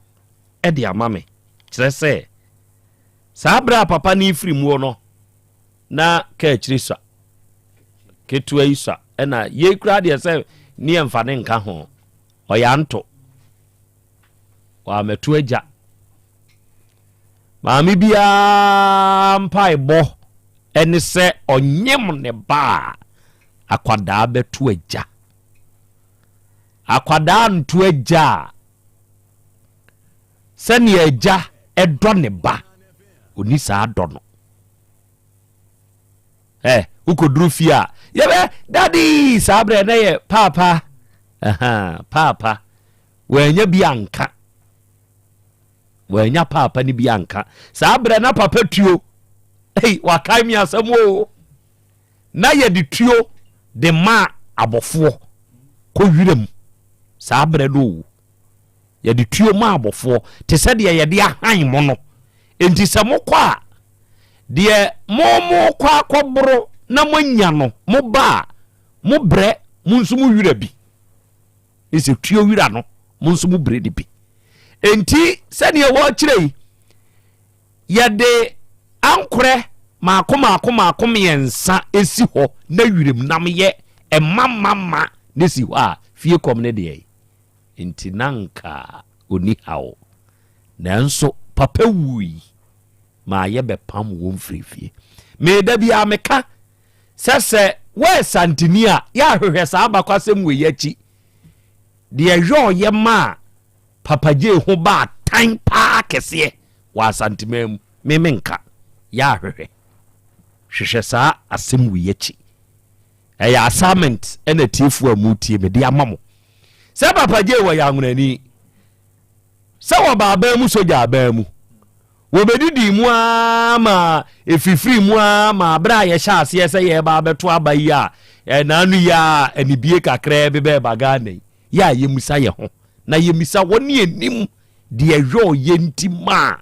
de ama me kyerɛ sɛ saa berɛ a papa no firi muo no na ka akyiri sua ketewa yi sua ɛna yei koraa deɛ sɛ ne yɛmfa ne nka ho Ɔyɛ anto. Wamɛto agya. Maame biara mpaebɔ ɛne sɛ ɔnyem ne ba a akwadaa bɛto agya. Akwadaa nto agya a sɛnea agya ɛdɔ ne ba ɔni saa dɔ no. Ɛ wokɔduru fie a yɛbɛ daddy saa berɛ na yɛ paapa ahaa paapa wɔanya bi anka wɔanya paapa no bi anka saa berɛ na papa tuo ei wakae me asɛm o na yɛde tuo de ma abɔfoɔ kɔ wiram saa berɛ no o Yɛde tuo ma abɔfoɔ te sɛ deɛ yɛde ahan mo no. Enti sɛ mokɔ a, deɛ mo mokɔ akɔboro na moanya no, moba a, mobrɛ mo nso mo wira bi. Ne sɛ tuo wira no, mo nso mobrɛ no bi. Enti sɛdeɛ wɔrekyerɛ yi, yɛde ankorɛ maako maako maako mmiɛnsa si hɔ na wiram nam yɛ ɛma ma ma ne si hɔ a, fie kɔm ne deɛ yi. Enti na anka ɔnni haw. Nanso papa wui maa yɛbɛpam wɔn firii fie. Me da biara meka sɛ sɛ woyɛ Santini a, yɛ ahwehwɛ saa abakwasɛm wei akyi. Deɛ yɔɔyɛ maa Papa Gyei ho baa tan paa kɛseɛ wɔ Asanteman mu, me menka. Yɛ ahwehwɛ. Hwehwɛ saa asɛm wei akyi. Ɛyɛ assignment ɛna atiefoɔ a motie mede ama mo. Sɛ Papa Jay wɔyɛ anwonani, sɛ wɔba aban mu sogya aban mu, wɔbɛdidii mu ara ma ɛfifiri mu ara ma berɛ a yɛhyɛ aseɛ sɛ yɛreba abɛto aba yi a ɛnaano yi a anibie kakraa bi bɛɛba Ghana yi, yɛ a yɛmmisa yɛ ho na yɛmmisa wɔne anim deɛ ɛyɔɔyɛ nti maa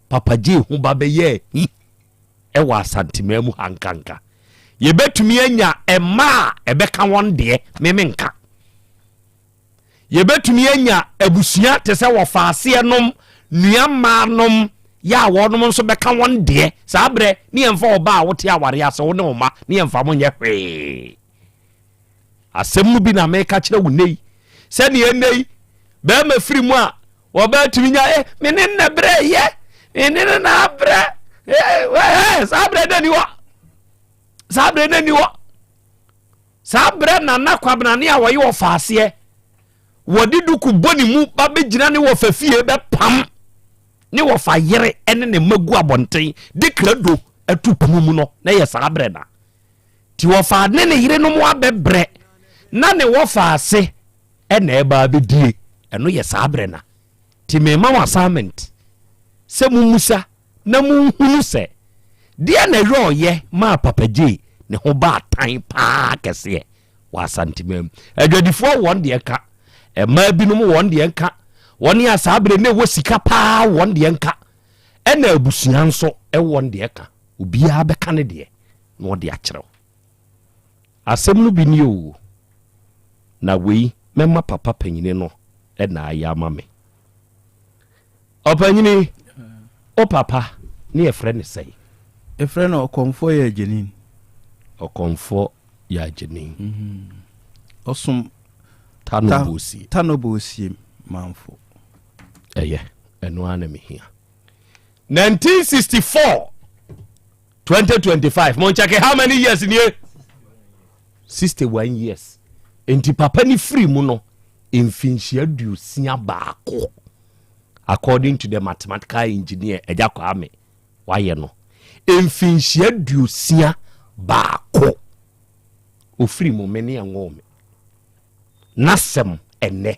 Papa Jay ho ba bɛyɛɛ hi. wɔ Asanteman mu ha nkanka. Yɛbɛtumi anya mma a ɛbɛka wɔn deɛ, me menka. Yɛbɛtumi anya abusua te sɛ wɔfaaseɛ nom, nua mmaa nom, yɛ a wɔnom nso bɛka wɔn deɛ. Saa berɛ ne yɛmfa ɔbaa a wote awareɛ ase wo ne wo mma ne yɛmfa mo nyɛ hwee. Asɛm no bi na meka kyerɛ wo nnɛ yi. Sɛdeɛ nnɛ yi, bɛrima firi mu a Wɔbaa tumi nya eh, me ne nna brɛ yɛ, me ne no na abrɛ eh, eh, saa brɛ na ni hɔ, saa brɛ na ni hɔ. Saa brɛ na na kwabena ne a wɔyɛ ɔfa aseɛ, wɔde duku bɔ ne mu ba bɛgyina ne wɔfa fie bɛpam ne wɔfa yere ne ne mma gu abɔnten de krado to pono mu no, na yɛ saa brɛ na. Ti wɔfa ne ne yerenom abɛbrɛ na ne wɔfa ase na ɛba abɛdie, ɛno yɛ saa berɛ na. Nti mema mo assignment sɛ mommusa na monhunu sɛ deɛ na ɛyɔɔyɛ maa Papa Jay ne ho baa tan paa kɛseɛ wɔ Asanteman mu. Adwadifoɔ wɔn deɛ nka, mmaa binom wɔn deɛ nka, wɔn a saa berɛ na ɛwɔ sika paa wɔn deɛ nka, ɛna abusua nso wɔn deɛ ka. Obiara bɛka ne deɛ na ɔde akyerɛ wo. Asɛm no bi nie oo, na wei mɛma papa panyini no na ayɛ ama me. Ɔpanyini, wo papa ne yɛfrɛ no sɛn? Yɛfrɛ no Ɔkɔmfoɔ Yɛ Agyenin. Ɔkɔmfoɔ Yɛ Agyenin. Ɔsom Tano Bosie. Tano Bosie manfo. Ɛyɛ, ɛno ara na mehia. 1964 2025 monkyɛke how many years nie 61 years nti papa ne firi mu no mfinhyia 61 according to the mathematical engineer agya Kwame. wayɛ no mfinhyia 61. Ofiri mu me ne ɛnwoo me. N'asɛm ɛnɛ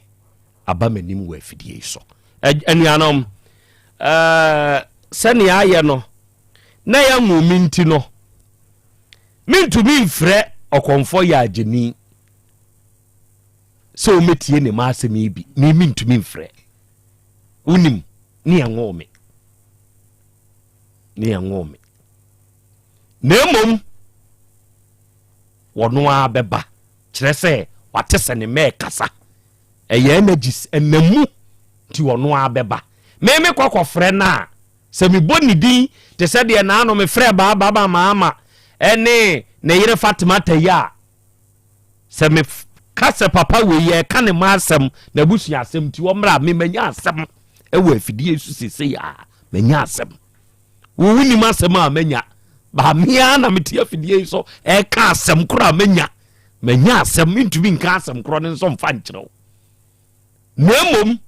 aba m'anim wɔ afidie yi so. Anuanom, sɛnea ayɛ no na yɛnwoo me nti no, mentumi mfrɛ ɔkɔmfoɔ yɛ agyeni sɛ ɔmɛtie ne ma asɛm yi bi. Me mentumi mfrɛ. Wonim, ne yɛnwoo me. Ne yɛnwoo me. Na mmom, wɔno ara bɛba. Kyerɛ sɛ, wate sɛ ne mma ɛkasa. Ɛyɛ energies, ɛnam mu, nti ɔno ara bɛba. Me mekɔ kɔfrɛ no a, sɛ mebɔ ne din te sɛ deɛ naano mefrɛɛ Baaba Maama ne ne yere Fatimata yi a, sɛ meka sɛ papa wei yɛreka ne mma asɛm, n'abusua asɛm nti ɔmmra a, me manya asɛm wɔ afidie so seesei a, manya asɛm. Wo wonim asɛm a manya. Ba me ara na mete afidie yi so ɛka asɛm korɔ a manya. Manya asɛm, mentumi nka asɛm korɔ no nso mfa nkyerɛ wo. Na mmom,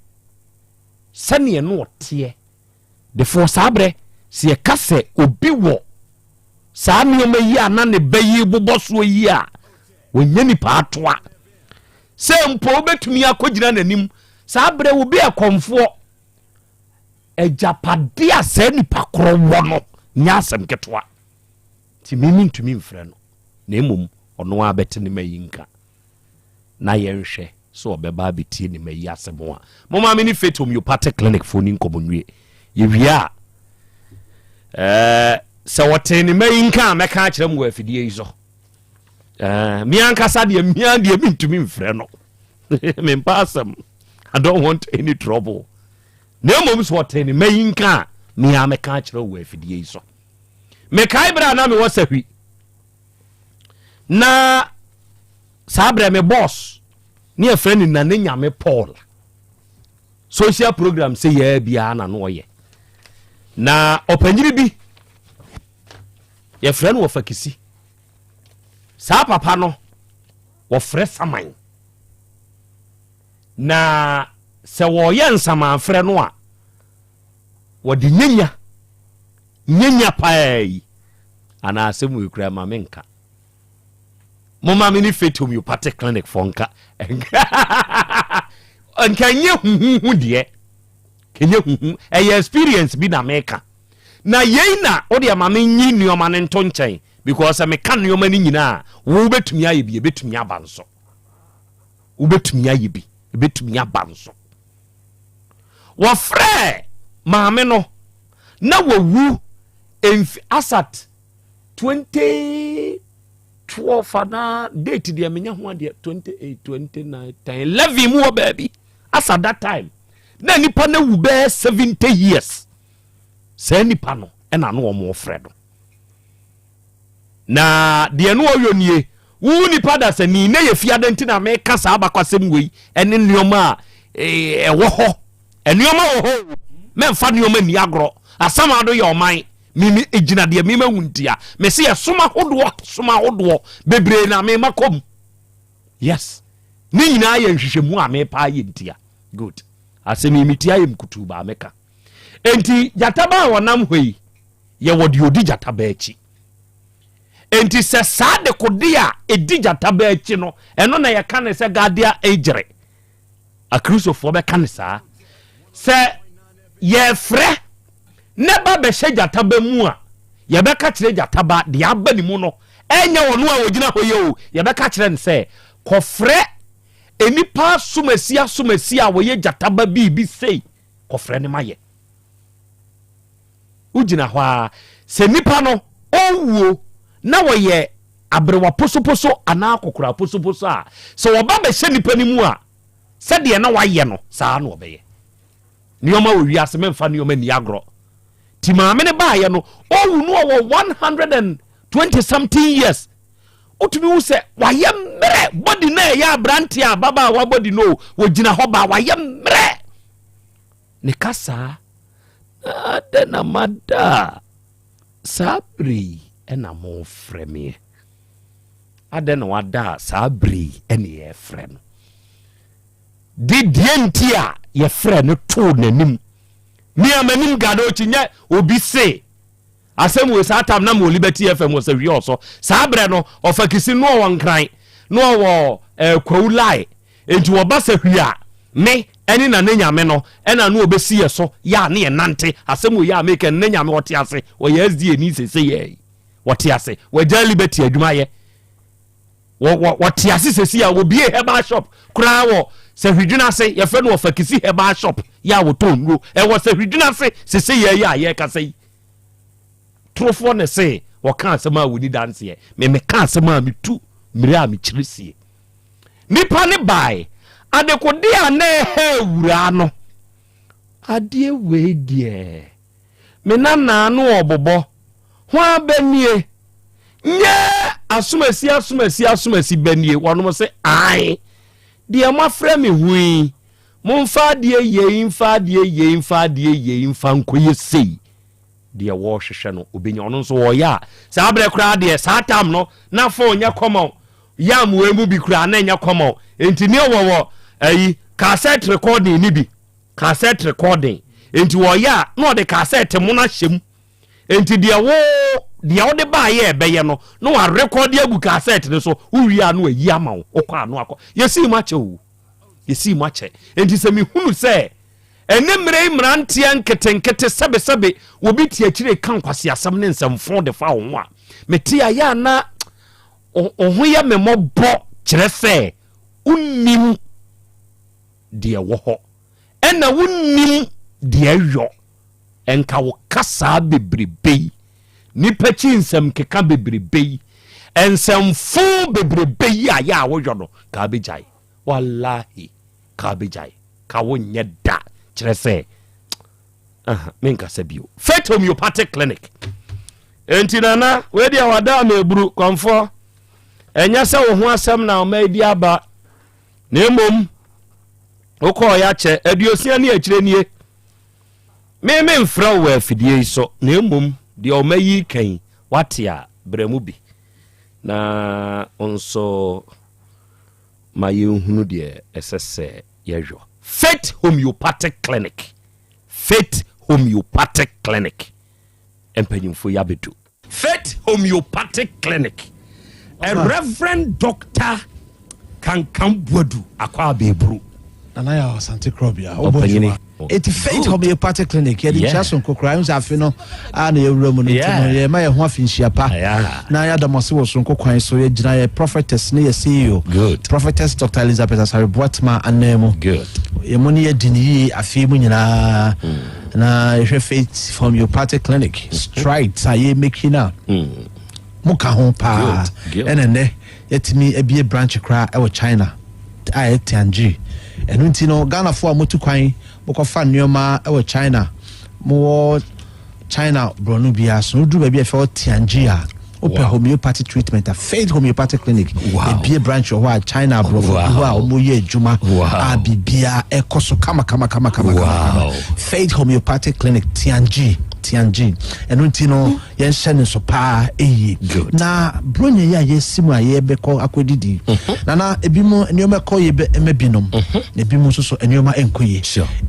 sɛdeɛ no ɔteɛ, defoɔ saa berɛ, sɛ yɛka sɛ obi wɔ saa nneɛma yi a na ne ba yi bobɔ soɔ yi a, wɔnyɛ nipa atoa. Sɛ mpo wobɛtumi akɔgyina n'anim, saa berɛ obi ɛkɔmfoɔ, Agyapadeɛ a saa nipa korɔ wɔ no nyɛ asɛm ketewa. Nti me mentumi mfrɛ no, na mmom ɔno ara bɛte ne ma yi nka. Na yɛnhwɛ sɛ ɔbɛba abɛtie ne ma yi asɛm a. Momma me ne Faith Homeopathic Clinic foɔ ni nkɔmmɔ nwie. Yɛwie a, ɛɛ, sɛ wɔtee ne ma yi nka a, mɛka akyerɛ mo wɔ afidie yi so. Ɛɛ, me ankasa deɛ, me ara deɛ mentumi mfrɛ no. Mempa asɛm. I don't want any trouble. Na mmom sɛ ɔtee ne mma yi nka a, me ara mɛka akyerɛ wo wɔ afidie yi so. Mekae berɛ a na mewɔ sahwi na saa berɛ me boss ne yɛfrɛ no Nane Nyame Paul. Social program sɛ yɛa biara na no ɔyɛ. Na ɔpanyini bi yɛfrɛ no Wɔfakisi. Saa papa no wɔfrɛ saman. Na sɛ wɔreyɛ nsamanfrɛ no a, wɔde nyanya, nyanya paa yi, anaa asɛm wei koraa ma menka. Momma me ne Faith Homeopathic Clinic fɔ nka. Nka nyɛ huhuhu deɛ. Kɛnyɛ huhu. Ɛyɛ experience bi na meka. Na yei na wode ama me nyi nneɛma no nto nkyɛn because sɛ meka nneɛma no nyinaa a, wo bɛtumi ayɛ bi, ɛbɛtumi aba nso. Wobɛtumi ayɛ bi, ɛbɛtumi aba nso. Wɔfrɛɛ maame no na wawu mfi asat 2012 anaa date deɛ menya ho adeɛ 28 29 10 11 mu wɔ baabi asa that time na nipa no awu bɛyɛ 70 years saa nipa no ɛna no wɔn frɛ no. Na deɛ no ɔyɔ nie, wo nipa dasani, na yɛ fiada nti na meka saa abakwasɛm wei ɛne nneɛma a ɛwɔ hɔ. Nneɛma wɔ hɔ o, mɛmfa nneɛma nni agorɔ. Asamado yɛ ɔman, mimi gyina deɛ mema wu ntia. Mese yɛ som ahodoɔ, som ahodoɔ bebree na mema kɔm. Yes, ne nyinaa yɛ nhwehwɛmu a mepa ayɛ ntia. Good. Asɛm yi metia yɛ mkutuu baa meka. Enti gyata ba a ɔnam hɔ yi, yɛwɔ deɛ ɔdi gyata ba akyi. Enti sɛ saa dekode a ɛdi gyata ba akyi no, ɛno na yɛka ne sɛ guardian angel. Akristofoɔ bɛka ne saa. Sɛ yɛfrɛ ne ba bɛhyɛ gyata ba mu a, yɛbɛka kyerɛ gyata ba deɛ aba ne mu no, ɛnyɛ ɔno a ɔgyina hɔ yɛ o, yɛbɛka kyerɛ no sɛ kɔfrɛ nnipa asomasi asomasi a wɔyɛ gyata ba biribi sei. Kɔfrɛ no ma yɛ. Wogyina hɔ ara sɛ nipa no ɔwuo na wɔyɛ aberewa posoposo anaa akɔkora posoposo a, sɛ wɔba bɛhyɛ nipa no mu a, sɛdeɛ na wayɛ no saa na ɔbɛyɛ. Nneɛma wɔ wiase memfa nneɛma nni agorɔ. Ti maame no baayɛ no, ɔwu no ɔwɔ 120 something years. Wotumi hu sɛ wayɛ mmerɛ body na ɛyɛ aberanteɛ a ababaawa body no wɔgyina hɔ ba wayɛ mmerɛ. Ne kasaa na adɛn na mada a saa berɛ yi na mofrɛ meɛ? Adɛn na wada a saa berɛ yi ne yɛfrɛ no? De deɛ nti a yɛfrɛ no too n'anim. Me a m'anim gada okyi nyɛ obi se. Asɛm wei saa tam na mewɔ Liberty FM wɔ Sahwi Ɔsɔ. Saa berɛ no ɔfa kisi no ɔwɔ Nkran na ɔwɔ eh, Kwawu Lai. Enti wɔba Sahwi a me ɛne Nane Nyame no ɛna no ɔbɛsi yɛ so yɛ a ne yɛ nante. Asɛm wei a meka Nane Nyame ɔte ase ɔyɛ SDA ni sese yɛ wɔte ase wɔagya Liberty adwuma yɛ. Wɔte ase sɛsi a wɔbie herbal shop koraa wɔ sahwidwena ase yɛfrɛ no ɔfakisi herbal shop yɛ a wɔtɔn nnuro ɛwɔ sahwidwena ase sese yɛ yɛ a yɛrekasa yi torofoɔ ne se wɔka asɛm a wɔni danseɛ me meka asɛm a metu mmerɛ a mekyerɛ sie nipa ne bae adekode a na ɛhɛ awuraa no adeɛ wei deɛ Me nana no ɔbobɔ. Hwan bɛ nie? Nyɛ asomasi asomasi asomasi bɛ nie? Wɔnom se, Ae. Deɛ moafrɛ me ho yi, momfa adeɛ yei mfa adeɛ yei mfa adeɛ yei mfa nkɔyɛ sei. Deɛ wɔrehwehwɛ no, ɔbɛnya. Ɔno nso ɔreyɛ a, saa berɛ koraa deɛ, saa tam no, na phone nyɛ common. Yam wei mu bi koraa na ɛnyɛ common. Enti ne ɔwɔ wɔ ayi, cassette recording ne bi. Cassette recording. Enti wɔyɛ a na ɔde cassette mono ahyɛ mu. Enti deɛ wo deɛ wode baayɛ ɛbɛyɛ no na warekɔde agu cassette no so. Wowie a na wayi ama wo. Wokɔ a na wakɔ. Yɛsii mu akyɛ o. Yɛsii mu akyɛ. Enti sɛ mehunu sɛ ɛne mmerɛ yi mmeranteɛ nketenkete sɛbesɛbe obi te akyire ka nkwaseasɛm ne nsɛmfo de fa wo ho a, mete a yɛ a na wo ho yɛ me mmɔbɔ kyerɛ sɛ wonnim deɛ ɛwɔ hɔ ɛna wonnim deɛ ɛyɔ ɛnka wo kasaa bebrebe yi nipa kyi nsɛm keka bebrebe yi nsɛmfo bebrebe yi a yɛ a woyɔ no ka bɛgyae wallahi ka bɛgyae ka wonyɛ da kyerɛ sɛ uh, menkasa bio Faith Homeopathic Clinic enti nana wei deɛ wada ma eburu kɔmfoɔ ɛnyɛ sɛ wo ho asɛm na ɔma adi aba Na mmom wokɔɔ yɛakyɛ aduosia ne akyire nie. Me memfrɛ wo wɔ afidie yi so, na mmom deɛ ɔma yi ka yi, wate a, brɛ mu bi. Na nso ma yɛnhunu deɛ ɛsɛ sɛ yɛyɔ. Faith Homeopathic Clinic, Faith Homeopathic Clinic, mpanyimfoɔ yi abɛdu. Faith Homeopathic Clinic, a Reverend Doctor Kankam Buadu Akwa Abeburu. Nana yɛ Asante Krɔbea, wobɔ adwuma. Eti Faith Homeopathic Clinic yɛde nkyia sonko koraa ɛhu sɛ afe no a na yɛwura mu no nti no yɛma yɛn ho afe nhyia pa na yɛada mo ase wɔ soronko kwan so. Yɛgyina yɛ prophetess ne yɛ CEO Prophetess Dr. Elizabeth Asare Boatema anan mu. Yɛn mu ne yɛdi ne yie afe mu nyinaa. Na yɛhwɛ Faith Homeopathic Clinic strides a yɛ making a mo ka ho paa. Ɛna nnɛ yɛtumi abie branch koraa ɛwɔ China a ɛyɛ Tianjin. Ɛno nti no Ghanafoɔ a motu kwan mokɔfa nneɛma ɛwɔ China, mowɔ China borɔno biara so no, woduru baabi a ɛfɛ hɔ Tianjin a, wopɛ homeopathy treatment a, Faith Homeopathic Clinic ebie branch wɔ hɔ a China aborɔfo gu hɔ a wɔyɛ adwuma a biribiara ɛkɔ so kama kama kama kama kama. Faith Homeopathic Clinic Tianjin, Tianjin. Ɛno nti no yɛnhyɛ no nso paa ɛyie. Na bronya yi a yɛsi mu a yɛbɛkɔ akɔdidi mhm. nana ebi mu nneɛma ɛkɔ yie bɛ binom mhm. na ebi mu nso so nneɛma ɛnkɔ yie.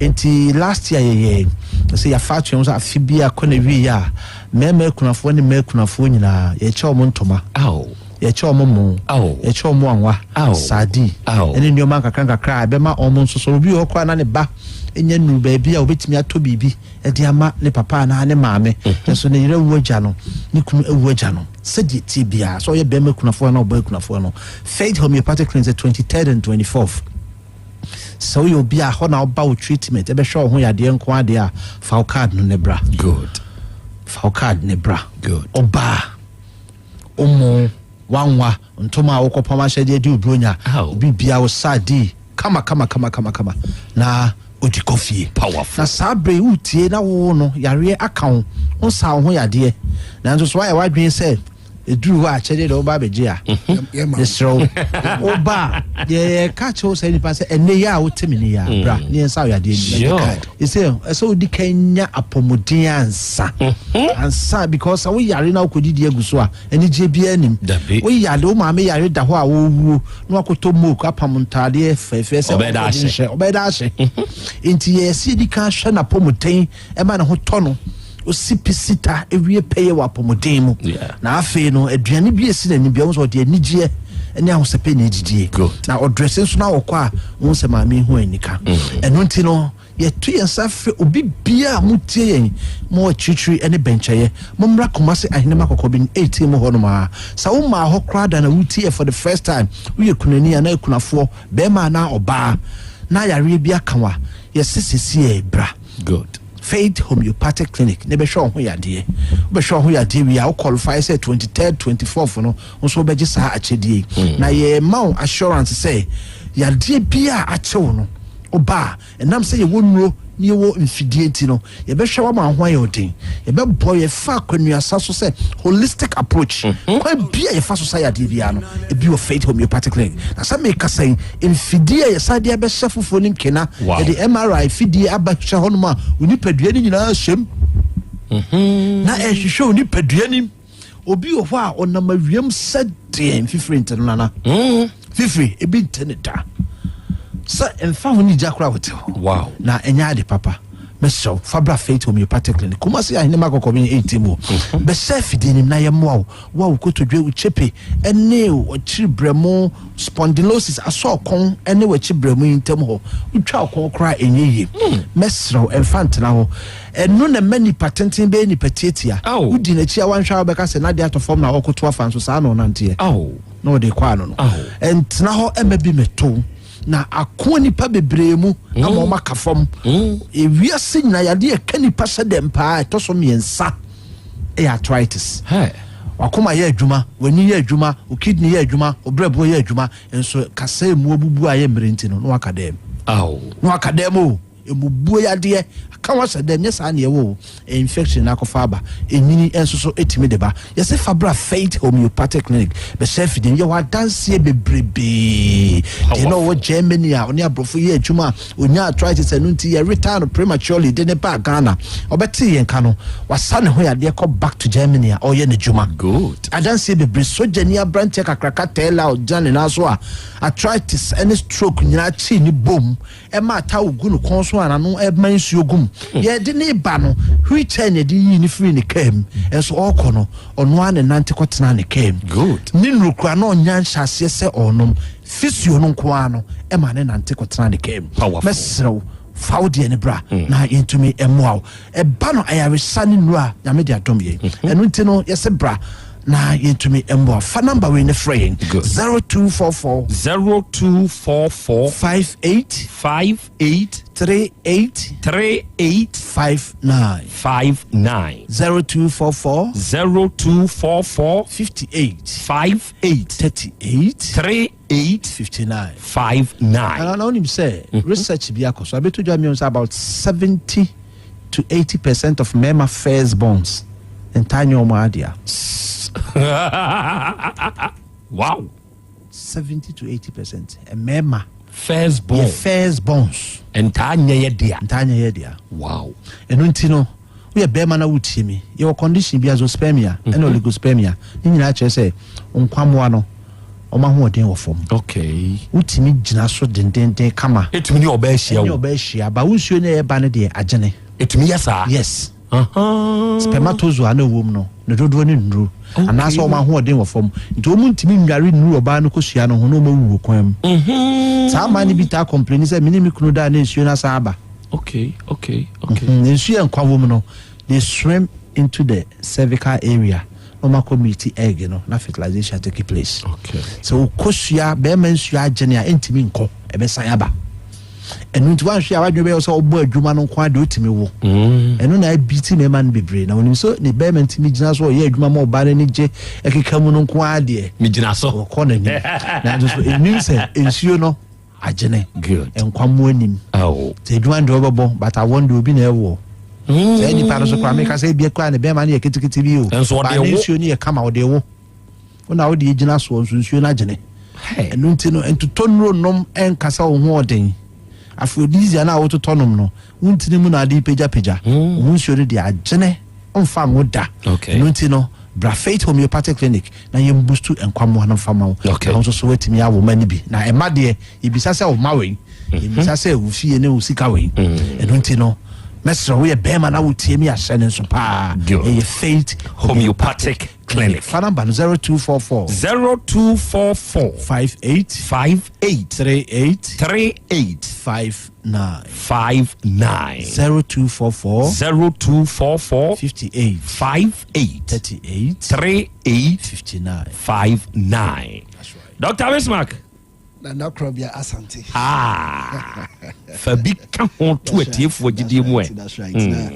Nti last year yɛyɛ sɛ yɛafa ato yɛn ho sɛ afe bi akɔ na wie a Mmarima akunafoɔ ne mmaa akunafoɔ nyinaa, yɛkyɛ wɔn ntoma, yɛkyɛ wɔn mo, yɛkyɛ wɔn anwa, sardine, ne nneɛma nkakrankakra a ɛbɛma wɔn nso so. Obi wɔ hɔ koraa na ne ba nya nnuru baabi a obetumi atɔ biribi de ama ne papa anaa ne maame, nanso ne yere awu agya no, ne kunu awu agya no. Sɛdeɛ ɛteɛ biara, sɛ ɔyɛ barima kunafoɔ anaa ɔbaa kunafoɔ no, Faith Homeopathic Clinic sɛ 23rd and 24th. Sɛ woyɛ obi a hɔ na woba wo treatment ɛbɛhwɛ wo ho yadeɛ nko adeɛ a, fa wo card no ne bra. Good. Fa wo card ne bra. Good. Ɔbaa, omo, wanwa, ntoma a wokɔpam ahyɛdeɛ di obronya, obi bia wo saa di kama kama kama kama kama na odi kɔ fie. Powerful. Na saa bere wotie na wowo no yareɛ aka wo, wo nsa wo ho yadeɛ. Nanso so woayɛ w'adwene sɛ Ɛduru hɔ a akyɛdeɛ deɛ woba abɛgye a, mesrɛ wo, woba a, deɛ yɛka kyerɛ wo saa nipa sɛ ɛnɛ yi a wote me ne yi a, mm. bra ne yɛnsa wo yadeɛ ni. Ɛsɛ ɛsɛ wodi kan nya apɔmuden ansa. Mm-hmm. Ansa because sɛ woyare na wokɔdidi agu so a, anigyeɛ biara nim. Woyare, wo maame yare da hɔ a wɔwuo na wakɔtɔ mook apam ntaadeɛ fɛfɛ sɛ ɔbɛda ahyɛ. Mm-hmm. Nti yɛsɛ yɛdi kan hwɛ n'apɔmuden ɛma ne ho tɔ no. Osi pi si ta ewie pɛyɛ wɔ apɔmuden mu. Na afei no, aduane bi esi n'anim bia, wohu sɛ ɔde anigyeɛ ne ahosɛpɛ na edidie. Na ɔdrɛse nso na ɔkɔ a, wohu sɛ maame yi ho anika. Ɛno nti no, yɛto yɛn nsa frɛ obi biara a motie yɛn, mo akyirikyiri ne bɛnkyɛeɛ, mommra Kumasi Ahenema Kɔkɔbin 18 mu hɔnom ara. Sɛ wommaa hɔ koraa da na wotie yɛn for the first time, woyɛ kunani anaa akunafoɔ, barima anaa ɔbaa, na yareɛ bi aka wo a, yɛse sesiei bra. Good. Faith Homeopathic Clinic na ɛbɛhwɛ wo ho yadeɛ. Wobɛhwɛ wo ho yadeɛ wie a, wo qualify sɛ 23rd, 24th no, wo nso wobɛgye saa akyɛdeɛ yi. Na yɛma wo assurance sɛ yadeɛ biara a akye wo no, woba a, ɛnam sɛ yɛwɔ nnuro ne yɛwɔ mfidie nti no, yɛbɛhwɛ wo ama wo ho ayɛ wo den. Yɛbɛboa wo, yɛfa akwannuasa so sɛ holistic approach. Kwan bi a yɛfa so sa yadeɛ biara no, ebi wɔ Faith Homeopathic Clinic. Na sɛ mekasa yi, mfidie a yɛsan de abɛhyɛ foforɔ nim kena, yɛde MRI fidie aba hyɛ hɔnom a, wo nipadua no nyinaa hyɛm. Na ɛhwehwɛ wo nipadua nim. Obi wɔ hɔ a ɔnam awiam sɛ deɛ mfifiri nte no nana. Fifiri ebi nte ne da. Sɛ mfa ho ne gya koraa wote hɔ. Wow. Na ɛnyɛ ade papa. Mesrɛ wo, fa bra Faith Homeopathic Clinic, Kumasi Ahenema Kɔkɔben 18 mu. Bɛhyɛ afidie nim na yɛmmoa wo. Wo a wo kotodwe, wo kyepe ne w'akyiri berɛmo, spondylosis, asɔ ɔkɔn ne w'akyi berɛmo yi ntam hɔ, wotwa ɔkɔn koraa a ɛnyɛ yie. Mɛsrɛ wo, mfa ntena hɔ. Ɛno na ɛma nipa tenten bɛyɛ nipa tiatia. Wodi n'akyi a woanhwɛ a wobɛka sɛ n'adeɛ atɔ fam na ɔrekoto afa nso saa na ɔnanteɛ na ɔde rekɔ ano no. Ɛntena hɔ mma bi mmɛto wo na ako nnipa bebree mu ama wɔn aka fam. Ewiase nyinaa yadeɛ a ɛka nipa hyɛ dɛm paa ɛtɔ so mmiɛnsa yɛ arthritis. Wakoma yɛ adwuma, w'ani yɛ adwuma, wo kidney yɛ adwuma, wo brɛboɔ yɛ adwuma, nso kasa emu abubu ayɛ mmerɛ nti no na waka dɛm. Na waka dɛm o. Emubuo yadeɛ aka wo ahyɛ dɛm, nyɛ saa na ɛwɔ o, infection na akɔfa aba, enyini nso so etumi de ba. Yɛse fa bra Faith Homeopathic Clinic bɛhyɛ afidie no, yɛwɔ adanseɛ bebrebee. Deɛ na ɔwɔ Germany a ɔne aborɔfo yɛ adwuma a ɔnya arthritis ɛno nti yɛ retire no prematurely de ne baa Ghana, ɔbɛtee yɛn ka no, wasa ne ho yadeɛ kɔ back to Germany a ɔyɛ n'adwuma. Good. Adanseɛ bebree, sogyani aberanteɛ kakraka tɛɛla a ɔgyina ne nan so a arthritis ne stroke nyinaa kyee ne bom Ɛma towel gu ne kɔn so a n'ano ma nsuo gu mu. Yɛde no reba no, wheelchair na yɛde yii no firii ne kaa mu. Nso ɔrekɔ no, ɔno ara na ɛnante kɔtenaa ne kaa mu. Ne nnuro koraa na ɔnnya nhyɛaseɛ sɛ ɔrenom. Physio no nko ara no ma no nante kɔtenaa ne kaa mu. Mɛsrɛ wo, fa wo deɛ no bra na yɛntumi mmoa wo. Ɛba no ayaresa ne nnuro a, Nyame de adom yɛn. Ɛno nti no, yɛse bra na yɛntumi mmoa. Fa number wei no frɛ yɛn. 0244. 0244. 58. 58. 38. 38. 59. 59. 0244. 0244. 58. 58. 38. 38. 59. 59. Na na wonim sɛ research bi akɔ so abɛto dwa mmienu sɛ about 70 to 80 percent of mmarima first borns ntaa nyɛ wɔn adea. Wow. 70 to 80 percent mmarima first born yɛ first borns ntaa nyɛ yɛ dea. Ntaa nyɛ yɛ dea. Wow. Ɛno nti no woyɛ bɛrima na wotie mi yɛwɔ condition bi azoospermia ɛna oligospermia ne nyinaa kyerɛ sɛ nkwammoa no wɔn ahoɔden wɔ fam. Okay. Wotumi gyina so dendenden kama. Etumi ne ɔbaa ahyia o. Ɛne ɔbaa ahyia ba wo nsuo no ɛreba no deɛ agyene. Etumi yɛ saa. Yes. Spermatozoa no ɛwɔ mu no ne dodoɔ no nnuru. Okay. Anaasɛ wɔn ahoɔden wɔ fam nti wɔn ntumi nnware nnuru ɔbaa no kosua no ho na wɔn awu wɔ kwan mu. Saa mmaa no bi taa complaini sɛ me ne me kunu da a na nsuo no asan aba. Okay, okay, okay. Nsuo a nkwa wɔ mu no they swim into the cervical area. Na wɔn akɔ meet egg no na fertilization take place. Okay. Sɛ okosua bɛrima nsuo agyene a ɛntumi nkɔ ɛbɛsan aba. Ɛno nti wanhwɛ a wadwene bɛyɛ sɛ ɔbɔ adwuma no nko ara deɛ ɔtumi wo. Ɛno na abiti mmarima no bebree na onim sɛ ne bɛrima ntumi gyina so ɔyɛ adwuma ma ɔbaa no ani gye ɛkeka mu no nko ara deɛ. Megyina so. Ɔkɔ n'anim. Nanso so ɛnim sɛ nsuo no agyene. Good. Nkwammoa nim. Oh. Sɛ adwuma no deɛ ɔbɛbɔ but awɔ no deɛ obi na ɛwɔ. Saa nipa no so koraa meka sɛ ebia koraa ne bɛrima no yɛ ketekete bi o. Nso ɔde Baa ne wo. nsuo no yɛ kama ɔde wo. Wo na wode gyina soɔ nso nsuo no agyene. Ɛno nti no ntotɔ nnuro nnom ɛnkasa wo ho ɔden. Aphrodisia no a wototɔ nom no wo ntini mu na ade pagyapagya. Wo ho nsuo no deɛ agyene mfa nwo da. Okay. Ɛno nti no bra Faith Homeopathic Clinic na yɛn boost nkwammoa no mfa ma wo. Okay. Na wo nso so woatumi awo ma no bi. Na ɛma deɛ yɛbisa sɛ wo ma wei. Yɛbisa sɛ wo fie ne wo sika wei. Ɛno nti no. Mɛsrɛ woyɛ bɛrima na wotie mi ahyɛ no nso paa. Ɛyɛ Faith Homeopathic Clinic. Fa number no 0244 0244 58 58 38 38 59 59 0244 0244 58 58 38 38 59 59. Dr. Bismarck. Nana Krobia Asante. Ah, fa bi ka ho to atiefoɔ gyidie mu ɛ. That's right. Na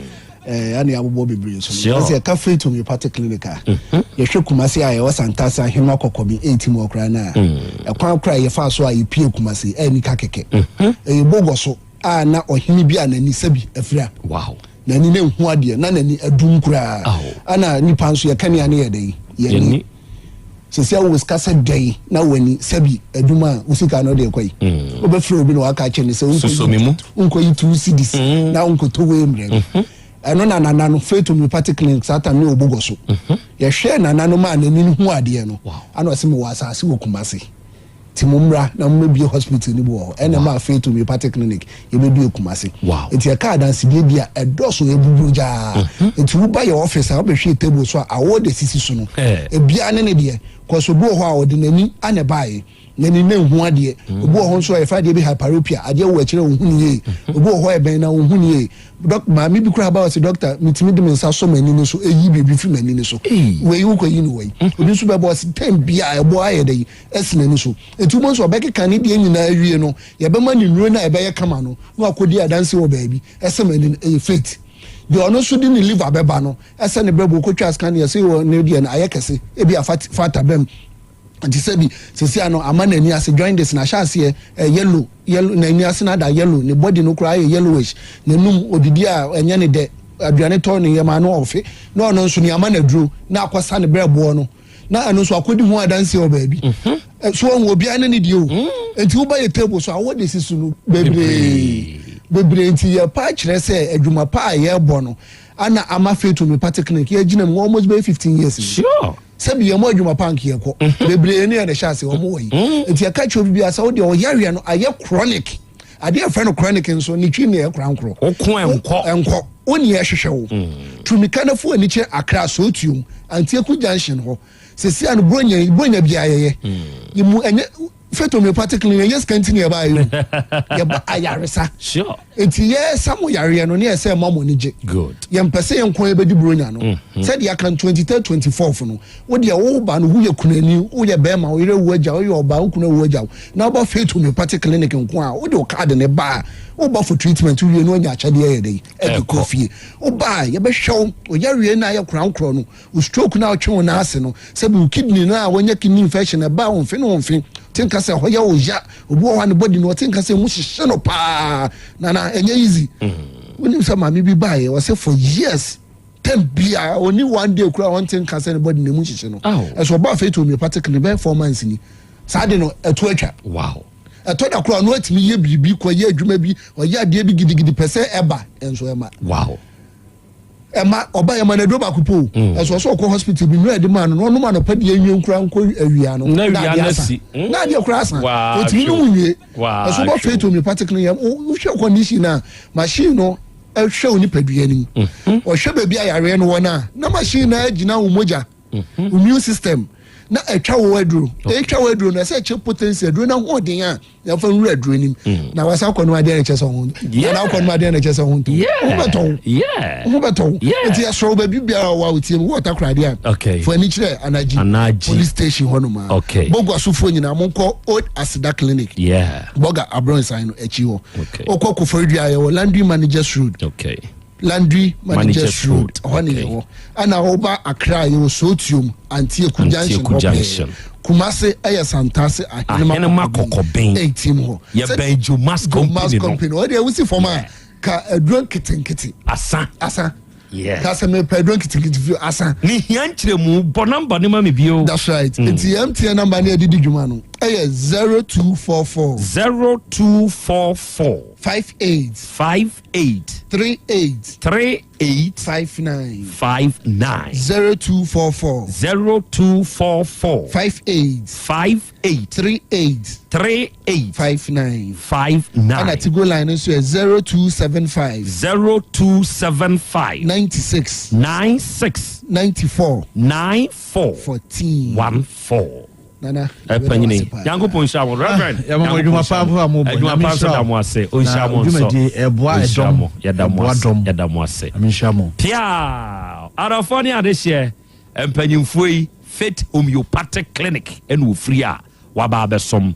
ɛne abobɔ bebree so no. Sɛ yɛka Faith Homeopathic Clinic a, yɛhwɛ Kumasi a yɛwɔ Santase Ahenwa Kɔkɔbi 8 mu ɔkora no a, ɛkwan kora a yɛfaa so a yɛpie Kumasi ɛyɛ nika kɛkɛ. Ɛyɛ bogɔ so a na ɔhene bi a n'ani sɛbi afira. Wow. N'ani na ehu adeɛ na n'ani adum koraa. Ana nipa nso yɛka nea ne yɛ dɛ yɛni. Sisi a wowɔ sika sɛ dɛn na w'ani sɛbi adum a wo sika no de kɔ yi. Wobɛfrɛ obi na waka akyerɛ no sɛ wonkɔyi 2 cedis na wonkɔtɔ wei mmerɛ no. Ɛno na nana no Faith Homeopathic Clinic saa time ne ɔbogɔ so. Yɛhwɛɛ nana no maa n'ani no hu adeɛ no. Ana ɔsɛ mewɔ asase wɔ Kumase. Nti mo mmra na mommɛbie hospital no bi wɔ hɔ. Ɛna maa Faith Homeopathic Clinic yɛbɛdue Kumase. Nti yɛka adansedie bi a ɛdɔɔso ɛbuburu gyaa. Nti woba yɛ office a wobɛhwɛ table so a awɔ de sisi so no. Ebiara ne ne deɛ. Kɔsɛ obi wɔ hɔ a ɔde n'ani ana ɛbaeɛ. N'ani na ehu adeɛ. Obi wɔ hɔ nso a yɛfrɛ adeɛ bi hyperopia. Adeɛ wɔ akyire a ohun yie. Obi wɔ hɔ a ɛbɛn na ohun yie. Dɔk maame bi koraa ba ɔsɛ doctor mitumi de me nsa sɔ m'ani no so eyi biribi firi m'ani no so. Wei wokɔ yi no wei. Obi nso bɛbɔ ɔsɛ time bi a ɛbɔ ayɛ dɛ yi ɛsi n'ani so. Nti wɔn nso ɔbɛkeka ne deɛ nyinaa awie no yɛbɛma ne nnuro no a ɛbɛyɛ kama no na wakɔdi adanse wɔ baabi ɛsɛ m'ani no ɛyɛ Faith. Deɛ ɔno nso de ne liver bɛba no ɛsɛ ne brɛbo okotwa scan yɛsɛ wɔ ne deɛ no ayɛ kɛse ebi afa fata bɛm nti sɛbi sisi ano ama n'ani ase jaundice na ahyɛ aseɛ yellow yellow n'ani ase na ada yellow, ne body no koraa ayɛ yellowish, n'anum odidi a ɛnyɛ ne dɛ, aduane tɔ ne yam ano ɔfe na ɔno nso ne ama n'aduro na akɔsa ne brɛboɔ no na ɛno nso akɔdi ho adanseɛ wɔ baabi. So ɔhu obiara ne ne deɛ o. Nti woba yɛ table so a wɔde si so no bebree bebree. Nti yɛ pa kyerɛ sɛ adwuma pa a yɛrebɔ no ana ama Faith Homeopathic Clinic yɛgyina mu almost bɛyɛ 15 years. Sɛbi yɛn mo adwuma pa nka yɛkɔ bebree ne yɛn hyɛ ase wɔn wɔ yi. Nti yɛka kyerɛ obi bi asa wo deɛ ɔyareɛ no ayɛ chronic adeɛ yɛfrɛ no chronic nso ne twi ne yɛ korankorɔ. Ɔko ɛnkɔ. Ɛnkɔ wo ne yɛhwehwɛ wo tumika no fo ani kyerɛ Accra Sootuom Antieku Junction hɔ sisi ano Bronya Bronya bi ayɛyɛ mu ɛnyɛ Faith Homeopathic Clinic ɛnyɛ sika nti ne yɛba ayɛ o, yɛba ayaresa. Nti yɛsa mo yareɛ no ne yɛ sɛ ɛma mo ani gye. Yɛmpɛ sɛ yɛn nko yɛbɛdi Bronya no sɛdeɛ aka 23rd 24th no wodeɛ woba no woyɛ kunani, woyɛ bɛrima, woyere wu agya, woyɛ ɔbaa, wo kunu awu agya wo na woba Faith Homeopathic Clinic nko a wode wo card ne ba a woba for treatment wie no anya akyɛdeɛ yɛ dɛ ɛde kɔ fie. Woba a yɛbɛhwɛ wo ɔyareɛ no a yɛ korankorɔ no, wo stroke no a wotwe wo nan ase no, sɛbi wo kidney no a wɔnya kidney infection ɛba wo mfe ne wo mfe te nka sɛ ɛhɔ yɛ wo ya. Obi wɔ hɔ a ne body no ɔte nka sɛ emu hyehyɛ no paa nana ɛnyɛ easy. Wonim sɛ maame bi baeɛ ɔsɛ for years time bia oni one day kura ɔnte nka sɛ ne body na emu hyehyɛ no. Ɛsɛ ɔba Faith Homeopathic Clinic bɛyɛ 4 months ni saa de no ɛto atwa. Ɛtɔ da koraa ɔno atumi yɛ biribi kɔ yɛ adwuma bi ɔyɛ adeɛ bi gidigidi pɛ sɛ ɛba nso ɛma ɛma ɔba yɛ ma na aduro baako po ɛsɛ ɔsɛ ɔkɔ hospital bi nnura ɛde maa no na ɔnom anɔpa deɛ nwie nkura nkɔ awia no. Na awia adeɛ no asa. asi. Na adeɛ kora asa. Otumi Hwɛ. nom nwie. Waa, ɛsɛ ɔba hwɛ. Faith Homeopathic no yɛ wohwɛ condition a machine no ɛhwɛ wo nipadua no mu, ɔhwɛ baabi a yareɛ no wɔ no a na machine no agyina wo mogya, immune system na ɛtwa wo aduro. Ɛtwa wo aduro no ɛsɛ ɛkyɛ potency aduro no ahoɔden a yɛmfa nwura aduro nim na wasa akɔ no adeɛ no kyɛ sɛ ho na akɔ no adeɛ no kyɛ sɛ ho nto wo bɛtɔ wo ho bɛtɔ wo. Nti yɛsrɛ wo baabi biara wɔ a wotie mu wɔ Takoradi a fo ani kyerɛ Anagye police station hɔ nom a Bogu asofoɔ nyinaa monkɔ Old Aseda Clinic Bɔga Abrɔnsan no akyi hɔ. Wokɔ Koforidua yɛwɔ Landry Managers Road. Landry Managers Road hɔ ne yɛwɔ. Ɛna woba Accra yɛwɔ Sootuom Antieku Junction hɔ pɛɛ. Kumase ɛyɛ Santase Ahenema Kɔkɔbɛn 18 hɔ. Yɛbɛn Jomas Jomas Company no. Company ɔde ɛwosi fam a ka aduro nketenkete asa. Asa ka sɛ mepɛ aduro nketenkete fi asa. Ne hia nkyerɛmu bɔ number ne ma me bio. That's right. Nti MTN number ne yɛde di dwuma no ɛyɛ 0244 0244 58 58. 38. 38. 59. 59. 0244. 0244. 58. 58. 38. 38. 59. 59. Ɛna Tigo line no nso yɛ 0275. 0275. 96. 96. 94. 94. 14. 14. Nana. Ɛpanyini. Nyankopɔn nhyira mo. Reverend. Ah, yɛma mo adwuma pa a mobɔ. Adwuma pa nso da mo ase. Ɔnhyira mo nso. Dwumadie ɛboa Ɔnhyira ɛdɔm. mo. Yɛda mo Ɛboa ase. dɔm. Yɛda mo ase. Nyame nhyira mo. Pia! Adɔfoɔ ne adehyeɛ, mpanyinfoɔ yi, Faith Homeopathic Clinic ɛna ofiri a waba abɛsom.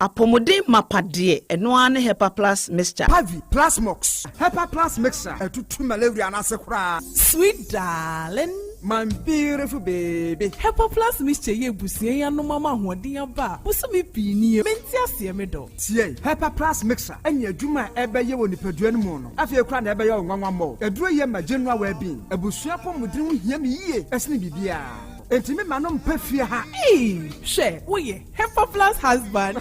Apɔmuden mapa deɛ, ɛno ara ne Hepa Plus Mixture. Pavi, Plasmox, Hepa Plus Mixture, ɛtutu malaria no ase koraa. Sweet darling. My beautiful baby. Hepa Plus Mixture yi abusua yi anom ama ahoɔden aba a bosome pii nie. Mente aseɛ me dɔ. Tie, Hepa Plus Mixture ne adwuma a ɛbɛyɛ wɔ nipadua no mu no, afei koraa na ɛbɛyɛ wo nwanwa mmɔɔ. Aduro yi ma general well-being. Abusua apɔmuden ho hia me yie sene biribiara. Enti me ma no mpa fie ha. Eii hwɛ woyɛ Hepa plus husband.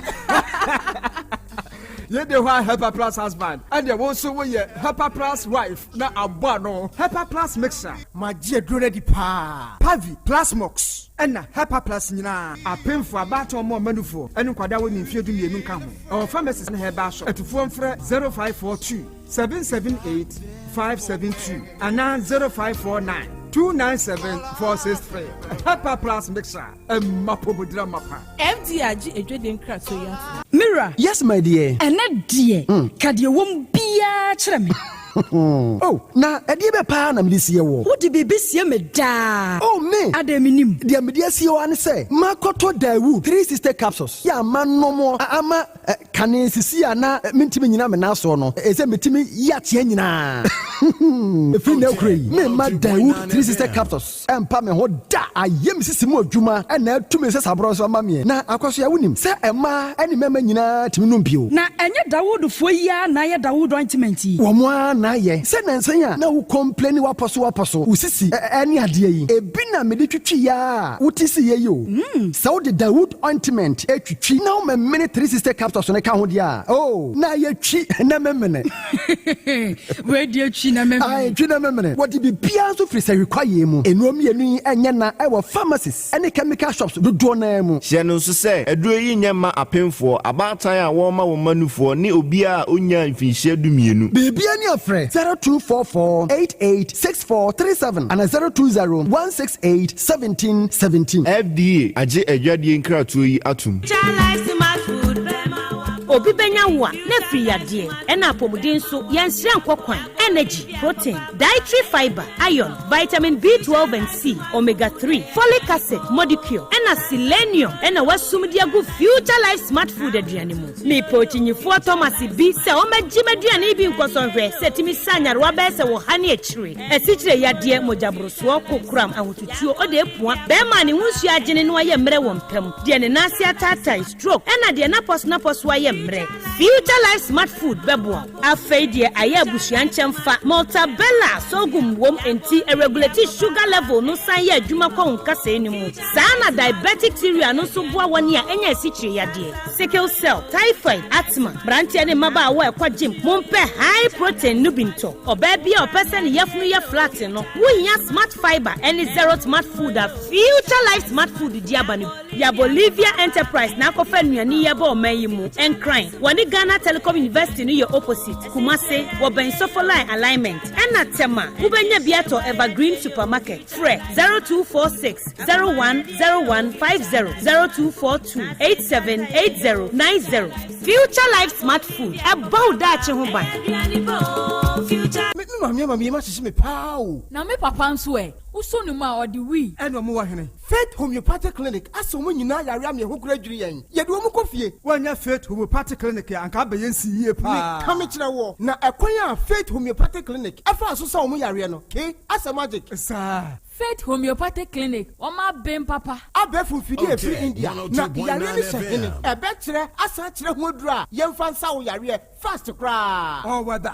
Yei de hɔ a Hepa plus husband ɛneɛ wo nso woyɛ Hepa plus wife na abɔ ano. Hepa plus mixer. Magye aduro no adi paa. Pavi, Plasmox ɛna Hepa plus nyinaa. Apemfoɔ, abaatan ɔmo ɔma nufoɔ ɛne nkwadaa a wɔnni mfeɛ 12 nka ho. Ɛwɔ pharmacies ne herbal shop. Atufoɔ mfrɛ 0542 778 572 anaa 0549 297 463. Hepa Plus Mixer, ɛma apɔmuden amapa. FDA agye adwadie nkratoɔ yi atom. Me wura. Yes my dear. Ɛnɛ deɛ, ka deɛ ɛwɔ mu biara kyerɛ me. Oh, na ɛdeɛ bɛ paa na mede sie woɔ? Wode biribi sie me daa. Oh, me! Adɛn mennim? Deɛ mede asie wo ara ne sɛ, makɔtɔ Daewoo 360 capsules yɛ a manom a ama Kane sisi a na mentumi nnyina me nan soɔ no, ɛsɛ metumi yi ateɛ nyinaa. Ɛfiri nnɛ rekora yi, meremma Daewoo 360 Capsules mpa me ho da. Ayɛ me sisi mu adwuma na atu me nsasaborɔ nso ama meɛ. Na Akwasoa, wonim sɛ mmaa ne mmarima nyinaa tumi nom bio. Na ɛnyɛ Dawoodfoɔ yi ara na ayɛ Dawood ointment yi? Wɔn ara na ayɛ. Sɛ nnansa yi a na wo complaini wapɔ so wapɔ so, wo sisi ne adeɛ yi, ebi na mede twitwiiɛ ara a wote siiɛ yi o. Sɛ wode Dawood ointment twitwi na womemene 360 capsules no ka ho deɛ a, oh, na ayɛ twi na memene. Wei deɛ twi na memene. Ae, twi na memene. Wɔde biribiara nso firi sahwi kwaeɛ mu. Nnuro mmienu yi nyɛ na wɔ pharmacies ne chemical shops dodoɔ no ara mu. Hyɛ no nso sɛ, aduro yi nyɛ mma apemfoɔ, abaatan a wɔrema wɔn mma nufoɔ ne obiara a ɔnnyaa mfinhyia dumienu. Biribiara ni a frɛ 0244 88 6437 anaa 020 168 1717. FDA agye adwadie nkratoɔ yi atom. Obi bɛnya wo a, na afiri yadeɛ, ɛna apɔmuden nso, yɛnsrɛ nkɔ kwan, energy, protein, dietary fibre, iron, vitamin B12 and C, omega 3, folic acid, modicure, ɛna selenium ɛna wasum de agu Future Life Smart Food aduane mu. Mepɛ okyinyifoɔ Thomas bi sɛ ɔmmɛgye m'aduane yi bi nkɔsɔ nhwɛ sɛ ɛtumi sa nyarewa bɛyɛ sɛ ɔha ne akyire, asikyire yadeɛ, mogyaborosoɔ, kokoram, ahotutuo, ɔde apua, bɛrima a ne ho nsuo agyene na wayɛ mmerɛ wɔ mpa mu, deɛ ne nan ase ataatae, stroke, ɛna deɛ n'apɔso-napɔso ayɛ mmerɛ. Future Life Smart Food bɛboa wo. Afei deɛ ayɛ abusua nkyɛmfa, Maltabella sorghum wom enti ɛregulate sugar level no san yɛ adwuma kɔ wo nkasɛɛ no mu. Saa na diabetic cereal no nso boa wɔn a anya asikyire yadeɛ, sickle cell, typhoid, asthma. Mmeranteɛ ne mmabaawa a ɛkɔ gym, mompɛ high protein no bi ntɔ. Ɔbaa bi a ɔpɛ sɛ ne yafunu yɛ flat no, wohia Smart Fibre ne Zero Smart Food a Future Life Smart Food de aba no bi. Ya Bolivia Enterprise na akɔfa nnuane yi aba ɔman yi mu. Nkran, wɔne Ghana Telecom University no yɛ opposite. Kumase, wɔbɛn Sofoline Alignment. Ɛna Tema, wobɛnya bi atɔ Evergreen Supermarket. Frɛ 0246 010150, 0242 878090. Future Life Smart Food, ɛbɔ wo daakye ho ban. Me maame ama me yam ahyehye me paa o. Na me papa nso ɛ? Wosɔ ne mu a, ɔde wii. Ɛna ɔmo wɔ hene? Faith Homeopathic Clinic asɛ wɔn nyinaa yare ama ɛho kora dwiri yɛn. Yɛde wɔn kɔ fie. Woannya Faith Homeopathic Clinic a, anka abɛyɛ nsi yie paa. Meka mekyerɛ woɔ, na ɛkwan a Faith Homeopathic Clinic faa so sa wɔn yareɛ no, ke, asɛ magic. Saa. Faith Homeopathic Clinic, wɔn aben papa. Abɛɛfo mfidie a ɛfiri India, na yareɛ no hyɛ hene? Ɛbɛkyerɛ asan akyerɛ ho aduro a yɛmfa nsa wo yareɛ fast koraa. Ɔwɔ da.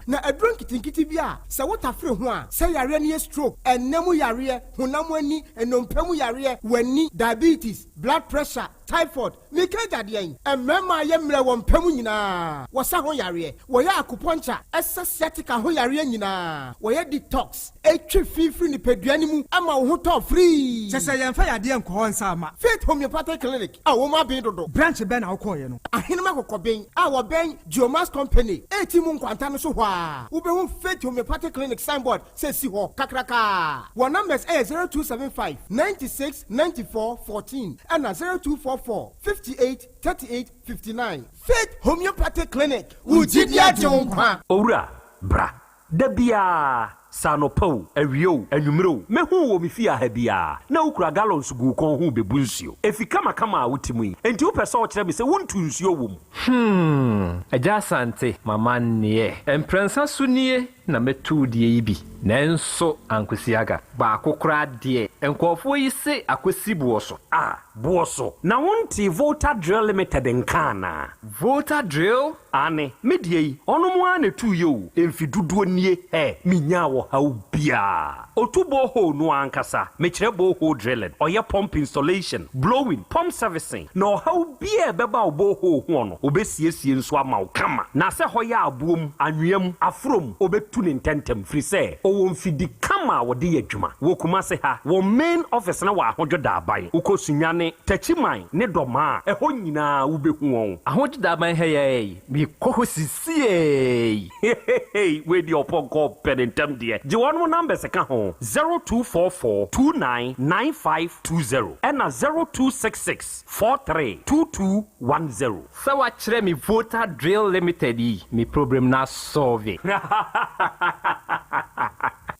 Na aduro nketenkete bi a sɛ wotafere ho a, sɛ yareɛ no yɛ stroke, ɛnna mu yareɛ, honam ani, nnompe mu yareɛ, w'ani, diabetes, blood pressure, Typhoid, Meka agya deɛn? Mmarima a yɛ mmerɛ wɔ mpa mu nyinaa, wɔsa ho yareɛ. Wɔyɛ akupɔnkya, ɛsa sciatica ho yareɛ nyinaa. Wɔyɛ detox, ɛtwe fi firi nipadua no mu ma wo ho tɔ firii. Kyerɛ sɛ yɛmfa yadeɛ nkɔ hɔ nsa mma. Faith Homeopathic Clinic a wɔn aben dodo. Branch bɛn na wokɔeɛ no? Ahenem Akokɔben a wɔbɛn Geomax Company ɛreti mu nkwanta no so hɔ ara, wobɛhu Faith Homeopathic Clinic signboard sɛ ɛsi hɔ kakrakaa. Wɔn numbers yɛ 0275 96 94 14 ɛna 0244 58 38 59. Faith Homeopathic Clinic, wo gyidi agye wo nkwa. Owura, bra. Da biara, sɛ anɔpa o, awia o, anwummere o, mɛhu wo wɔ me fie ha biara, na wokura gallons gu wo kɔn ho rebebu nsuo. Efi kamakama a wote mu yi, enti wopɛ sɛ wokyerɛ me sɛ wontu nsuo wɔ mu? Hmm, Agya Asante, m'amanneɛ. Mprɛnsa so nie na mɛtu wo deɛ yi bi, nanso ankosi aga. Baako koraa deɛ, nkurɔfoɔ yi se akɔsi boɔ so. Ah, boɔ so? Na wontee Volta Drill Limited nka anaa? Volta Drill? Aane, me deɛ yi, ɔnom ara na ɛtuiɛ o, mfe dodoɔ nie, hɛ, menyaa ɔhaw biara. Ɔtu borehole no ara ankasa, mekyerɛ borehole drilling, ɔyɛ pump installation, blowing, pump servicing, na ɔhaw biara a ɛbɛba wo borehole hoɔ no, ɔbɛsiesie nso ama wo kama. Na sɛ hɔ yɛ aboɔ mu, anwea mu, aforɔ mu, ɔbɛtu no ntɛntɛm, firi sɛ ɔwɔ mfidi kama a wɔde yɛ adwuma. Wɔ Kumase ha, wɔn main office no wɔ Ahodwo Daaban. Wokɔ Sunyani, Techiman ne Dɔmaa a, ɛhɔ nyinaa wobɛhu wɔn. Ahodwo Daaban ha yi ara yi, mekɔ hɔ sisiei. Heheheey wei deɛ ɔpɔnkɔ ɔpɛ ne ntɛm deɛ gye wɔnom numbers ka ho 0244 29 9520 ɛna 0266 43 2210. Sɛ wakyerɛ me Volta Drill Limited yi me problem no asɔlve.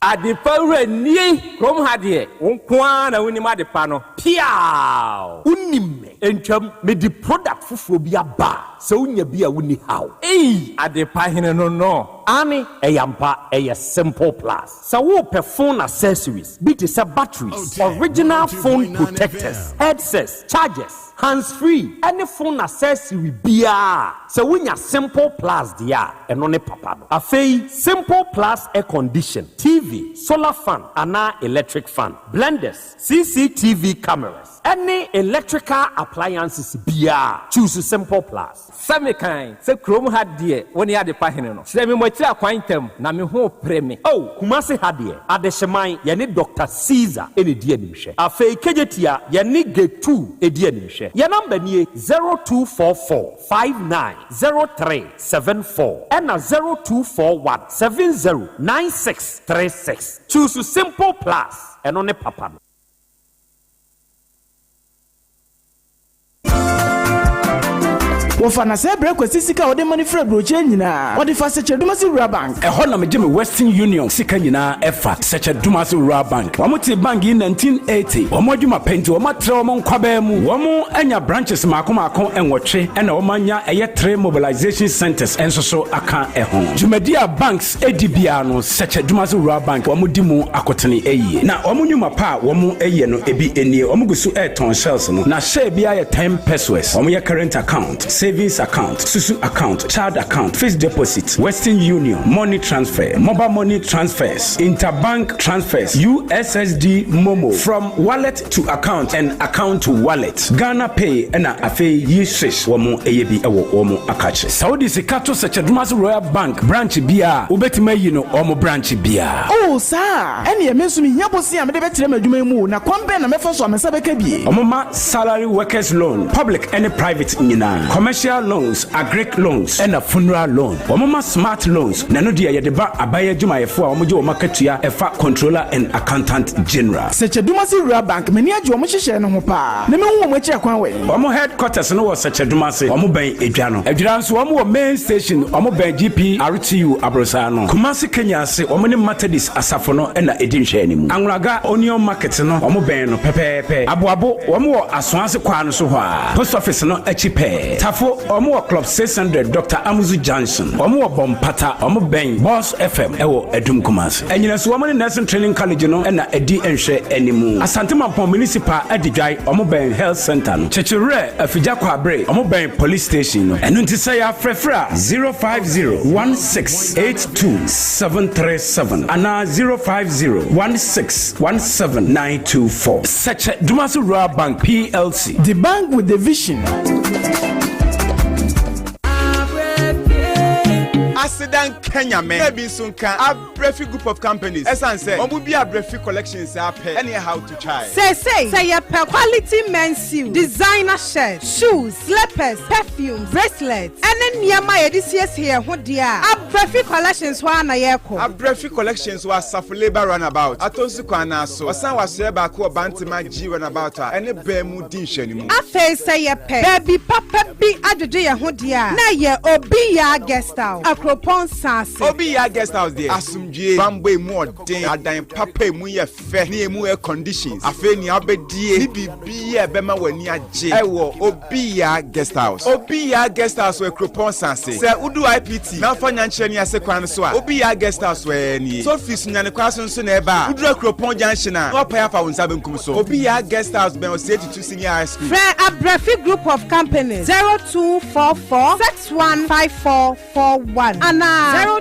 Adepa wura nie kurom ha deɛ wo nko ara na wonim adepa no. Piaaww! Wonim me ntwam mede product foforɔ bi aba a sɛ wonya bi a wonni haw. Ei! Adepa hene no no. Aane ɛyɛ ampa ɛyɛ simple plus. Sɛ wopɛ phone accessories bi te sɛ batteries, original phone protectors, headsets, chargers, hands free ɛne phone accessory biara a, sɛ wonya simple plus deɛ a ɛno ne papa no. Afei simple plus air condition, TV, solar fan anaa electric fan, blenders, CCTV cameras ɛne electrical appliances biara a, choose simple plus. Sɛ me kan sɛ kurom ha deɛ wo ne adepa hene no. Kyerɛ me moakyiri akwan ntɛm na me ho repere me. Oh Kumasi ha deɛ adehyeman yɛne Doctor Caesar na ɛdi animhwɛ. Afei Kejetia yɛne Getu di animhwɛ. Yɛn number nie 0244 59 03 74 ɛna 0241 70 96 36. Choose simple plus ɛno ne papa no. Wɔfa na sɛ brɛ Kwasi sika a ɔde ma no firi aburokyire nyinaa, ɔde fa Sɛkyɛ Dumasi Rural Bank. Ɛhɔ na megye me Western Union sika nyinaa ɛfa, Sɛkyɛ Dumasi Rural Bank. Wɔn tee bank yi 1980. Wɔn adwuma pɛ nti wɔn atrɛ wɔn nkwabaa mu. Wɔn anya branches maako maako nwɔtwe ɛna wɔn anya ɛyɛ tre mobilization centers nso so aka ɛho. Dwumadi a banks di biara no, Sɛkyɛ Dumasi Rural Bank wɔn di mu akotene yie. Na wɔn nnwuma pa a wɔn yɛ no ebi nie, wɔn gu so retɔn shells no, na share biara yɛ ten pesewas. Wɔn yɛ current account, savings account, susu account, child account, fixed deposit, Western Union, money transfer, mobile money transfers, interbank transfers, USSD momo, from wallet to account and account to wallet, Ghana Pay ɛna afei yi swish wɔn yɛ bi wɔ wɔn akakye. Sɛ wode sika to Sɛkyɛdomase Royal Bank branch biara a, wobɛtumi ayi no wɔn branch biara. Oh, saa a? Ɛnneɛ me nso mehia bosea a mede bɛtrɛ m'adwuma yi mu o, na kwan bɛn na mɛfa so a me nsa bɛka bi? Wɔma salary workers loan, public ne private nyinaa, commercial loans, agric loans ɛna funeral loan. Wɔma smart loans, na ɛno deɛ yɛde ba aban adwumayɛfoɔ a wɔgye wɔn akatua ɛfa Controller and Accountant General. Sɛkyɛdumase Rural Bank, m'ani agye wɔn nhyehyɛɛ no ho paa, na mehu wɔn akyiri akwan wɛn? Wɔn headquarters no wɔ Sɛkyɛdumase, wɔn bɛn Edwa no. Adwira nso wɔn wɔ main station, wɔn bɛn GPRTU aborosan no. Kumasi Kenya ase, wɔn ne Methodist asafo no na ɛdi nhwɛanimu. Anwraga Onion Market no, wɔn bɛn no pɛpɛɛpɛ. Aboabo, wɔn wɔ Asoase kwaa no so hɔ ara, post office no akyi pɛɛ. Tafo. Tafo, wɔn wɔ Club 600 Doctor Amuzu Junction. Wɔn wɔ Bompata, wɔn bɛn Boss FM wɔ Adum Kumasi. Anyinaso wɔn ne Nursing Training College no na ɛdi nhwɛ animu. Asante Mampong Municipal Adidwae, wɔn bɛn Health Centre no. Kyekyewerɛ, Afigya Kwabre, wɔn bɛn Police Station no. Ɛno nti sɛ yɛafrɛfrɛ a, 050 1682 737 anaa 050 1617 924. Sɛkyɛ Dumasi Rural Bank PLC. The bank with the vision. Aseda nka Nyame na ebi nso nka Abrafi Group of Companies ɛsan sɛ wɔn bi Abrafi Collections ara pɛ ɛne ɛhaw to twae. Seesei sɛ yɛpɛ quality men's suit, designer shirt, shoes, slippers, perfumes, bracelets, ɛne nneɛma a yɛde siesie yɛn ho deɛ a, Abrafi Collections hɔ ara na yɛkɔ. Abrafi Collections wɔ Asafo Labour Runabout, Atonsu kwan no ara so. Ɔsan wɔ asoɛeɛ baako wɔ Bantama G Runabout a ɛne bɛn mu di nhwɛanimu. Afei sɛ yɛpɛ baabi papa bi adwedwe yɛn ho deɛ a, na ɛyɛ Obi Yaa Guest House, Akuropɔn Nsaase. Obi Yaa Guest House deɛ, asomdwoeɛ, bammɔ a emu ɔden, adan papa a emu yɛ fɛ ne emu air conditions. Afei nea wobɛdie ne biribiara a ɛbɛma w'ani agye wɔ Obi Yaa Guest House. Obi Yaa Guest House wɔ Akuropɔn Nsaase. Sɛ wodu IPT na wofa Nyankyerɛ ne ase kwan no so a, Obi Yaa Guest House hɔ ara nie. Sɛ wofi Sunyani kwan so nso na ɛreba a, woduru Akuropɔn Junction a, na woapae afa wo nsa benkum so. Obi Yaa Guest House bɛn Osei Tutu Senior High School. Frɛ Abrafi Group of Companies 0244 615441 anaa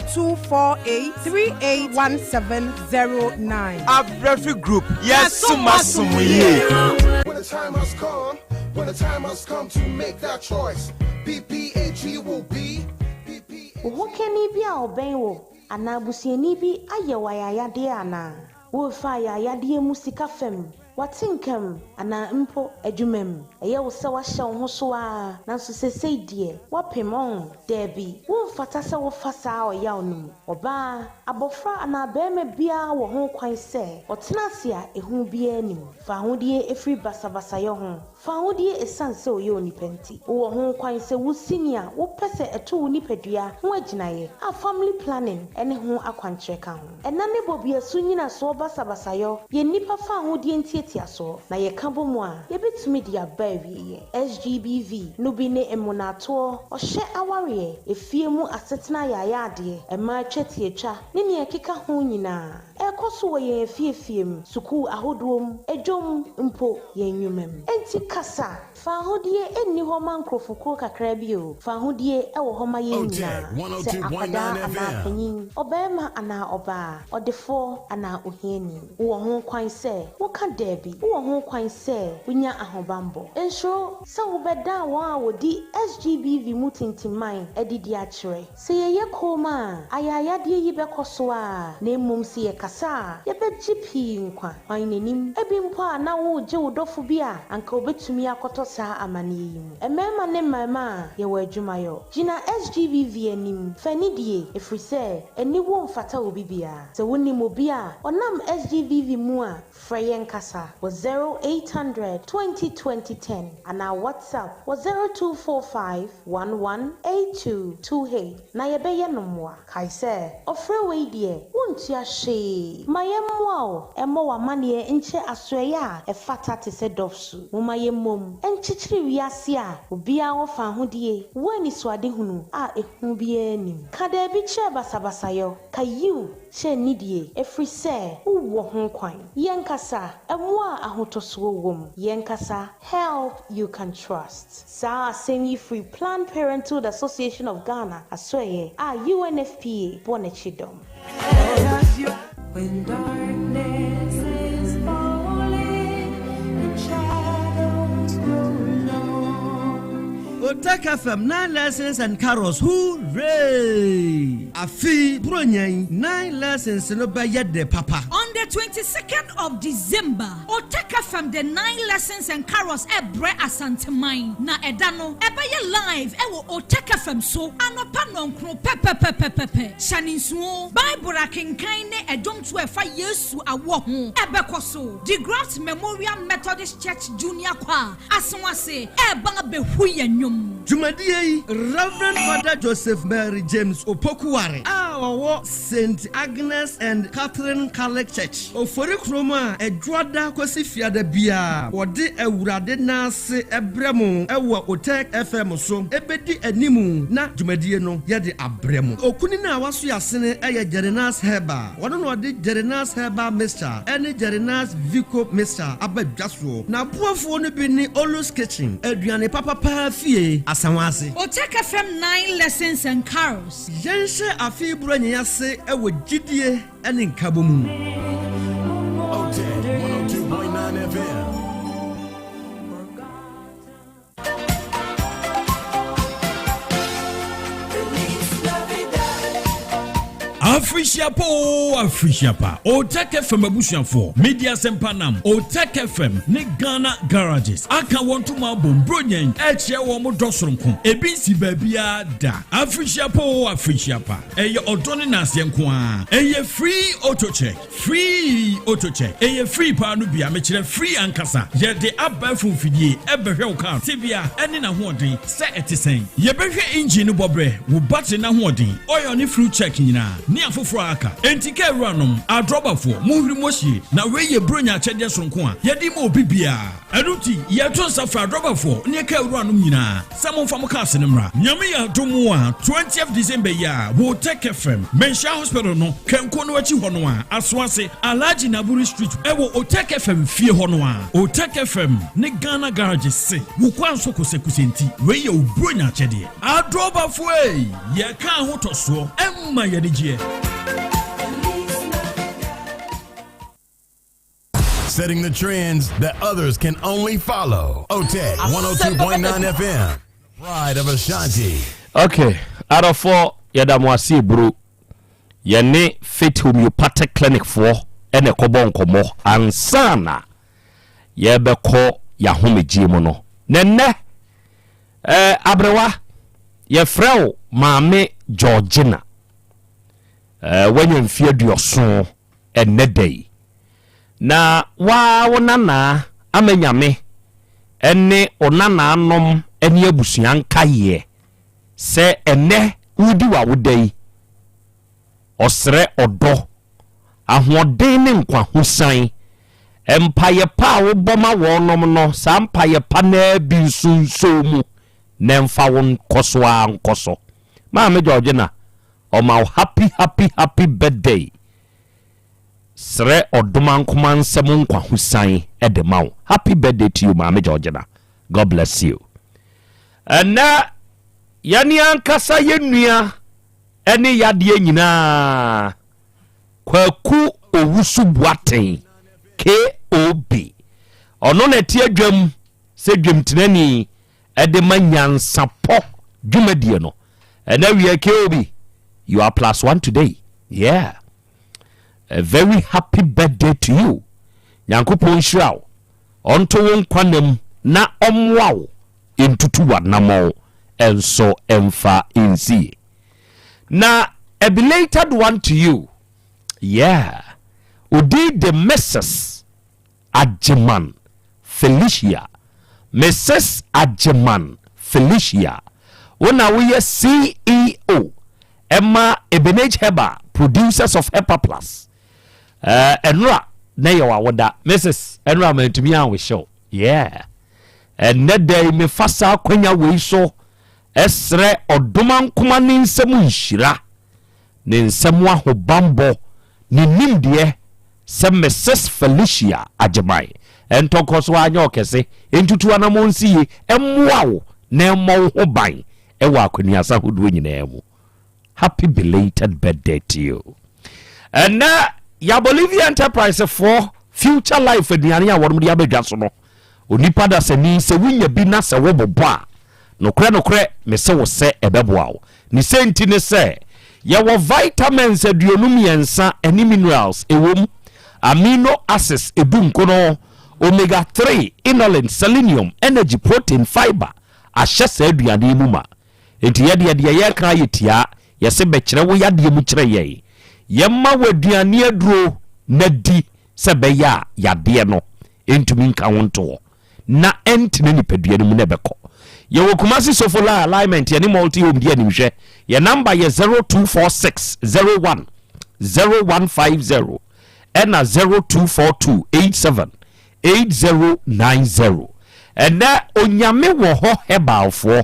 0248 381709. Abrafi Group, yɛsom asom yie. When the time has come, when the time has come to make that choice, PPAG will be. Wo hokani bi a ɔbɛn wo anaa busuani bi ayɛ wo ayayadeɛ anaa? Worefa ayayadeɛ mu sika fam, w'atenka mu, anaa mpo adwuma mu? Ɛyɛ wo sɛ woahyɛ wo ho so ara, nanso seesei deɛ, woapem, ɔn? Dabi, womfata sɛ wofa saa ɔyaw no mu. Ɔbaa, abɔfra anaa barima biara wɔ ho kwan sɛ ɔtena ase a ehu biara nni mu. Fa ahodie firi basabasayɛ ho. Fa ahodie esiane sɛ woyɛ onipa nti. Wowɔ ho kwan sɛ wusi nea wopɛ sɛ ɛto wo nipadua ho agyinaeɛ, a family planning ne ho akwankyerɛ ka ho. Ɛna ne bɔbeasu nnyinasoɔ basabasayɔ yɛ nnipa fa ahodie ntiatiasoɔ, na yɛka bɔ mu a, yɛbɛtumi de aba awieɛ. SGBV no bi ne mmonaatoɔ, ɔhyɛ awareɛ, efie mu asetena ayaayadeɛ, mmaa twetiatwa, ne nea ɛkeka ho nyinaa. Ɛrekɔ so wɔ yɛn afiefie mu, sukuu ahodoɔ mu, dwam, mpo yɛn nnwuma mu. Enti kasa! Fawohodie nni hɔ ma nkurɔfokuo kakra bi o, fawohodie wɔ hɔ ma yɛn nyinaa, sɛ akwadaa anaa panin, ɔbarima anaa ɔbaa, ɔdefoɔ anaa ohiani. Wowɔ ho kwan sɛ woka daabi. Wowɔ ho kwan sɛ wonya ahobammɔ. Nsuro sɛ wobɛdan wɔn a wɔdi SGBV mu tintimman adidi akyerɛ. Sɛ yɛyɛ komm a, ayaayadeɛ yi bɛkɔ so ara, na mmom sɛ yɛkasa a, yɛbɛgye pii nkwa. Hwan na nim? Ebi mpo a na woregye wo dɔfo bi a anka obetumi akɔtɔ saa amanneɛ yi mu. Mmarima ne mmarimaa, yɛwɔ adwumayɔ. Gyina SGBV anim, fa anidie, ɛfiri sɛ aniwuo mfata obi biara. Sɛ wonim obi a ɔnam SGBV mu a, Frɛ yɛn kasa wɔ 0800 20 20 10 anaa WhatsApp wɔ 0245 11 82 28 na yɛbɛyɛ no mmoa. Kae sɛ, ɔfrɛ wei deɛ, wontua hwee. Ma yɛmmoa wo mmɔ w'amanneɛ nkyerɛ asoɛeɛ a ɛfata te sɛ Dɔfsu. Momma yɛmmom nkyekyere wiase a obiara wɔ fawohodie wɔ anisoadehunu a ehu biara nnim. Ka daabi kyerɛ basabasayɔ, ka yiw Kyɛ nidie, ɛfiri sɛ wowɔ ho kwan. Yɛnkasa, mmoa a ahotɔsoɔ wom. Yɛnkasa, help you can trust. Saa asɛm yi firi Planned Parenthood Association of Ghana asoɛeɛ a UNFPA bɔ n'akyi dɔm. When darkness is falling and shadows grow long. Otec FM 9 Lessons and Carols Hooray! Afe yi Buronya yi 9 Lessons no bɛyɛ dɛ papa. On the 22nd of December, Otec FM de 9 Lessons and Carols rebrɛ Asanteman, na ɛda no ɛbɛyɛ live wɔ Otec FM so anɔpa nnɔnkron pɛpɛpɛpɛpɛ. Hyɛ no nsow, Bible akenkan ne ɛdwomtoɔ a ɛfa Yesu awoɔ ho bɛkɔ so. De Graft Memorial Methodist Church Junior Choir, Asawase, reba abɛhu yɛn nnwom. Dwumadie yi, Rev. Father Joseph Mary James Opoku-Ware a ɔwɔ Saint Agnes and Catherine Catholic Church, Oforikrom a Ɛdwoada kɔsi Fiada biara wɔde Awurade nan ase brɛ mo wɔ Otec FM so bɛdi anim na dwumadie no yɛde abrɛ mo. Okunini a waso asene yɛ Jerinas Herbal. Ɔno na ɔde Jerinas Herbal Mixture ne Jerinas Vico Mixture aba dwa soɔ. N'aboafoɔ no bi ne Olu's Kitchen, aduane papa paa fie, Asawase. Otec FM 9 Lessons and Carols. Yɛnhyɛ afe yi Buronya yi ase wɔ gyidie ne nkabɔ mu. Otec 102.9 FM. Afirihyia pa oo afirihyia pa Otec FM abusuafoɔ Media Asɛmpa nam Otec FM ne Ghana Garages aka wɔn ntoma abom Buronya yi ɛkyerɛ wɔn dɔ soronko ebi nsi baabiara da Afirihyia pa oo afirihyia pa Ɛyɛ ɔdɔ ne naaseɛ nko ara Ɛyɛ free auto check Free auto check Ɛyɛ free paa no bia mekyerɛ free ankasa Yɛde abɛɛfo mfidie ɛbɛhwɛ wo car tebea ɛne n'ahoɔden sɛ ɛte sɛn Yɛbɛhwɛ engine no bɔberɛ, wo battery no ahoɔden, oil ne fuel check nyinaa ne afoforɔ a aka Enti car wuranom, adrɔbafoɔ, monhuri mo hyie na wei yɛ Buronya akyɛdeɛ soronko a yɛde ma obi biara Ɛno nti yɛto nsa frɛ adrɔbafoɔ ne car wuranom nyinaa Sɛ momfa mo cars no mmra. Nyame yɛ adom a 20th December yi a wo Tech FM, Manhyia Hospital no kanko no akyi hɔ no a, Asoase, Alhaji Naburi Street ɛwɔ Otec FM fie hɔ no a, Otec FM ne Ghana Garage se wo kwan so kosɛkosɛ nti wei yɛ wo Buronya akyɛdeɛ. Adrɔbafoɔ ei, yɛka ahotɔsoɔ ɛma yɛn anigyeɛ. Setting the trends that others can only follow. OTEC 102.9 FM. Pride of Ashanti. Okay, adɔfoɔ yɛda mo ase eburo. Yɛne Faith Homeopathic Clinic foɔ ɛna ɛkɔbɔ nkɔmmɔ ansa na yɛbɛkɔ yɛahomegyeɛ mu no. Na nnɛ, eh, aberewa, yɛfrɛ wo Maame Georgina. Eh, woanya mfeɛ aduɔson. ɛnnɛ da yi. Na wo ara wo nanaa ama Nyame ne wo nanaanom ne abusua nkaeɛ sɛ ɛnnɛ woredi w'awoda yi, ɔsrɛ ɔdɔ, ahoɔden ne nkwahosan. Mpaeɛ pa a wobɔ ma wɔnom no, saa mpaeɛ pa no ara bi nso nsɔ wo mu na ɛmfa wo nkɔ so ara nkɔ so. Maame Georgina, Ɔma wo happy happy happy birthday Srɛ ɔdomankoma nsɛm nkwahosan de ma wo Happy birthday to you Maame Georgina God bless you Ɛnɛ yɛne ankasa yɛ nua ɛne yadeɛ nyinaa Kwaku Owusu Boateng KOB ɔno na ɛte adwam sɛ dwamtenani de ma nyansapɔ dwumadie no ɛnɛ wiɛ KOB you are plus one today yeah a very happy birthday to you nyankopɔn nhyira wo ɔnto wo nkwa nam na ɔmmoa wo ntutu w'anammɔn nso mfa nsie na a belated one to you yeah odi de Mrs. Agyeman Felicia Mrs Agyeman Felicia wo na woyɛ CEO ɛma Ebenage Herbal producers of Hepaplus eh, ɛnora na yɛ wawoda Mrs ɛnora mantumi anwehyɛ wo yeah ɛnɛ da yi mefa saa kwanya wei so ɛsrɛ ɔdomankoma ne nsɛm nhyira ne nsɛm ahobanbɔ, ne nimdeɛ sɛ Misis Felicia Agyemang ntɔ nkɔ so ara nyɛ ɔkɛse, ntutu anamɔn nsi yie, mmoa wo na ɛmmɔ wo ho ban wɔ akwannuasa ahodoɔ nyinaa mu. Happy belated birthday to you. Ɛnɛ ya Bolivia Enterprise foɔ Future Life aduane a wɔn de abɛdwa so no, Onipa dasani, sɛ wunya bi na sɛ wobobɔ a, nokorɛ nokorɛ mese wo sɛ ɛbɛboa wo. Ne sɛ nti ne sɛ, yɛwɔ vitamins 53 ɛne minerals ɛwɔ mu, amino acids edunkono, omega 3, inulin, selenium, energy, protein, fiber ahyɛ saa aduane yi mu ma. Enti yɛdeɛ deɛ yɛreka ayɛ tiaa, yɛse bɛkyerɛ wo yadeɛ mu kyerɛ yɛn. Yɛma wo aduane aduro na di sɛ ɛbɛyɛ a yadeɛ no ntumi nka wo nto hɔ na ɛntena nipadua no mu na ɛbɛkɔ. Yɛwɔ Kumasi Sofola Alignment yɛne Multi Home di animhwɛ. Yɛn number yɛ 0246 01 0150 ɛna 0242 87 8090. Ɛnɛ Onyame wɔ hɔ herbalfoɔ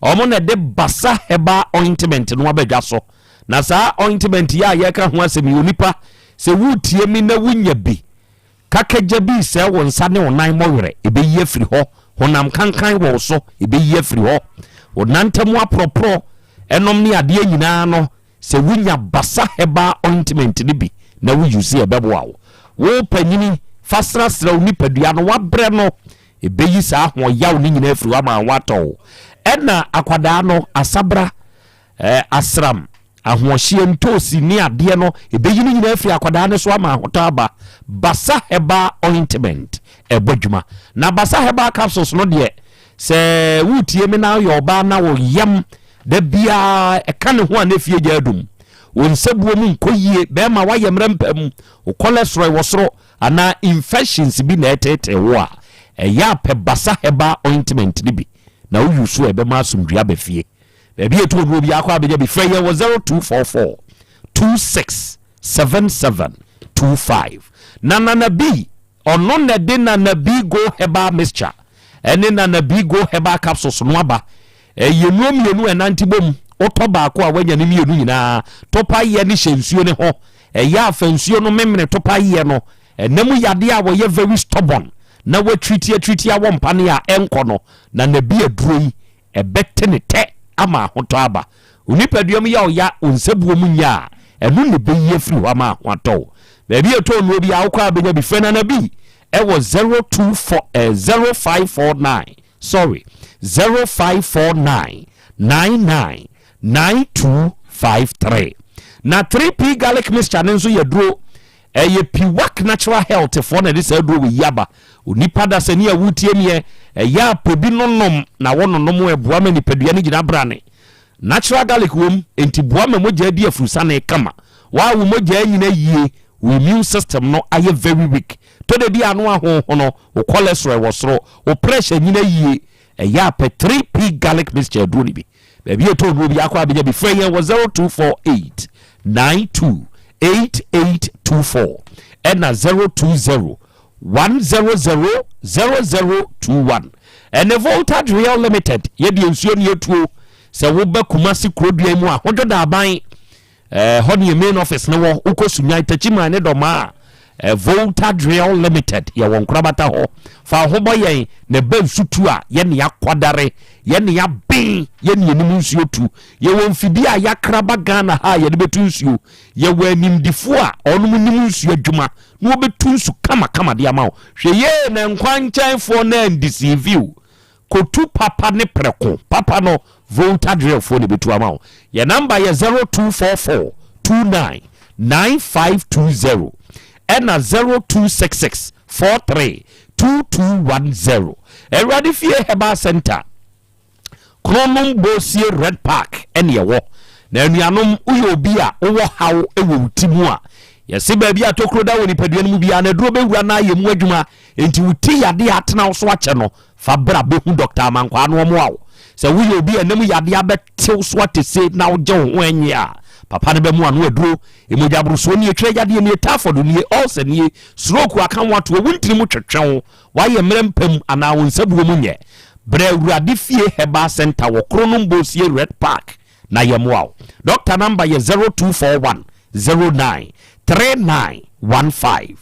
wɔn na ɛde Basa Herbal Ointment no aba dwa so. Na saa ointment yi a yɛreka ho asɛm yi onipa sɛ woretie me na wonya bi Kakagya bi resɛe wo nsa ne wo nan mmɔwerɛ, ɛbɛyi afiri hɔ. Honam kankan wɔ wo so, ɛbɛyi afiri hɔ. Wo nantam aporɔporɔ nom ne adeɛ nyinaa no, sɛ wonya Basa Herbal Ointment no bi na wo use a, ɛbɛboa wo. Wo panyini, fa srasra wo nipadua no, woabrɛ no, ɛbɛyi saa ahoɔyaw no nyinaa afiri hɔ ama wo ho atɔ wo. Ɛna akwadaa no, asabra, eh, asram, ahoɔhyeɛ, ntoosi ne adeɛ no, ɛbɛyi ne nyinaa afiri akwadaa no so ama ahotɔ aba. Basa Herbal Ointment ɛbɔ adwuma. Na Basa Herbal Capsules no deɛ, sɛ woretie me na woyɛ ɔbaa na wo yam da biara ɛka ne ho a na efie gya adum, wo nsabuo mu nkɔ yie, bɛrima woayɛ mmerɛ mpa mu, wo cholesterol wɔ soro anaa infections bi na ɛteetee wo a, ɛyɛ a pɛ Basa Herbal Ointment no bi na wo use a ɛbɛma asomdwoeɛ aba fie. Baabi a ɛtu oduro biara kɔ abɛgya bi. Frɛ yɛn wɔ 0244 26 77 25. Na Nana B, ɔno na ɛde Nana B Go Herbal Mixture ɛne Nana B Go Herbal Capsules no aba. Ɛyɛ nnuro mmienu a ɛnante bom. Wotɔ baako a woanya ne mmienu nyinaa. Topa yɛ ne hyɛ nsuo ne ho. Ɛyɛ a fa nsuo no memene topa yɛ no. Ɛna mu yadeɛ a wɔyɛ very stubborn na wɔatriti atriti awɔ mpane a ɛnkɔ no, Nana B aduro yi Ɛbɛte ne tɛ ama ahotɔ aba. Wo nipadua mu yɛ wo ya, wo nsabuo mu nyɛ a, ɛno na ɛbɛyi afiri hɔ ama ho atɔ wo. Baabi a ɛtɔ nnuro biara, wokɔ a wobɛnya bi. Frɛ Nana B ɛwɔ 024 eh, 0549, sorry, 0549 99 9253. Na 3P garlic mixture no nso yɛ duro. Ɛyɛ Piwak Natural Health foɔ na ɛde saa aduro wei yi aba. Onipa dasani a woretie meɛ, ɛyɛ a pɛ bi nonom na wononom a ɛboa ma nipadua no gyina brane. Natural garlic wom, enti boa ma mogya di afurusane kama. Wo a wo mogya anyina yie, wo immune system no ayɛ very weak, tɔ da bi a ano ahonhono, wo cholesterol wɔ soro, wo pressure nyina yie, ɛyɛ a pɛ 3P garlic mixture aduro no bi. Baabi a ɛtɔ nnuro biara koraa bɛnya bi. Frɛ yɛn wɔ 0248 92 8824 ɛna 020 100 0021. Ɛne Voltage Real Limited yɛdeɛ nsuo ne yɛtuo. Sɛ woba Kumasi kurodua mu a, Hodwo Daaban Eh, hɔ ne yɛ main office no wɔ. Wokɔ Sunyani, Techiman ne Dɔmaa a, eh, Volta Drill Limited, yɛwɔ nkorabata hɔ. Fa wo ho bɔ yɛn na ɛba nsu tu a, yɛne akwadare, yɛne aben, yɛne yɛnim nsuo tu. Yɛwɔ mfidie a yɛakra ba Ghana ha a yɛde bɛtu nsuo. Yɛwɔ animdefoɔ a wɔnom nim nsuo adwuma na wɔbɛtu nsu kamakama de ama wo. Hwɛ yie na nkwankyɛnfoɔ no andeceive wo. Kotu papa ne prɛko papa no Volta drill foɔ na ɛbɛtu ama wo. Yɛn number yɛ 0244 29 9520 ɛna 0266 43 2210. Awurade Fie Herbal Center, Kronom Bosie Red Park ɛne ɛwɔ. Na anuanom woyɛ obi a wowɔ haw wɔ wo ti mu a, yɛse baabi a tokuro da wɔ nipadua no mu biara no aduro bɛwura na ayɛ mu adwuma. Enti wo ti yadeɛ a atena wo so akyɛ no, fa bra bɛhu Dɔkta Amankwaa na ɔmmoa wo. Sɛ woyɛ obi a ɛnam yadeɛ abɛte wo so atese na wogye wo ho ɛnnye a, papa no bɛmoa ano aduro. Mogyaborosoɔ nie, twerɛ yadeɛ nie, typhoid nie, ulcer nie, stroke aka wo ato, wo ntini mu twetwe wo, woayɛ mmerɛ mpa mu anaa wo nsabuo mu nyɛ. Bra Awurade Fie Herbal Centre wɔ Kronom Bosie Red Park na yɛmmoa wo. Dɔkta namba yɛ 0241 09 3915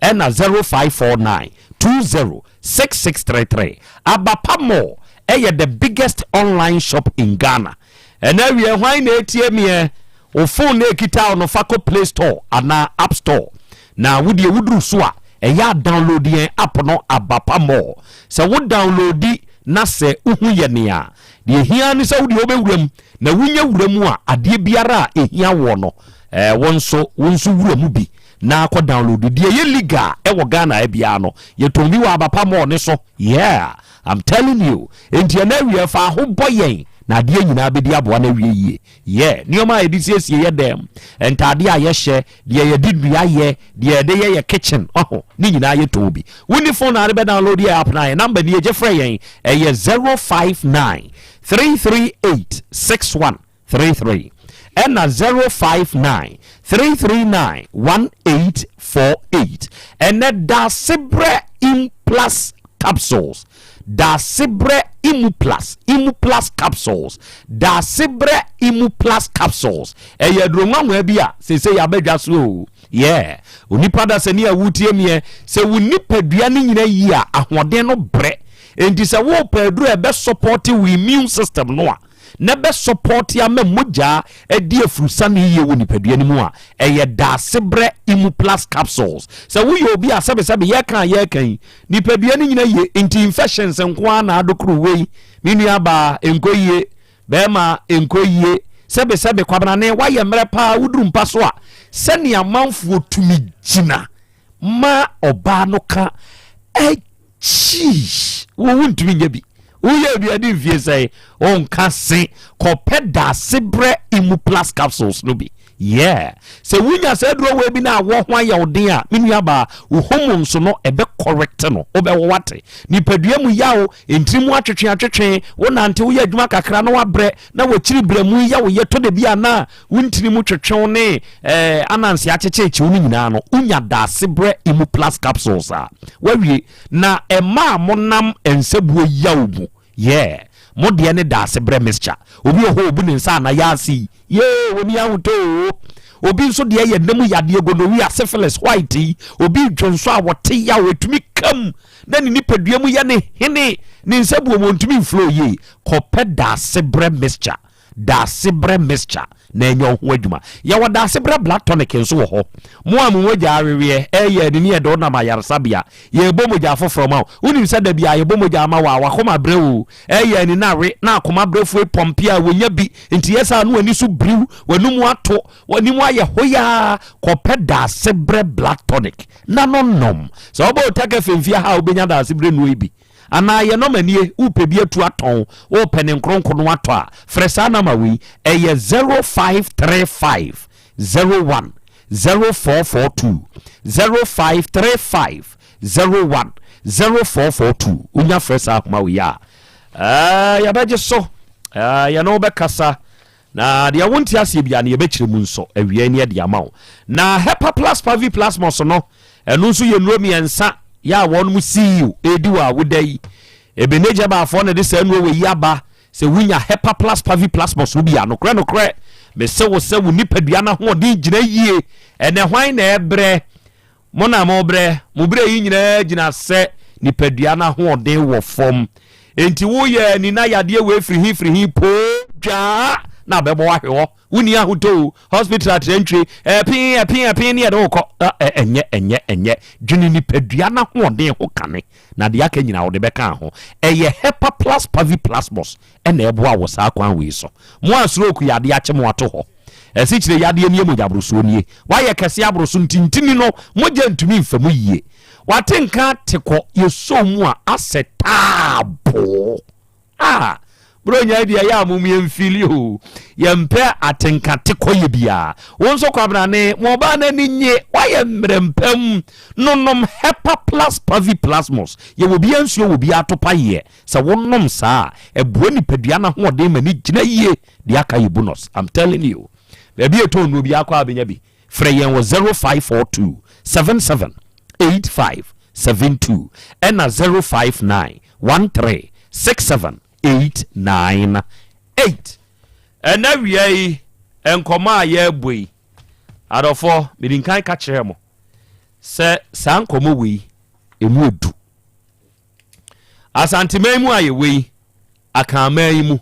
ɛna 0549 20 6633. Abapa Mall ɛyɛ the biggest online shop in Ghana. Ɛna awie hwan na etie meɛ? Wo phone na ekita wo no fa kɔ Play Store anaa App Store na wo deɛ woduru so a ɛyɛ a download yɛn app no Abapa Mall. Sɛ wo downloadi na sɛ wohu yɛ nea deɛ ehia ne sɛ wo deɛ wobɛwura mu na wonya wura mu a adeɛ biara a ehia woɔ no ɛɛ wo nso wo nso wura mu bi na akɔ download deɛ ɛyɛ legal ɛwɔ Ghana ha biara no yɛtɔn bi wɔ Abapa Mall ne so yeah I'm telling you enti ɛna awie fa ho bɔ yɛn. Na adeɛ nyinaa bɛdi aboa no awie yie. Yeah, nneɛma a yɛde siesie yɛ dan mu, ntaadeɛ a yɛhyɛ, deɛ yɛde nnua yɛ, deɛ yɛde yɛ yɛ kitchen, ɔho, ne nyinaa yɛtɔn bi. Wonni phone a wode bɛ download yɛ app no a, yɛn number nie, gye frɛ yɛn, ɛyɛ 059 338 6133 ɛna 059 339 1848. Ɛnɛ Daasebrɛ Implus Capsules Daasebrɛ Imuplus, Imuplus Capsules, Daasebrɛ Imuplus Capsules, ɛyɛ aduro nwanwa bi a seesei aba dwa so o. Yeah, onipa dasani a wotie meɛ, sɛ wo nipadua no nyina yie a, ahoɔden no brɛ. Enti sɛ worepɛ aduro a ɛbɛ sɔpɔte wo immune system no a, na ɛbɛ sɔpɔte ama mogya adi afurusane yie wɔ nipadua no mu a, ɛyɛ Daasebrɛ Imuplus Capsules. Sɛ woyɛ obi a sɛbesɛbe yɛreka a yɛreka yi, Nipadua no nyina ye nti infections nko ara na adokoro wei. Me nua baa, ɛnkɔ yie. Bɛɛma, ɛnkɔ yie. Sɛbe sɛbe kwabenane, woayɛ mmerɛ paa woduru mpa so a, sɛnea amanfoɔ tumi gyina ma ɔbaa no ka akyii, wo wontumi nyɛ bi. Woyɛ aduane mfie sɛn, wonka se kɔpɛ Daasebrɛ Imuplus capsules no bi. Yeah. Sɛ wunya saa aduro wei bi na awɔ ho ayɛ wo den a, me nua baa, wo hormones no ɛbɛ correct no, wobɛwɔ wate. Nipadua mu yaw, ntiri mu atwetwe atwetwe, wo nante woyɛ adwuma kakra na wabrɛ, na wakyiri brɛ mu yɛ wo yɛ tɔ da bi a na wo ntiri mu twetwew ne eh, ananse akyekyeekyew no nyinaa no, wonya Daasebrɛ Imuplus capsules a, wawie. Na ɛma a monam nsabuo yaw mu. Yeah. Mo deɛ ne Daasebrɛ mixture. Obi wɔ hɔ obu ne nsa ana yaase yi. Yee, wɔni ahotɔ oo. Obi nso deɛ yɛ nna mu yadeɛ, gonorrhea, syphilis, white yi. Obi dwonso a wɔte yaw, ɛtumi kam na ne nipadua mu yɛ ne hene, ne nsa buom ɔntumi mflow yie. Kɔpɛ Daasebrɛ mixture, Daasebrɛ mixture na ɛnyɛ wo ho adwuma. Yɛwɔ Daasebrɛ blood tonic nso wɔ hɔ. Mo a mo mogya aweweɛ, ɛyɛ anini ɛdɔ wonam ayaresabea, yɛrebɔ mogya foforɔ ma wo. Wonim sɛ da biara yɛbɔ mogya ma wo a, w'akoma brɛ oo. Ɛyɛ ani na awe na akoma brɛfoɔ yi pɔmpe a wɔnya bi nti yɛ saa na w'ani so biriw, w'anum ato, w'anim ayɛ hoyaa. Kɔpɛ Daasebrɛ blood tonic na no nom. Sɛ wobɔ Otaka FM fie ha a wobɛnya Daasebrɛ nnuro yi bi. Anaa yɛ nɔma nie, wopɛ bi atu atɔn, wopɛ ne nkronko no atɔ a, frɛ saa nɔma wei, ɛyɛ 0535 01 0442, 0535 01 0442. Wonya frɛ saa ahoma wei a, eh, yɛbɛgye so, eh, yɛne wo bɛkasa, na deɛ wonte aseɛ biara no yɛbɛkyerɛ mu nso awia ni ɛde ama wo. Na Hepa Plus Pavi Plasmos no, ɛno nso yɛ nnuro mmiɛnsa yɛ a wɔnom siw ɛredi wɔ awoda yi. Ebenezer baafoɔ na ɛde saa nnuro wɔ yi aba. Sɛ wunya Hepa-Plus Pavi-Plasmos no bi a, nokorɛ nokorɛ, mese wo sɛ wo nipadua no ahoɔden gyina yie. Ɛnnɛ hwan na ɛrebrɛ? Mo na morebrɛ. Mo brɛ yi nyinaa gyina sɛ nipadua no ahoɔden wɔ fam. Enti woyɛ ani na yadeɛ wei firi he firi he poo dwaa na abɛbɔ wo ahwe hɔ. Wonni ahotɔ o, hospital atrantwie, ɛpee ɛpee ɛpee ne yɛde wo kɔ. Ɛnyɛ ɛnyɛ ɛnyɛ. Dwene nipadua no ahoɔden ho kane. Na deɛ aka nyinaa wɔde bɛka ho. Ɛyɛ Hepa Plus Pavi Plasmos na ɛboa wɔ saa kwan wei so. Mo a stroke yadeɛ akye mo ato hɔ, asikyire yadeɛ nie, mogyaborosoɔ nie, woayɛ kɛseɛ aboro so nti ntini no mogya ntumi mfa mu yie, wate nka ate kɔ, yɛsɔ mu a asɛ taaboo. Ah! Buronya yi deɛ ɛyɛ a mom yɛmfili o. Yɛmpɛ atenka te kɔyɛ biara. Wo nso Kwabrane, ma ɔbaa no ani nye. Woayɛ mmerɛmpam. Nonom Hepa Plus Pavi Plasmos. Yɛwɔ biara nsuo wɔ biara atopa yeɛ. Sɛ wonom saa a, ɛboa nipadua no ahoɔden ma no gyina yie. Deɛ aka yɛ bonus. I'm telling you. Baabi a yɛtɔn nnuro biara kɔ a wobɛnya bi. Frɛ yɛn wɔ 0542 77 85 72 ɛna 059 13 67 898. Ɛnɛ awia yi nkɔmmɔ a yɛrebɔ yi, adɔfoɔ, mede nkan ka kyerɛɛ mo sɛ saa nkɔmmɔ wei ɛmu edu. Asanteman mu a yɛwɔ yi, Akanman yi mu,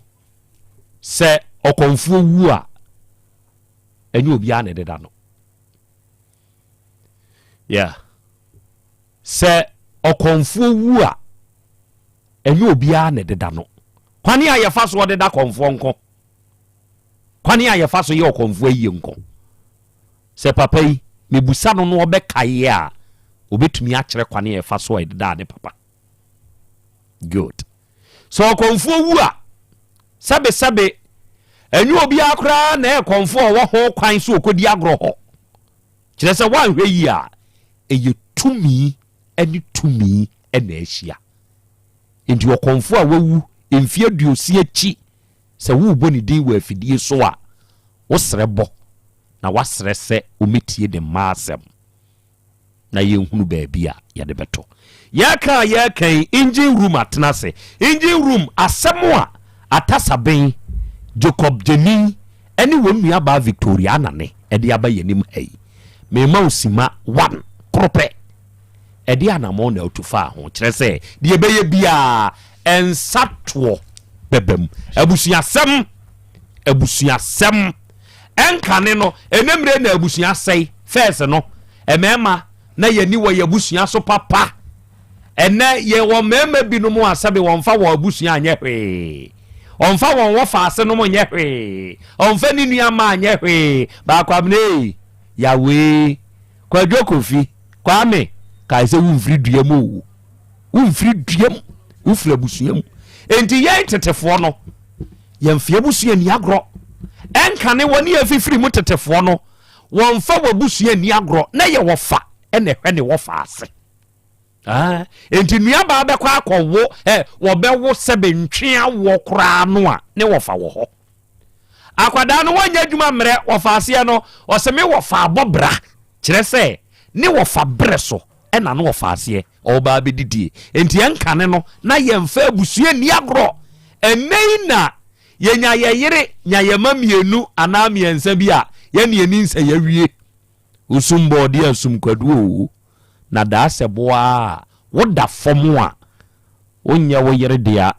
sɛ ɔkɔmfoɔ wu a, ɛnyɛ obiara na ɛdeda no. Yeah. Sɛ ɔkɔmfoɔ wu a, ɛnyɛ obiara na ɛdeda no. Kwane a yɛfa so ɔdeda kɔmfoɔ nko. Kwane a yɛfa so yɛ ɔkɔmfoɔ ayie nko. Sɛ papa yi, mebusa no na ɔbɛkaeɛ a, ɔbɛtumi akyerɛ kwane a yɛfa so a ɛdedaa ne papa. Good. Sɛ ɔkɔmfoɔ wu a, Sɛbesɛbe, ɛnyɛ obiara koraa na ɛyɛ kɔmfoɔ a ɔwɔ ho kwan sɛ ɔkɔdi agorɔ hɔ. Kyerɛ sɛ woanhwɛ yie a, ɛyɛ tumi ne tumi na ahyia. Enti ɔkɔmfoɔ a wawu mfeɛ aduosia akyi, sɛ worebɔ ne din wɔ afidie so a, wosrɛ bɔ na woasrɛ sɛ ɔmmɛtie ne mma asɛm. na yɛnhunu baabi a yɛde bɛto. Yɛreka a yɛreka yi, engine room atena ase. Engine room asɛm a Atasaben, Jacob Gyani ne wɔn nuabaa Victoria Anane de aba yɛn anim ha yi, mema wo sima one koro pɛ. Ɛde anammɔn na atu faa ho, kyerɛ sɛ deɛ ɛbɛyɛ biara nsatoɔ bɛba mu. Abusuasɛm, abusuasɛm. Ɛnkane no, ɛnɛ mmerɛ na abusua asɛe. First no, mmarima na yɛni wɔ yɛn abusua so papa. Ɛnɛ yɛwɔ mmarima binom a sɛbe wɔmfa wɔn abusua anyɛ hwee. Ɔmfa wɔn wɔfa ase nom nyɛ hwee. Ɔmfa ne nua mmaa nyɛ hwee. Baako amena ei, Yawee, Kwadwo Kofi, Kwame, kae sɛ womfiri dua mu o. Womfiri dua mu, wofiri abusua mu. Enti yɛn tetefoɔ no, yɛmfa abusua nni agorɔ. Ɛnkane wɔne yɛn fifiri mu tetefoɔ no, wɔmfa w'abusua nni agorɔ na yɛ wɔfa na ɛhwɛ ne wɔfa ase. Ah, enti nuabaa bɛkɔ akɔwo ɛ wɔbɛwo sɛbe ntwe awoɔ koraa no a ne wɔfa wɔ hɔ. Akwadaa no wɔnyɛ adwuma mmerɛ wɔfa aseɛ no ɔsɛ me wɔfa abɔ bra kyerɛ sɛ ne wɔfa berɛ so ɛna no wɔfa aseɛ ɔbaa bɛdidie. Enti ɛnkane no na yɛmfa abusua nni agorɔ. Ɛnnɛ yi na Yɛnya yɛn yere nya yɛn mma mmienu anaa mmiɛnsa bi a, yɛne yɛn ani nsɛ yɛawie. Wosum bɔɔdeɛ a, sum kwadu oo. Na daa sɛ boa a, woda fam a, wonyɛ wo yere dea,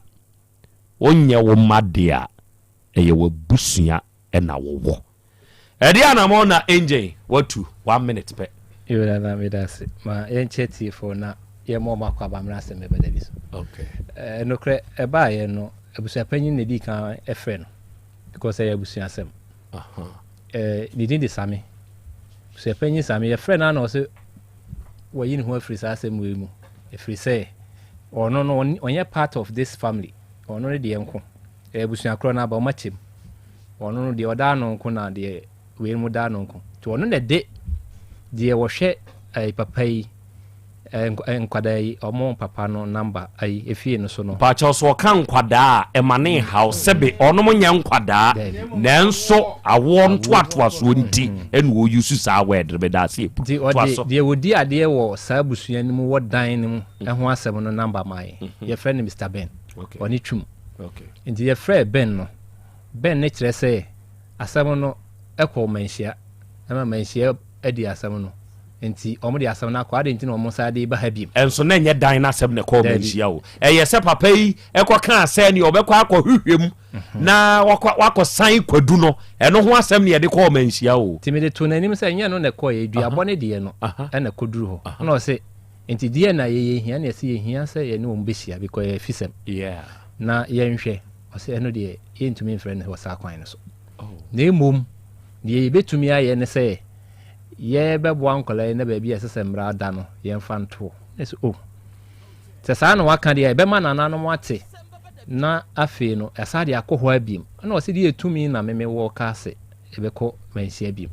wonyɛ wo mma dea, ɛyɛ w'abusua na wowɔ. Ɛdeɛ anamɔn na Angel watu, one minute pɛ. Yo Nana meda ase. Ma yɛnkyɛ tiefoɔ na yɛmmɔ wɔn akwaaba mmra asɛm bɛba da bi so. Okay. Eh, nokorɛ ɛbaeɛ no abusuapanyin na ɛdii kan ɛfrɛ no because ɛyɛ abusuasɛm. Uh -huh. eh, ne din de Same. Abusuapanyin Same yɛfrɛ no ana ɔsɛ wayi ne ho afiri saa asɛm wei mu ɛfiri sɛ ɔno no ɔnyɛ part of this family ɔno ne deɛ nko ɛyɛ abusua korɔ no aba ɔma kyɛm Ɔno no deɛ ɔda ano nko na deɛ wei mu da ano nko. Nti ɔno na ɛde deɛ wɔhwɛ ɛɛ papa yi ɛɛ nkwadaa yi ɔmo papa no namba ayi efie no so no. Mpakyɛw sɛ ɔka nkwadaa a ɛma ne nhaw sɛbe ɔnom nyɛ nkwadaa nanso awoɔ ntoatoasoɔ nti ɛna ɔ use saa word no medaase Apu Nti toa ɔde so. deɛ wɔdi adeɛ wɔ saa abusua no mu wɔ dan no mu ɛho asɛm no namba maa yɛn. Yɛfrɛ no Mister Ben. Ɔne Twum. Nti yɛfrɛɛ Ben no. Ben no kyerɛ sɛ asɛm no kɔɔ Manhyia ma Manhyia adi asɛm no nti wɔn de asɛm no akɔ adɛn nti na wɔn san de ba ha biom. Ɛnso na ɛnyɛ dan no asɛm na ɛkɔɔ Daabi. Manhyia o. Ɛyɛ sɛ papa yi kɔkaa sɛ nea ɔbɛkɔ akɔhwehwɛ mu na wakɔ wakɔsan kwadu no, ɛno ho asɛm na yɛde kɔɔ Manhyia o. Nti mede too n'anim sɛ ɛnyɛ ɛno na ɛkɔeɛ, duabɔ no deɛ no na ɛkɔduru hɔ. Ɛna ɔse, nti deɛn na yɛyɛ hia? Ɛna yɛse yɛhia sɛ yɛne wɔn bɛhyia because ɛyɛ afisɛm na yɛnhwɛ. Ɔse ɛno deɛ yɛntumi mfrɛ no wɔ saa kwan no so. Na mmom deɛ yɛbɛtumi ayɛ ne sɛ yɛbɛboa nkwadaa yi na baabi a ɛsɛ sɛ mmara da no yɛmfa ntoɔ. Na ɛsɛ oh, sɛ saa na waka deɛ ɛbɛma nananom ate na afei no ɛsa de akɔ hɔ abiem. Ɛna ɔse deɛ tumi na meme wɔ kaa sɛ yɛbɛkɔ manhyia abiem.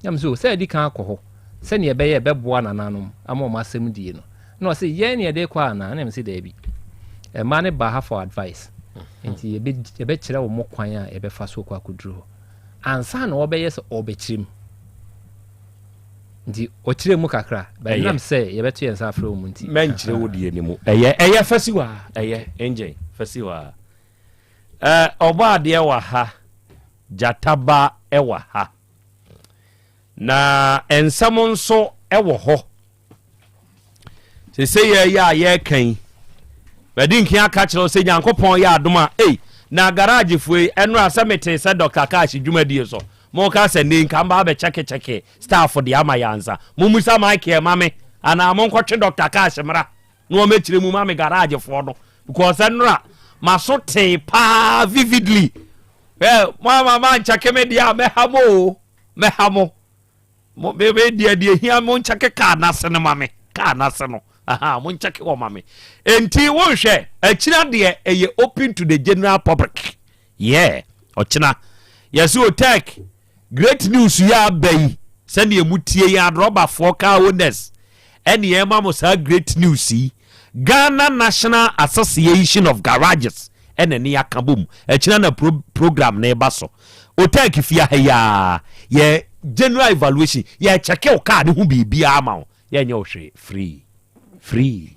Na mesɛ oh, sɛ adi kan akɔ hɔ sɛdeɛ ɛbɛyɛ ɛbɛboa nananom ama wɔn asɛm die no. Na ɔse yɛn na yɛde kɔ anaa? Na mese daabi. Mmaa no baa ha for advice. Nti yɛbɛkyerɛ wɔn kwan a yɛbɛfa so kɔ akɔduru hɔ. Ansa na wɔbɛyɛ sɛ ɔbɛkyerɛ mu. Nti ɔkyerɛ mu kakra. But Ɛyɛ. nam sɛ yɛbɛto yɛn nsa afrɛ wɔn nti. Mɛnkyerɛ wo deɛ no mu. Ɛyɛ, ɛyɛ fa si hɔ a. Ɛyɛ, engine, fa si hɔ a. Ɛ, ɔbɔ adeɛ wɔ ha. Gyata ba wɔ ha. Na nsɛm nso wɔ hɔ. Sese yɛ yɛ a yɛreka yi, madi nkan aka kyerɛ wo sɛ Nyankopɔn yɛ adom a, ei, na garagefoɔ yi, ɛnora sɛ metee sɛ Dr. Cash dwumadie so, moka sɛ nnɛ nka mba abɛkyɛkekyɛke staff de ama yɛ ansa. Mommisa Michael ma me, anaa monkɔtwe Dr. Cash mmra na wɔmɛkyerɛ mu ma me garagefoɔ no. Because ɛnora, maso tee paa vividly. Ɛ, mo ama mankyɛke me deɛ a, mɛha mo o, mɛha mo. Mo me me deɛ deɛ hia mo nkyɛke kaa n'ase no ma me kaa n'ase no aha mo nkyɛke wɔ ma me nti wonhwɛ akyira deɛ ɛyɛ open to the general public. Yeah, ɔkyena. Yɛse Otec, great news yi aba yi, sɛdeɛ motie yɛn adrɔbafoɔ car owners, ɛne yɛma mo saa great news yi. Ghana National Association of Garages ɛna ne yɛaka bom. Ɛkyena na pro program no ba so. Otec fie ha yi ara, yɛ general evaluation, yɛ kyɛke wo car no ho biribiara ma wo. Yɛnyɛ wo hwee, free, free,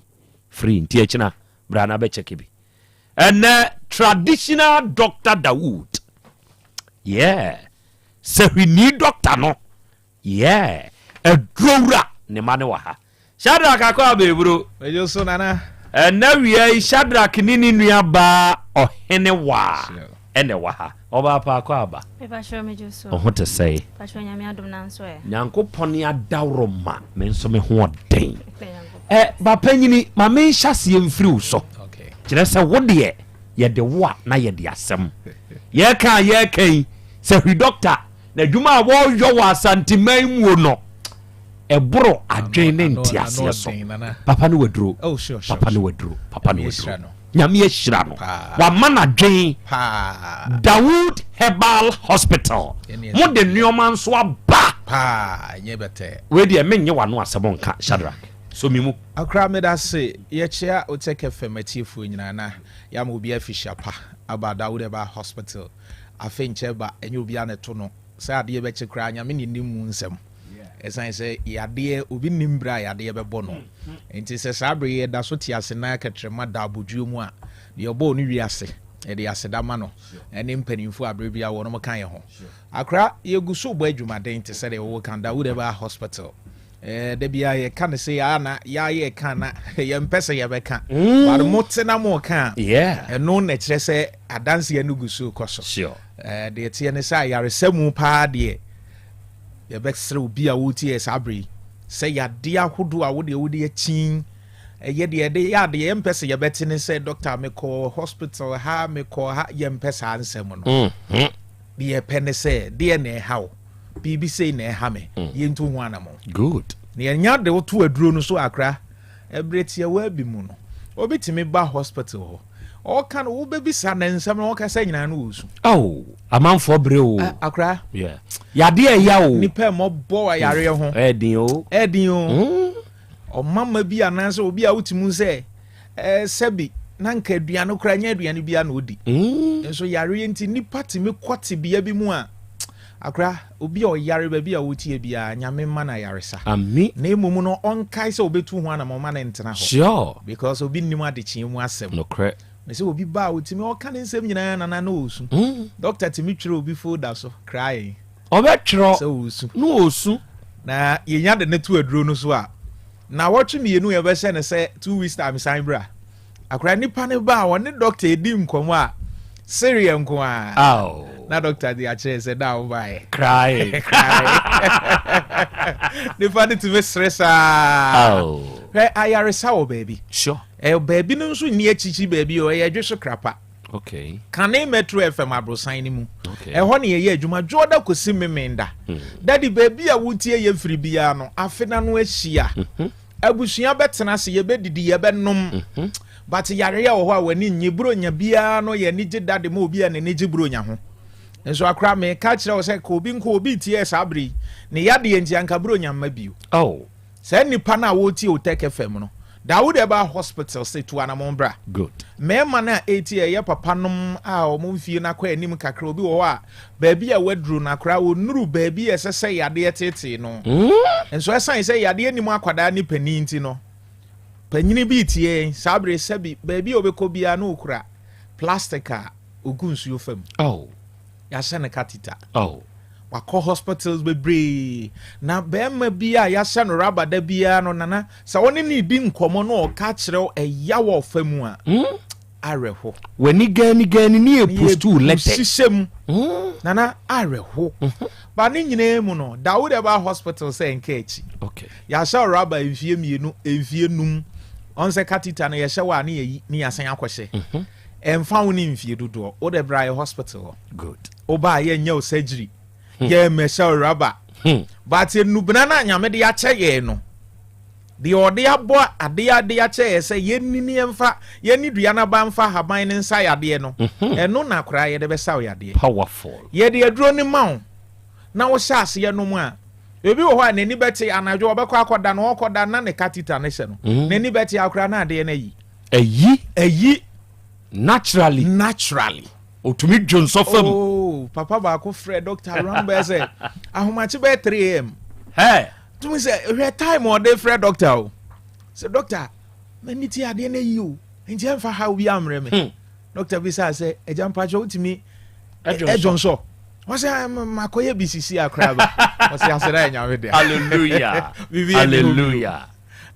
free. Nti ɛkyena bra na bɛkyɛke bi. Ɛnɛ traditional doctor Dawood, yeah, sahwini doctor no, yeah, adurowura ne ma ne wɔ ha. Shadrach akɔ abɛɛburo. Ejo so nana. Ɛnɛ wia yi Shadrach ne ne nua baa ɔhene waa ɛna ɛwɔ ha. Ɔbaa pa akɔ aba. Ɔho te sɛe. Nyankopɔn adaworo ma me nso me ho ɔden. Ɛ ba panyini ma me nhyɛ aseɛ mfiri wo so. Kyerɛ sɛ wo deɛ yɛde wo a na yɛde asɛm. Yɛka a yɛka yi sɛ hwi dɔkta na adwuma a wɔyɔ wɔ Asanteman muo no ɛboro adwen ne nteaseɛ so. Papa no waduro. Oh, Papa no waduro. Papa no waduro. Nyame ahyira no. Wama no adwen. Dawood Herbal Hospital. Mo de nneɛma nso aba. Wei deɛ mennye w'ano asɛm nka Shadrach. So me mu. Akra meda se yɛkyea Otec FM atiefoɔ nyinaa na yɛama obi afihyia pa aba Dawood Herbal Hospital. Afe nkyɛ ba ɛnyɛ obiara na ɛto no sɛ adeɛ bɛkye koraa Nyame na nim mu nsɛm. Ɛsiane sɛ yadeɛ, obi nnim berɛ a yadeɛ bɛbɔ no. Nti sɛ saa berɛ yi yɛda so te ase na kɛtrɛma da abodwoɔ mu a, deɛ ɔbɔɔ no wiase, yɛde aseda ma no, ɛne mpanimfoɔ a berɛ biara wɔnom ka yɛn ho. Akora, yɛgu so rebɔ adwumaden te sɛ deɛ woka Dawood Herbal Hospital. Eh, da biara yɛka no sei a na yɛa yɛka na yɛmpɛ sɛ yɛbɛka. But mote na moka a, ɛno na ɛkyerɛ sɛ adanseɛ no gu so rekɔ so. Eh, deɛ ɛteɛ ne sɛ ayaresa mu paa deɛ, Yɛbɛsrɛ obi a ɔretie yɛn saa berɛ yi sɛ yadeɛ ahodoɔ a wodeɛ wode akyin ɛyɛ deɛ ɛde yɛ adeɛ yɛmpɛ sɛ yɛbɛte ne sɛ dɔkta mekɔɔ hospital ha mekɔɔ ha yɛmpɛ saa nsɛm no mm-hmm. deɛ yɛpɛ ne sɛ deɛ na ɛha wo biribi sei na ɛha me mm. yɛntu ho anamɔ good na yɛnya de woto aduro no so akra ɛberɛ tiawa bi mu no obi tumi ba hospital hɔ Ɔka no wobɛbisa ne nsɛm na ɔkasa nyinaa no ɔsu. Oh, amanfoɔ brɛ o. Eh, akora. Yeah. Yadeɛ ɛya o. Nipa ɛmɔbɔ ayareɛ ho. Ɛɛdin o. Ɛɛdin o. Mm. Ɔmama bi anaasɛ obi a wotumi sɛ ɛɛ sɛbi na nka aduane koraa nyɛ aduane bi a na ɔdi. Mm. Nso yareɛ nti nipa tumi kɔ tebea bi mu a akora obi a ɔyare baabi a ɔtie biara nyame mma no ayaresa. Ami. Na mmom no ɔnkae sɛ ɔbɛtu ho anamɔ ma no ntena hɔ. Sure. Because obi nnim adekyeɛ mu asɛm. Nokorɛ. Mese obi ba a ɔtumi ɔka ne nsɛm nyinaa nana na ɔresu. Doctor tumi twerɛ obi folder so crying. Ɔbɛtwerɛ sɛ ɔresu. Na ɔresu. Na yɛnya de no to aduro no so a, nawɔtwe mmienu yɛbɛhyɛ no sɛ 2 weeks time san bra. Akora nipa no ba a ɔne doctor edi nkɔmɔ a sereɛ nko ara. Na doctor de akyerɛ sɛ da a wobaeɛ. Crying. Crying. Nipa no tumi sere saa. Hwɛ ayaresa wɔ baabi. Sure. Ɛyɛ baabi no nso nni akyikyi baabi o ɛyɛ dwe so krapa. Okay. Kane Metro FM aborosan no mu. Okay. Ɛhɔ na yɛyɛ adwuma dwoɔda kɔsi memenda. Daddy baabi a wotie yɛ firi biara no afe n'ano ahyia. Abusua bɛtena ase, yɛbɛdidi, yɛbɛnom. But yareɛ wɔ hɔ a w'ani nnye. Buronya biara no yɛ anigye da de ma obi a n'ani gye buronya ho. Nso akora meka kyerɛ wo sɛ ka obi nko obi tie saa bere yi ne yadeɛ nti anka buronya mma bio. Oh. Saa nnipa no a wɔretie Otec FM no, Dawood Herbal Hospital se tu anamɔn bra. Good. Mmarima no a ɛretie ɛyɛ papa nom a wɔn mfie no akɔ anim kakra, obi wɔ hɔ a baabi a waduru no akora ɔnnuru baabi a ɛsɛ sɛ yadeɛ teetee no. Nso ɛsan sɛ yadeɛ nnim akwadaa ne panin nti no, panyini bi retie yɛn saa bere sɛbi baabi a ɔbɛkɔ biara na ɔkura plastic a ɔgu nsuo fam. Oh. Yɛahyɛ no catheter. Oh. Wakɔ hospitals bebree. Na bɛrima bi a yɛahyɛ no raba da biara no nana sɛ ɔne ne di nkɔmmɔ na ɔka kyerɛ wo ɛyaw a ɔfa mu a hmm? awerɛho. W'ani gani gani ne yɛ postu lɛtɛ. Hyehyɛ mu. Hmm. Nana awerɛho. Hmm. Ba ne nyinaa mu no Dawud ɛba hospital sɛ nka akyi. Okay. Yɛahyɛ raba mfie mmienu mfie num. Ɔn sɛ catheter no yɛhyɛ wɔ a ne yɛyi ne yɛasan akɔhyɛ. Mhm. Ɛmfa wo ne mfie dodoɔ. Wo de bra yɛ hospital hɔ. Good. Woba a yɛnyɛ wo surgery. Hmm. Yɛmmɛhyɛ wo raba. But nnubena no a Nyame de akyɛ yɛn no. Deɛ ɔde abɔ adeɛ ade akyɛ yɛ sɛ yɛnni ne yɛmfa yɛnni dua no aba mfa ahaban no nsa yadeɛ no, ɛno na koraa yɛde bɛsa wo yadeɛ. Powerful. Yɛde aduro no ma wo na wohyɛ aseɛ nom a, ebi wɔ hɔ a n'ani bɛte anadwo ɔbɛkɔ akɔda no ɔkɔda na ne catheter no hyɛ no, n'ani bɛte akora na adeɛ no ayi. Ayi? Ayi. Naturally. Naturally. Otumi dwonsɔ fam. Oh, papa baako frɛ doctor round bɛyɛ sɛ ahomakye bɛyɛ 3 am. Hey. Tumi sɛ hwɛ time ɔde frɛ doctor o. Sɛ doctor, m'ani te adeɛ no ayi o. Nti ɛmfa haw bi ammerɛ me. Doctor bi saa sɛ agya mpakyɛ wotumi ɛdwonsɔ. Wɔsɛ ah, makɔyɛ bi sisi akora ba. Wɔsɛ asɛdɛ anyame dea. Hallelujah. Hallelujah.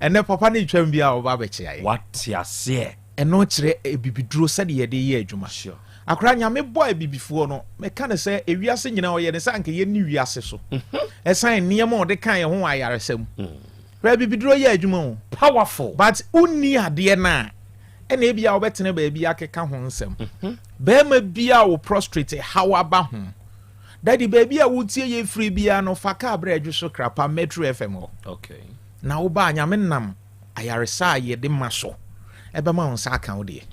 Ɛnɛ papa no retwam bi a ɔba abɛkyea yɛn. Wate aseɛ. Ɛno kyerɛ abibiduro sɛdeɛ yɛde yɛ adwuma. Akora Nyame bɔɔ abibifoɔ no, meka no sɛ ewiase nyinaa ɔyɛ no sɛ anka yɛnni wiase so. Ɛsan nneɛma a ɔde kaa yɛn ho wɔ ayaresa mu. Hwɛ abibiduro yɛ adwuma o. Powerful. But wonni adeɛ no a, ɛna ebia wobɛtena baabi akeka ho nsɛm. Barima biara a wo prostrate haw aba ho. Daddy baabi a wotie yɛ firi biara no fa kaa brɛ Adwoso Krapa Metro FM hɔ. Okay. Na wo ba a Nyame nam ayaresa a yɛde ma so ɛbɛma wo nsa aka wo deɛ.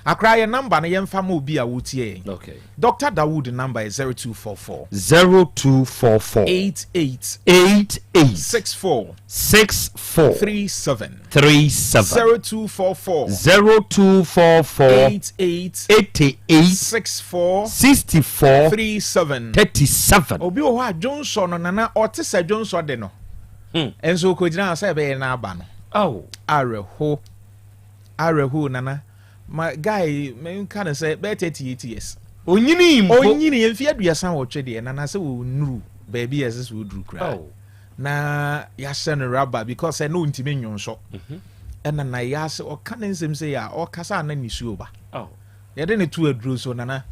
Akora yɛ number no yɛmfa ma obi a wotie yɛn. Okay. Dr. Dawood number yɛ 0244. 0244. 88. 88. 64. 64. 37. 37. 0244. 0244. 88. 88. 64. 64. 37. 37. Obi wɔ hɔ a dwonsɔ no nana ɔte sɛ dwonsɔ de no. Nso okogyina hɔ sɛ ɛbɛyɛ n'aba no. Oh. Awerɛho. Awerɛho nana. Ma guy menka no sɛ bɛyɛ 38 years. Onyini mpo. Onyini mfe 38 deɛ nana sɛ wɔnnuru baabi a ɛsɛ sɛ wɔduru koraa. Oh. Na yɛahyɛ no rubber because ɛno ntumi nnwonsɔ. Ɛna na yɛase ɔka ne nsɛm sɛ yɛ a ɔkasa a na nisuo ba. Oh. Yɛde ne to aduro so nana.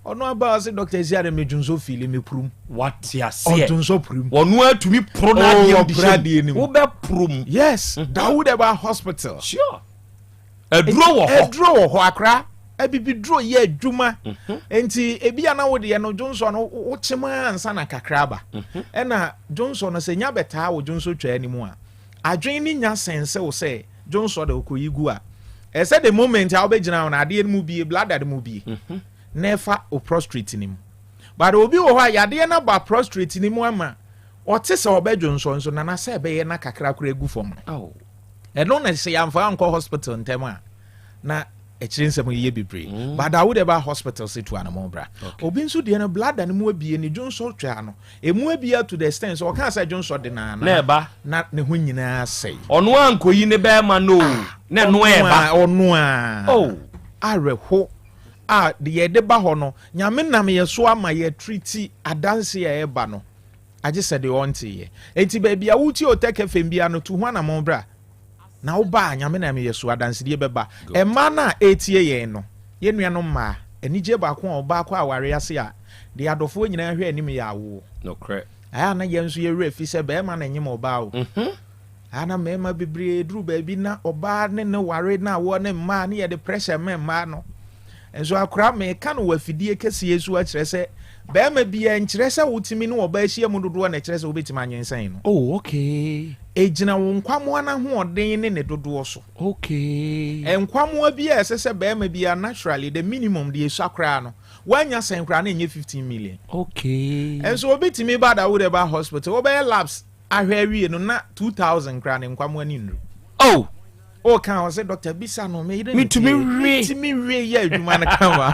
Ɔno aba ɔse doctor esi ade medwonsɔ fili me purum. Wate aseɛ. Ɔdwonsɔ purum. Ɔno atumi poro n'adeɛ mu de hyɛ mu. Mu. Wobɛporo mu. Yes. Dawood Eba Hospital. Sure. Aduro wɔ hɔ. Aduro wɔ hɔ akora. Abibiduro yɛ adwuma. Nti ebi a na wo deɛ no dwonsɔ no wokyem ara ansa na kakra aba. Ɛna dwonsɔ no sɛ nya bɛtaa wo dwonsɔ twaa no mu a, adwene no nya sɛnse wo sɛ dwonsɔ de wokɔyi gu a, ɛsɛ the moment a wobɛgyina hɔ no adeɛ no mu bie, bladder no mu bie na ɛfa wo prostrate no mu. But obi wɔ hɔ a yadeɛ no aba prostrate no mu ama ɔte sɛ ɔbɛdwonsɔ nso nana sɛ ɛbɛyɛ na kakra koraa gu fam no. Ɛno na sɛ yɛamfa ankɔ hospital ntɛm a na akyire nsɛm yɛ bebree. But awo de ba hospital sɛ tu anamɔ bra. Obi nso deɛ no bladder no mu abie ne dwonsɔ twaa no emu abie to the extent sɛ ɔka sɛ dwonsɔ de na Na ɛba. na ne ho nyinaa sɛe. Ɔno ankɔyi ne bɛrima no o na ɛno ɛba. Ɔno a. Oh. Awerɛho a deɛ yɛde ba hɔ no Nyame nam yɛ so ama yɛ treat adanse a ɛba no agye sɛ deɛ ɔnteeɛ. Enti baabi a wotie Otec FM biara no tu ho anamɔn bra. Na wo ba a, Nyame nam yɛ so, adansedie bɛba. Mmaa no a ɛretie yɛn no, yɛn nuanom mmaa, anigyeɛ baako a ɔbaa kɔ awareɛ ase a, deɛ adɔfoɔ nyinaa hwɛ anim yɛ awoɔ. Nokorɛ. Ɛyɛ a na yɛn nso yɛn werɛ fi sɛ barima na ɛnyem ɔbaa o. Ɛyɛ a na mmarima bebree duru baabi na ɔbaa ne no ware na awoɔ ne mmaa ne yɛde pressure ma mmaa no. Nso akora meka no wɔ afidie kɛseɛ so akyerɛ sɛ barima biara nkyerɛ sɛ wotumi ne ɔbaa hyia mu dodoɔ na ɛkyerɛ sɛ wobɛtumi anyinsɛn no. Oh, okay. Ɛgyina wo nkwamoa no ahoɔden ne ne dodoɔ so. Okay. Nkwamoa bi a ɛsɛ sɛ barima biara naturally the minimum deɛ ɛsua koraa no, woanya sɛn koraa na ɛnyɛ 15 million. Okay. Nso obi tumi ba da wode ba hospital, wobɛyɛ labs ahwɛ awie no na 2000 koraa ne nkwamoa no nnuru. Oh! O ka ho sɛ doctor bisa no me yere Metumi we. Metumi we yɛ adwuma no kama.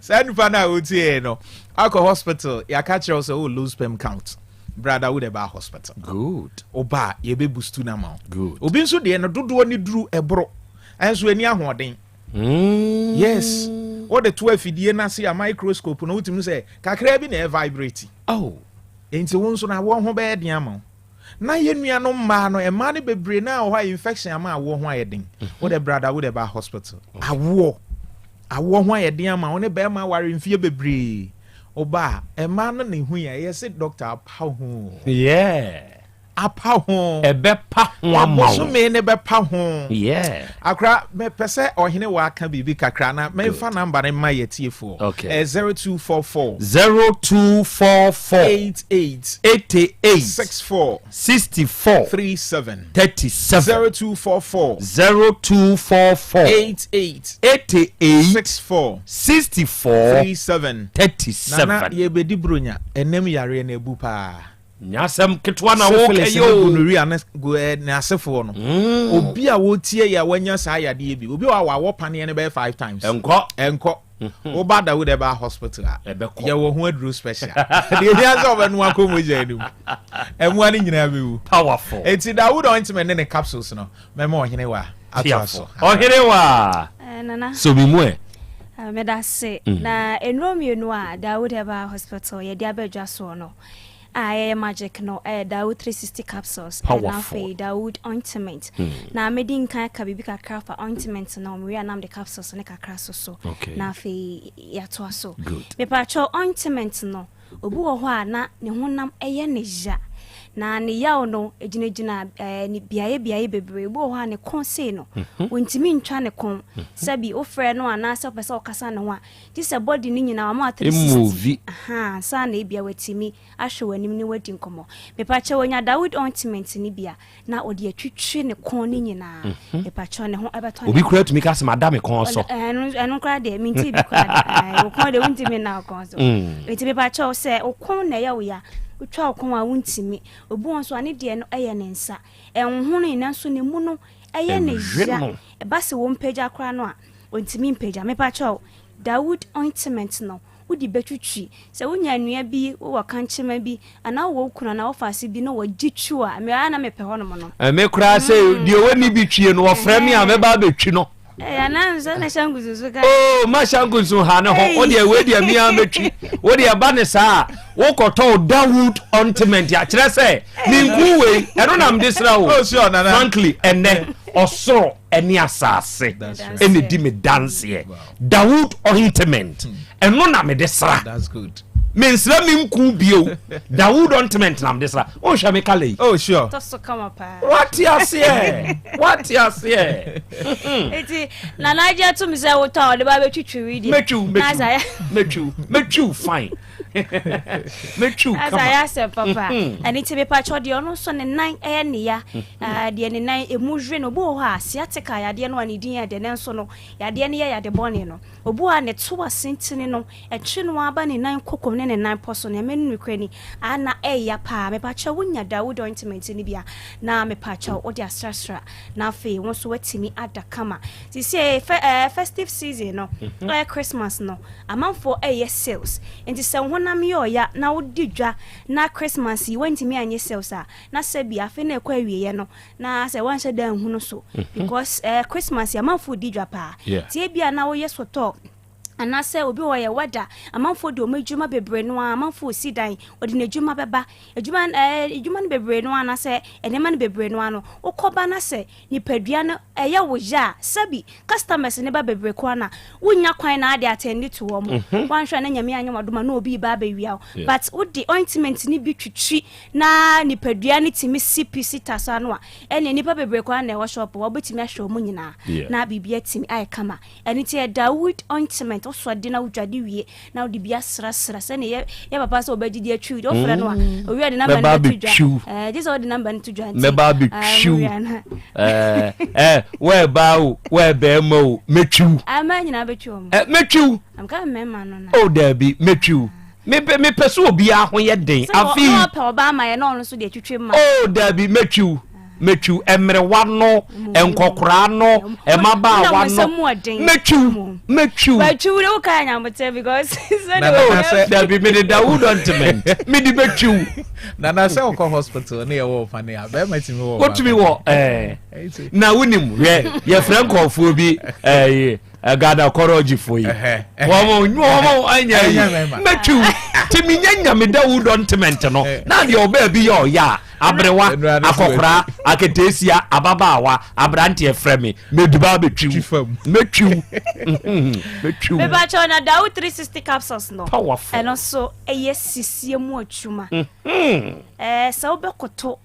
Saa nipa no a wotie no akɔ hospital yɛaka kyerɛ wo sɛ wo low sperm count. Brother wo de ba hospital. Good. Oba yɛbɛ boost no ama wo. Good. Obi nso deɛ no dodoɔ ne duru ɛboro. Ɛnso ɛni ahoɔden. Yes. Wode to afidie no ase a microscope no wotumi sɛ kakra bi na ɛ vibrate. Oh. Enti wo nso na awoɔ ho bɛyɛ den ama wo. Na yɛn nuanom mmaa no, mmaa no bebree na wɔ hɔ a infection ama awoɔ ho ayɛ den. Wo de brada, wo de ba hospital. Awoɔ. Awoɔ ho ayɛ den ama wo ne bɛrima aware mfie bebree. Ɔba a, mmaa no na ehu yɛn. Ɛyɛ sɛ doctor apa ho. Yeah. Apa ho. Ɛbɛpa ho ama wo. Bosome ne bɛpa ho. Yeah. Akora, mepɛ sɛ ɔhene wa aka biribi kakra na memfa namba no ma yɛ tiefoɔ. Okay. 0244. 0244. 88. 88. 64. 64. 37. 37. 0244. 0244. 88. 88. 64. 64. 37. 37. Nana yɛbɛdi bronya ɛnam yareɛ no abu paa. Nyasɛm ketewa na woka Syphilis yi ne o. gonorrhea ne go eh, ne asefoɔ no. Obi a wotie yɛ a wanya saa yadeɛ bi. Obi a wawɔ paneɛ no bɛyɛ five times. Ɛnkɔ. Ɛnkɔ. Woba Dawud Herbal Hospital a, Ɛbɛkɔ. yɛwɔ ho aduro special. Deɛ ehia sɛ ɔbɛnoa kɔ mogya no mu. Ɛmmoa no nyinaa bɛwu. Powerful. Enti Dawud ointment ne ne capsules no, mɛma ɔhene wa atoa so. Ɔhene wa. Eh, Nana. So mi mu ɛ. Eh, meda ase. Na nnuro mmienu a Dawood Herbal Hospital yɛde aba dwa soɔ no a ɛyɛ magic no ɛyɛ Dawood 360 capsules ɛna Powerful. afei Dawood ointment. Na medi nkan aka biribi kakra fa ointment no mewie a na mede capsules ne kakra so so. Okay. Na afei yɛatoa so. Good. Mepakyɛw ointment no obi wɔ hɔ a na ne honam ɛyɛ ne ya na ne yaw no gyinagyina ne beaeɛ beaeɛ bebree. Obi wɔ hɔ a ne kɔn sei no wɔntumi ntwa ne kɔn sɛbi wofrɛ no anaasɛ wopɛ sɛ wokasa ne ho a gye sɛ body no nyinaa wama 360 Emuvi. aha ansa na ebia watumi ahwɛ w'anim ne wadi nkɔmmɔ. Mepakyɛw onya Dawood ointment no bi a na ɔde atwitwi ne kɔn no nyinaa. Mepakyɛw ne ho ɛbɛtɔ ne Obi kura tumi ka sɛ mada me kɔn so. Ɛno koraa deɛ mente bi koraa da. Ɛɛ, wo kɔn deɛ wontumi nna wo kɔn so. Nti mepakyɛw sɛ wo kɔn na ɛyɛ wo ya, wotwa wo kɔn a wontumi. Obi wɔ nso a ne deɛ no ɛyɛ ne nsa. Ɛnhonoe nanso ne mu no ɛyɛ ne Ɛhwe ya. no. Ɛba sɛ wɔmpagya koraa no a ɔntumi mpagya. Mepakyɛw Dawood ointment no wode bɛtwitwi. Sɛ wonya nnua bi, wowɔ kankyema bi, anaa wowɔ wo kunu anaa wɔfa ase bi na wɔgye twi a, me ara na mepɛ hɔnom no. Me koraa sɛ deɛ ɔni bi twie no wɔfrɛ me a mɛba abɛtwi no. Anaa nso na hyɛ nkusu ka. Oo ma hyɛ nkusu ha ne ho. Wo deɛ wei deɛ me ara mɛtwi. Wo deɛ ɛba ne saa a wokɔtɔ wo Dawood ointment a kyerɛ sɛ ne nku wei ɛno na mede sra wo. Oh, sure, Nana. Frankly ɛnɛ ɔsoro ɛne asase ɛna di me danseɛ. Dawood ointment ɛno na mede sra. That's good. Mensra me nku bio. Dawood ointment na mede sra. Wonhwɛ me kala yi. Oh, sure. Tɔ so kama paa. Wate aseɛ. Wate aseɛ. Nti Nana agye atom sɛ wotɔ a ɔde ba bɛtwitwi wi deɛ. Mɛtwiw, Na asa mɛtwiw, ayɛ- mɛtwiw, mɛtwiw fine. Mɛtwiw asa kama. ayɛ asɛm papa. Ɛno nti mepakyɛw deɛ ɔno nso ne nan ɛyɛ ne ya. Ah, deɛ ne nan emu hwe no, obi wɔ hɔ a sciatica yadeɛ no a ne din yɛ dɛ nanso no yadeɛ no yɛ yade bɔne no. Obi wɔ hɔ a ne to asentene no ɛtwe no aba ne nan kokom ne ne nan pɔ so. Nea mɛnu nokorɛ ni a na ɛyɛ paa. Mepakyɛw wonya Dawood ointment no bi a na mepakyɛw wode asrasra na afei wo nso woatumi ada kama. Sisi festive season no ɛyɛ Christmas no amanfoɔ ɛyɛ sales. Nti sɛ wo honam yɛ ɔya na wodi dwa na Christmas yi woantumi anyɛ sales a na sɛbi afei na ɛkɔ awieɛ no na sɛ woanhyɛ da anhu no so because Christmas yi amanfoɔ di dwa paa. Tie bi a na woyɛ sotɔɔ anaasɛ obi wɔ yɛ wada amanfoɔ de wɔn adwuma bebree no a amanfoɔ si dan ɔde n'adwuma bɛba adwuma adwuma no bebree no anaasɛ nneɛma no bebree no ano wokɔba na sɛ nipadua no ɛyɛ wo ya a sɛbi customers ne ba bebree koraa na wonya kwan na ade attend to wɔn. Wanhwɛ na Nyame anyɛ wadoma na obi ba abɛwia wo. But wode ointment ne bi twitwi na nipadua no tumi si pi si ta so ano a ɛne nipa bebree koraa na ɛwɔ shop hɔ wobɛtumi ahwɛ wɔn nyinaa na biribi atumi ayɛ kama. Ɛno nti yɛ Dawood ointment wosɔ de na wodwade wie na wode bi asrasra sɛne yɛ papa sɛ wobɛgye de atwiw de wofrɛ no a owia de number no Mɛba bɛto dwa. abɛtwiw. Gye sɛ wode number no to dwa nti Mɛba abɛtwiw. mowia no. Wɔɛbaa o, wɔɛbɛɛma o, mɛtwiw. Mmaa nyinaa bɛtwi wɔn. Mɛtwiw. Amka mmarima no na. O daabi, mɛtwiw. Mepɛ sɛ obiara ho yɛ den. Sɛ Afei. na ɔpɛ ɔbaa ma yɛ na ɔno nso deɛ twitwi ma. O daabi, mɛtwiw. Mɛtwiw. Mmerewa no, nkɔkoraa no, mmabaawa no. Mɛtwiw. Mɛtwiw. Bɛtwiw de woka anyamotɛ because sɛ Nana, de na sɛ- Daabi, mede Dawood ointment. Mede bɛtwiw. Nana sɛ wokɔ hospital ne yɛwɔ ɔfa ne a bɛrima tumi wɔ Wotumi wɔ na wonim hwɛ yɛfrɛ nkɔɔfoɔ bi Ghana kɔrɔgyifoɔ yi wɔn wɔn anya yi mɛtwiw ti mi nya nyame Dawood ointment no na deɛ ɔbaa bi yɛ ɔyɛ a aberewa akɔkora aketeesia ababaawa aberanteɛ frɛ me mɛduba bɛtwiw mɛtwiw mɛtwiw. Mepakyɛw na Dawood 360 capsules no Powerful. ɛno nso ɛyɛ sisie mu adwuma. Sɛ wobɛkoto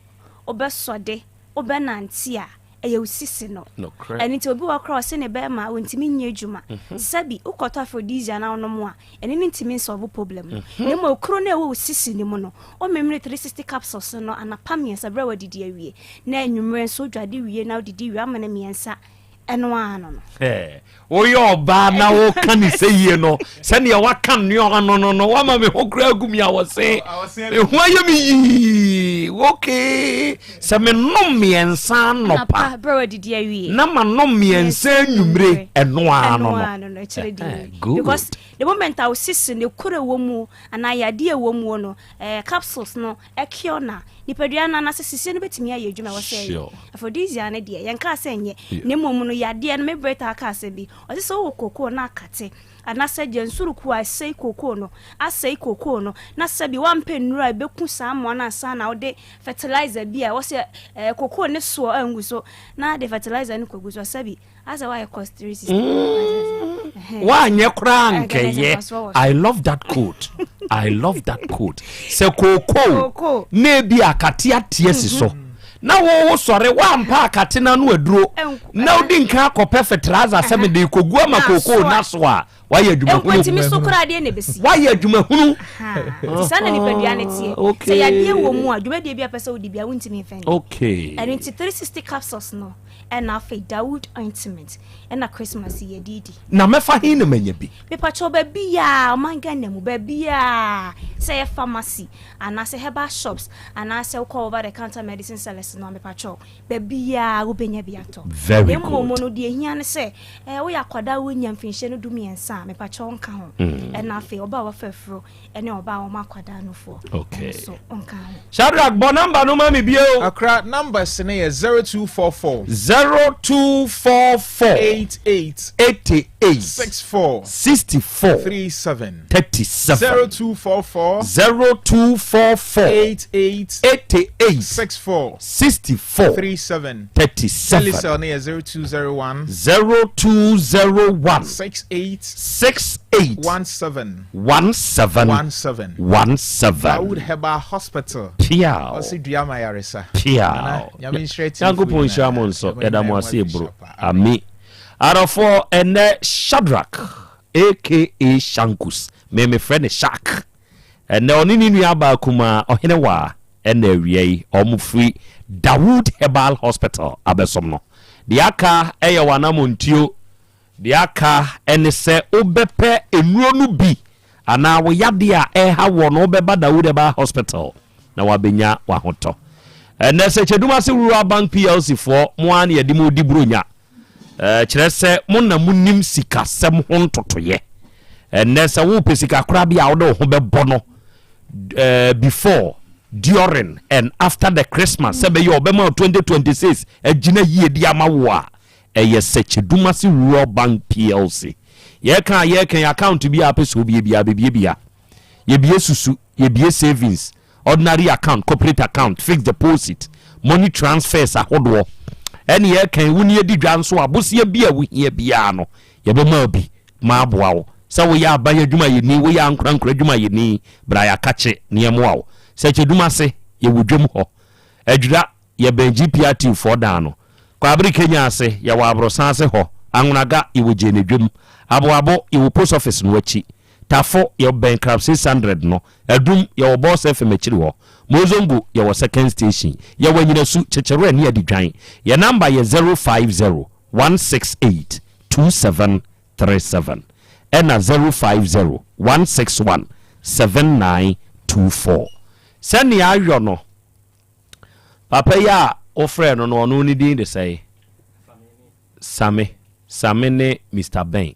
wobɛsɔde, wobɛnante a, ɛyɛ wo sisi no. Nokorɛ. Ɛno nti obi wɔ hɔ koraa a ɔse ne bɛɛma a ɔntumi nyɛ adwuma. Sɛbi wokɔtɔ aphrodisia na wonom a, ɛno no ntumi nsɔlvo problem no. Na mmom ekuro no a ɛwɔ wo sisi no mu no, womemene 360 capsules no anapa mmiɛnsa berɛ a woadidi awie, na anwummerɛ nso wodwade wie na wodidi wie a, womene mmiɛnsa. Ɛno ara no no. Ɛ, woyɛ ɔbaa na woka ne sɛ yie no sɛdeɛ waka nneɛma no no no wama me ho koraa agu me awɔse me ho ayɛ me yii okay sɛ menom mmiɛnsa anɔpa na manom mmiɛnsa anwummere ɛno ara no no good because the moment a wosisi ne koro wɔ mu anaa yadeɛ wɔ mu no eh, capsules no Ɛcure na nipadua no anaasɛ sisie no bɛtumi ayɛ adwuma ɛwɔ sɛ ɛyɛ. Aphrodisia no deɛ yɛnkaa sɛ ɛnyɛ na mmom no yadeɛ no me berɛ taa ka asɛm bi ɔse sɛ wowɔ kookoo na akate anaasɛ gyansurukuo a ɛsɛe kookoo no asɛe kookoo no na sɛbi woampɛ nnuro a ɛbɛku saa mmoa no ansa na wode fertilizer bi a ɛwɔ sɛ ɛɛ kookoo ne soɔ angu so na de fertilizer no kɔgu so a sɛbi asɛ woayɛ cost 360 mm. woanyɛ koraa nkɛyɛ i love that quote i love that quote sɛ kookoo na ebi akateateɛ si so mhm. na wowo sɔre woampa akate no ano aduro na wodi nka akɔpɛ fertilizer sɛ mede kɔgu ama kookoo na so a wayɛ adwuma hunu ntumi so koraa deɛ na ebesi wayɛ adwuma hunu nti saa na nipadua no teɛ sɛ yadeɛ wɔ mu a dwumadie bi a pɛ sɛ wodi bi a wontumi mfɛn okay ɛno nti 360 capsules no ɛna afei Dawood ointment ɛna Christmas yɛ didi. Na mɛfa he na manya bi? Mepakyɛw baabiaa ɔman Ghana mu baabiaa sɛ ɛyɛ pharmacy anaasɛ herbal shops anaasɛ wokɔ over the counter medicine sellers no a mepakyɛw baabiaa wobɛnya bi atɔ. Very Na mmom good. no deɛ ehia ne sɛ eh, woyɛ akwadaa a wonya mfinhyia no du mmiɛnsa a mepakyɛw nka ho. Ɛna afei ɔbaa a wafa afuro ɛne ɔbaa a wɔma akwadaa nufoɔ Okay. nso nka ho. Shadrack bɔ number no ma me bio. Accra numbers no yɛ 0244. 0244. 88. 88. 64. 64. 37. 37. 0244. 0244. 88. 88. 64. 64. 37. 37. Telecel no yɛ 0201. 0201. 68. 68. 17. 17. 17. 17. Dawood Herbal Hospital. Piaw. Ɔsi dua ma yaresa. Piaw. Nana, Nyame nhyira tiefo Nyankopɔn nhyira mo nso. Yɛda mo ase ebro. Ami. Adɔfoɔ ɛnɛ Shadrack aka Shankus. Me mefrɛ no Shak. Ɛnɛ ɔne ne nua baa kumaa Ɔhene Waa ɛna awia yi wɔn firi Dawood Herbal Hospital abɛsom no. Deɛ aka ɛyɛ w'anamontuo. Deɛ aka ne sɛ wobɛpɛ nnuro no bi anaa wo yadeɛ a ɛreha woɔ no wobɛba Dawood Herbal Hospital na woabɛnya w'ahotɔ. Ɛnnɛ Sɛkyɛdumase Rural Bank PLC foɔ mo ara na yɛde mo redi Buronya. Kyerɛ sɛ mo na monim sikasɛm ho ntotoeɛ. Ɛnnɛ sɛ wopɛ sikakorabea a wode wo ho bɛbɔ no before, during and after the Christmas sɛ bɛyɛ ɔbɛma 2026 agyina yie de ama wo a, Ɛyɛ Sɛkyɛdumase Rural Bank PLC. Yɛka a yɛka yi, account bi a apɛ sɛ obie biara, bebie bia. Yɛbie susu, yɛbie savings, ordinary account, corporate account, fixed deposit, money transfers ahodoɔ. Ɛne yɛka yi, wo ne yɛdi dwa nso a, bosea bi a wohia biara no, yɛbɛma wo bi ma aboa wo. Sɛ woyɛ aban adwumayɛni, woyɛ ankorankoro adwumayɛni, bra yɛakakye na yɛmmoa wo. Sɛkyɛdumase, yɛwɔ dwam hɔ. Adwira, Yɛbɛn GPRTU foɔ dan no. Kwabere Kenya ase, yɛwɔ aborosan ase hɔ. Anwonaga, yɛwɔ Gyenedwam. Aboabo, yɛwɔ post office no akyi. Tafo, yɛbɛn Club 600 no. Adum, yɛwɔ Boss FM akyiri hɔ. Mozongo, yɛwɔ second station. Yɛwɔ Anyinasu, Kyekyerɛ ne Adidwan. Yɛn number yɛ 050 168 2737 ɛna 050 161 7924. Sɛnea ayɔ no. Papa yi a wofrɛɛ no no, ɔno ne din de sɛe? Same. Same ne Mr. Ben.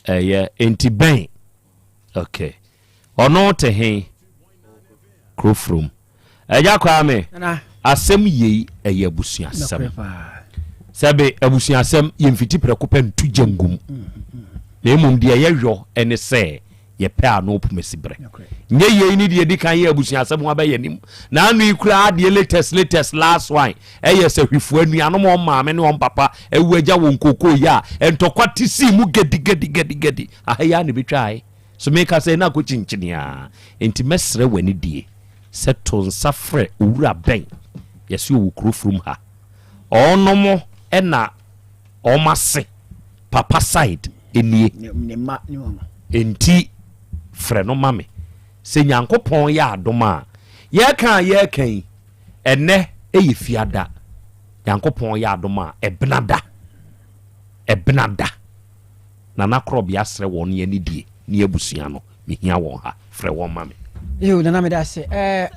Ɛyɛ, enti Ben. Okay. Ɔno te he? Kurofurom. Agya Kwame, asɛm yei ɛyɛ abusuasɛm. Sɛbe abusuasɛm yɛmfiti prɛko pɛ nto gya ngum. Na mmom deɛ ɛyɛ yɔ ne sɛ yɛpɛ ano pomasi berɛ. Nyɛ yei ne deɛ ɛdi kan yɛ abusuasɛm ho abɛyɛ anim. Na ano yi koraa deɛ latest latest last one ɛyɛ sɛ hwifoɔ anuanom wɔn maame ne wɔn papa awu agya wɔn kookoo yi a ntɔkwa te sii mu gadi gadi gadi gadi. Aha yi ara na ɛbɛtwae. So meka sɛ na akɔkyinkyini a. Enti mɛsrɛ w'anidie. sɛ to nsa frɛ Owura Ben, yɛse ɔwɔ kuro furum ha, ɔnom na wɔn ase, papa side nie, enti frɛ no ma me, sɛ Nyankopɔn yɛ adom a, yɛreka a yɛreka yi, ɛnnɛ yɛ Fiada, Nyankopɔn yɛ adom a, Ɛbenada, Ɛbenada. Nana Korɔbea srɛ wɔn ne anidie ne abusua no, mehia wɔn ha, frɛ wɔn ma me. Yoo Nana meda ase eh,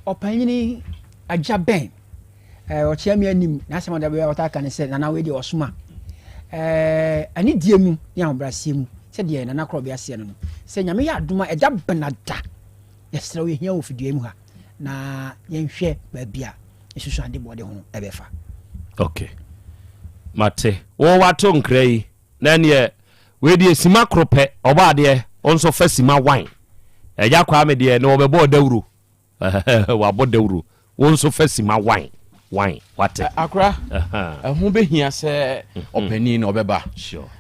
ɔpanyini agya bɛn eh, ɔkyea me anim n'asɛm a ɔda bɛyɛ ɔtaa ka ne sɛ Nana wei deɛ ɔsoma eh, anidie mu ne ahobrɛaseɛ mu sɛdeɛ Nana Korɔbea seɛ no no sɛ Nyame yɛ adom a ɛda benada yɛsrɛ wo yɛhia wo fidua mu ha na yɛnhwɛ baabi a nsusuande bɔde ho ɛbɛfa. Ok mate wo wato nkra yi na ɛneɛ wei deɛ sima koro pɛ ɔbɔ adeɛ wo nso fa sima wan agya Kwame deɛ na ɔbɛbɔ dawuro wabɔ dawuro wo nso fa sima wan wan wate. Akora ɛho bɛhia sɛ ɔpanin no ɔbɛba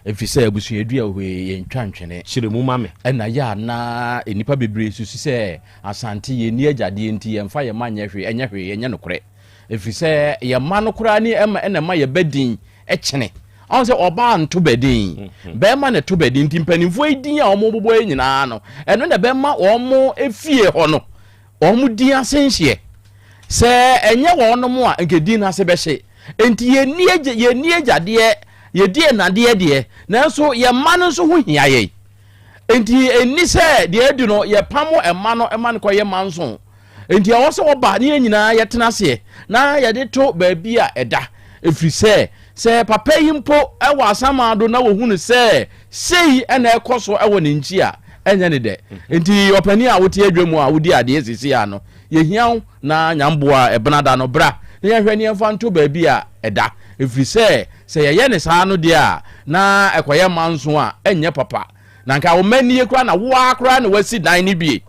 ɛfiri sɛ abusuadua wɔ hɔ yi yɛntwa ntwene. Kyerɛ mu ma me. Ɛna yɛ a na nnipa bebree susu sɛ Asante, yɛnni agyadeɛ nti yɛmfa yɛn mma nyɛ hwee, ɛnyɛ hwee, ɛnyɛ nokorɛ. Ɛfiri sɛ yɛn mma no koraa ni ɛma ɛna ɛma yɛba din kyene. Ɔhu sɛ ɔbaa nto ba din, bɛrima na ɛto ba din. Nti mpanimfoɔ yi din a wɔbobɔ yi nyinaa no, ɛno na ɛbɛma wɔn fie hɔ no, wɔn din ase nhyeɛ. Sɛ ɛnyɛ wɔnom a, nka din no ase bɛhye. Nti yɛnni agya, yɛnni agyadeɛ, yɛdi ɛnadeɛ deɛ, nanso yɛn mma no nso ho hia yɛn. Enti ɛnni sɛ deɛ adu no yɛpamo mma no ma no kɔyɛ manso. Enti ɛwɔ sɛ wɔba ne yɛn nyinaa yɛtena aseɛ na yɛde to baabi a ɛda. Ɛfiri sɛ, sɛ papa yi mpo wɔ asamando na wɔhunu sɛ sei na ɛrekɔ so wɔ ne nkyi a, ɛnyɛ ne dɛ. Enti ɔpanin a wote adwa mu a wodi adeɛ seesei ara no, yɛhia wo na nyamboa ɛbena da no bra na yɛnhwɛ ne yɛmfa nto baabi a ɛda. Ɛfiri sɛ, Sɛ yɛyɛ no saa no deɛ a, na ɛkɔyɛ manso a, ɛnyɛ papa. Na nka wo mma nie koraa na wo ara koraa na woasi dan no bie.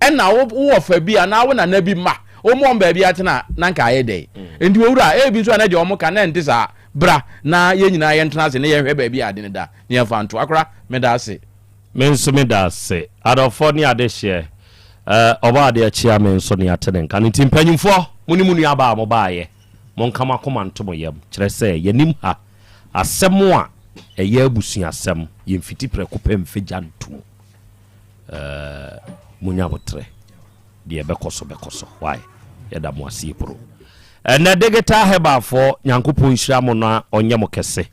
Ɛna wo wo wɔfa bi anaa wo nana bi mma, woma wɔn baabi atena a, na nka ayɛ dɛn? Enti owura, ebi nso a na deɛ wɔka no ɛnte saa. Bra na yɛn nyinaa yɛntena ase na yɛnhwɛ baabi a ade no da na yɛmfa nto. Akora, meda ase. Me nso meda ase. Adɔfoɔ ne adehyeɛ, eh, Ɔbɔadeɛ kyea me nso ne ate ne nka no nti, mpanyimfoɔ, mo ne mo nuabaa a mobaeɛ, Monka mo akoma nto mo yam, kyerɛ sɛ, yɛnim ha, asɛm a ɛyɛ abusuasɛm, yɛmfiti prɛko pɛ mfa gya nto mu. Eh, monya aboterɛ, deɛ ɛbɛkɔ so bɛkɔ so. Why? Yɛda mo ase poro. Ɛnɛ Digital Herbalfoɔ, Nyankopɔn nhyira mo na ɔnyɛ mo kɛse.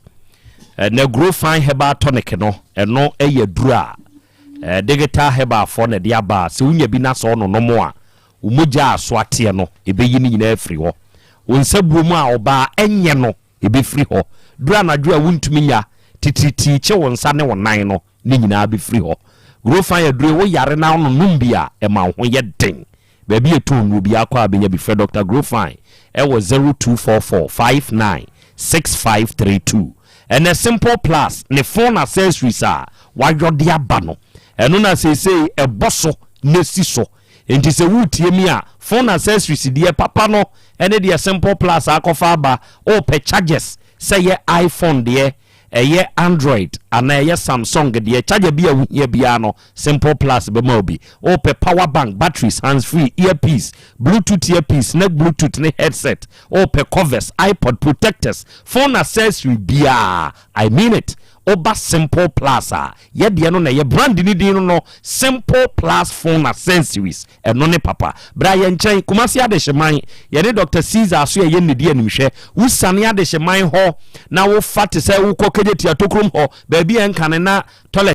Ɛnɛ Grow Fine Herbal Tonic no, ɛno yɛ aduro a eh, Digital Herbalfoɔ na ɛde aba a, sɛ wonya bi na sɛ ɔnonom a, Wo mogya a so ateɛ no, ɛbɛyi ne nyinaa afiri hɔ. Wo nsabuo mu a ɔbaa nyɛ no, ɛbɛfiri hɔ. Duru anadwo a wontumi nya, titiritii kye wo nsa ne wo nan no, ne nyinaa bɛfiri hɔ. Grofan aduro yi, wo yare na wononom bi a, ɛma wo ho yɛ den. Baabi a ɛtɔn nnuro biara kɔ a bɛnya bi. Frɛ Dɔkta Grofan wɔ 0244 59 6532. Ɛnɛ Simple Plus ne phone accessories a wɔayɔ de aba no, ɛno na seesei ɛbɔ so na ɛsi so. Enti sɛ woretie me a, phone accessories deɛ papa no ne deɛ Simple Plus akɔfa aba, wopɛ chargers sɛ ɛyɛ iPhone deɛ, ɛyɛ Android anaa ɛyɛ Samsung deɛ, charger bi a wohia biara no, Simple Plus bɛma wo bi. Wopɛ power bank, batteries, hands free, earpiece, Bluetooth earpiece, ne Bluetooth ne headset, wopɛ covers, iPod protectors, phone accessory biara, I mean it, woba Simple Plus a, Yɛ deɛ no na ɛyɛ brand ne din no no Simple Plus Phone Accessories ɛno ne papa. Bra yɛn nkyɛn Kumasi Adehyeman yɛne Doctor Caesar aso yɛyɛ nnidi animhwɛ. Wo siane Adehyeman hɔ na wo fa te sɛ wo kɔ Kejetia Tokrom hɔ baabi a ɛnkane na toilet.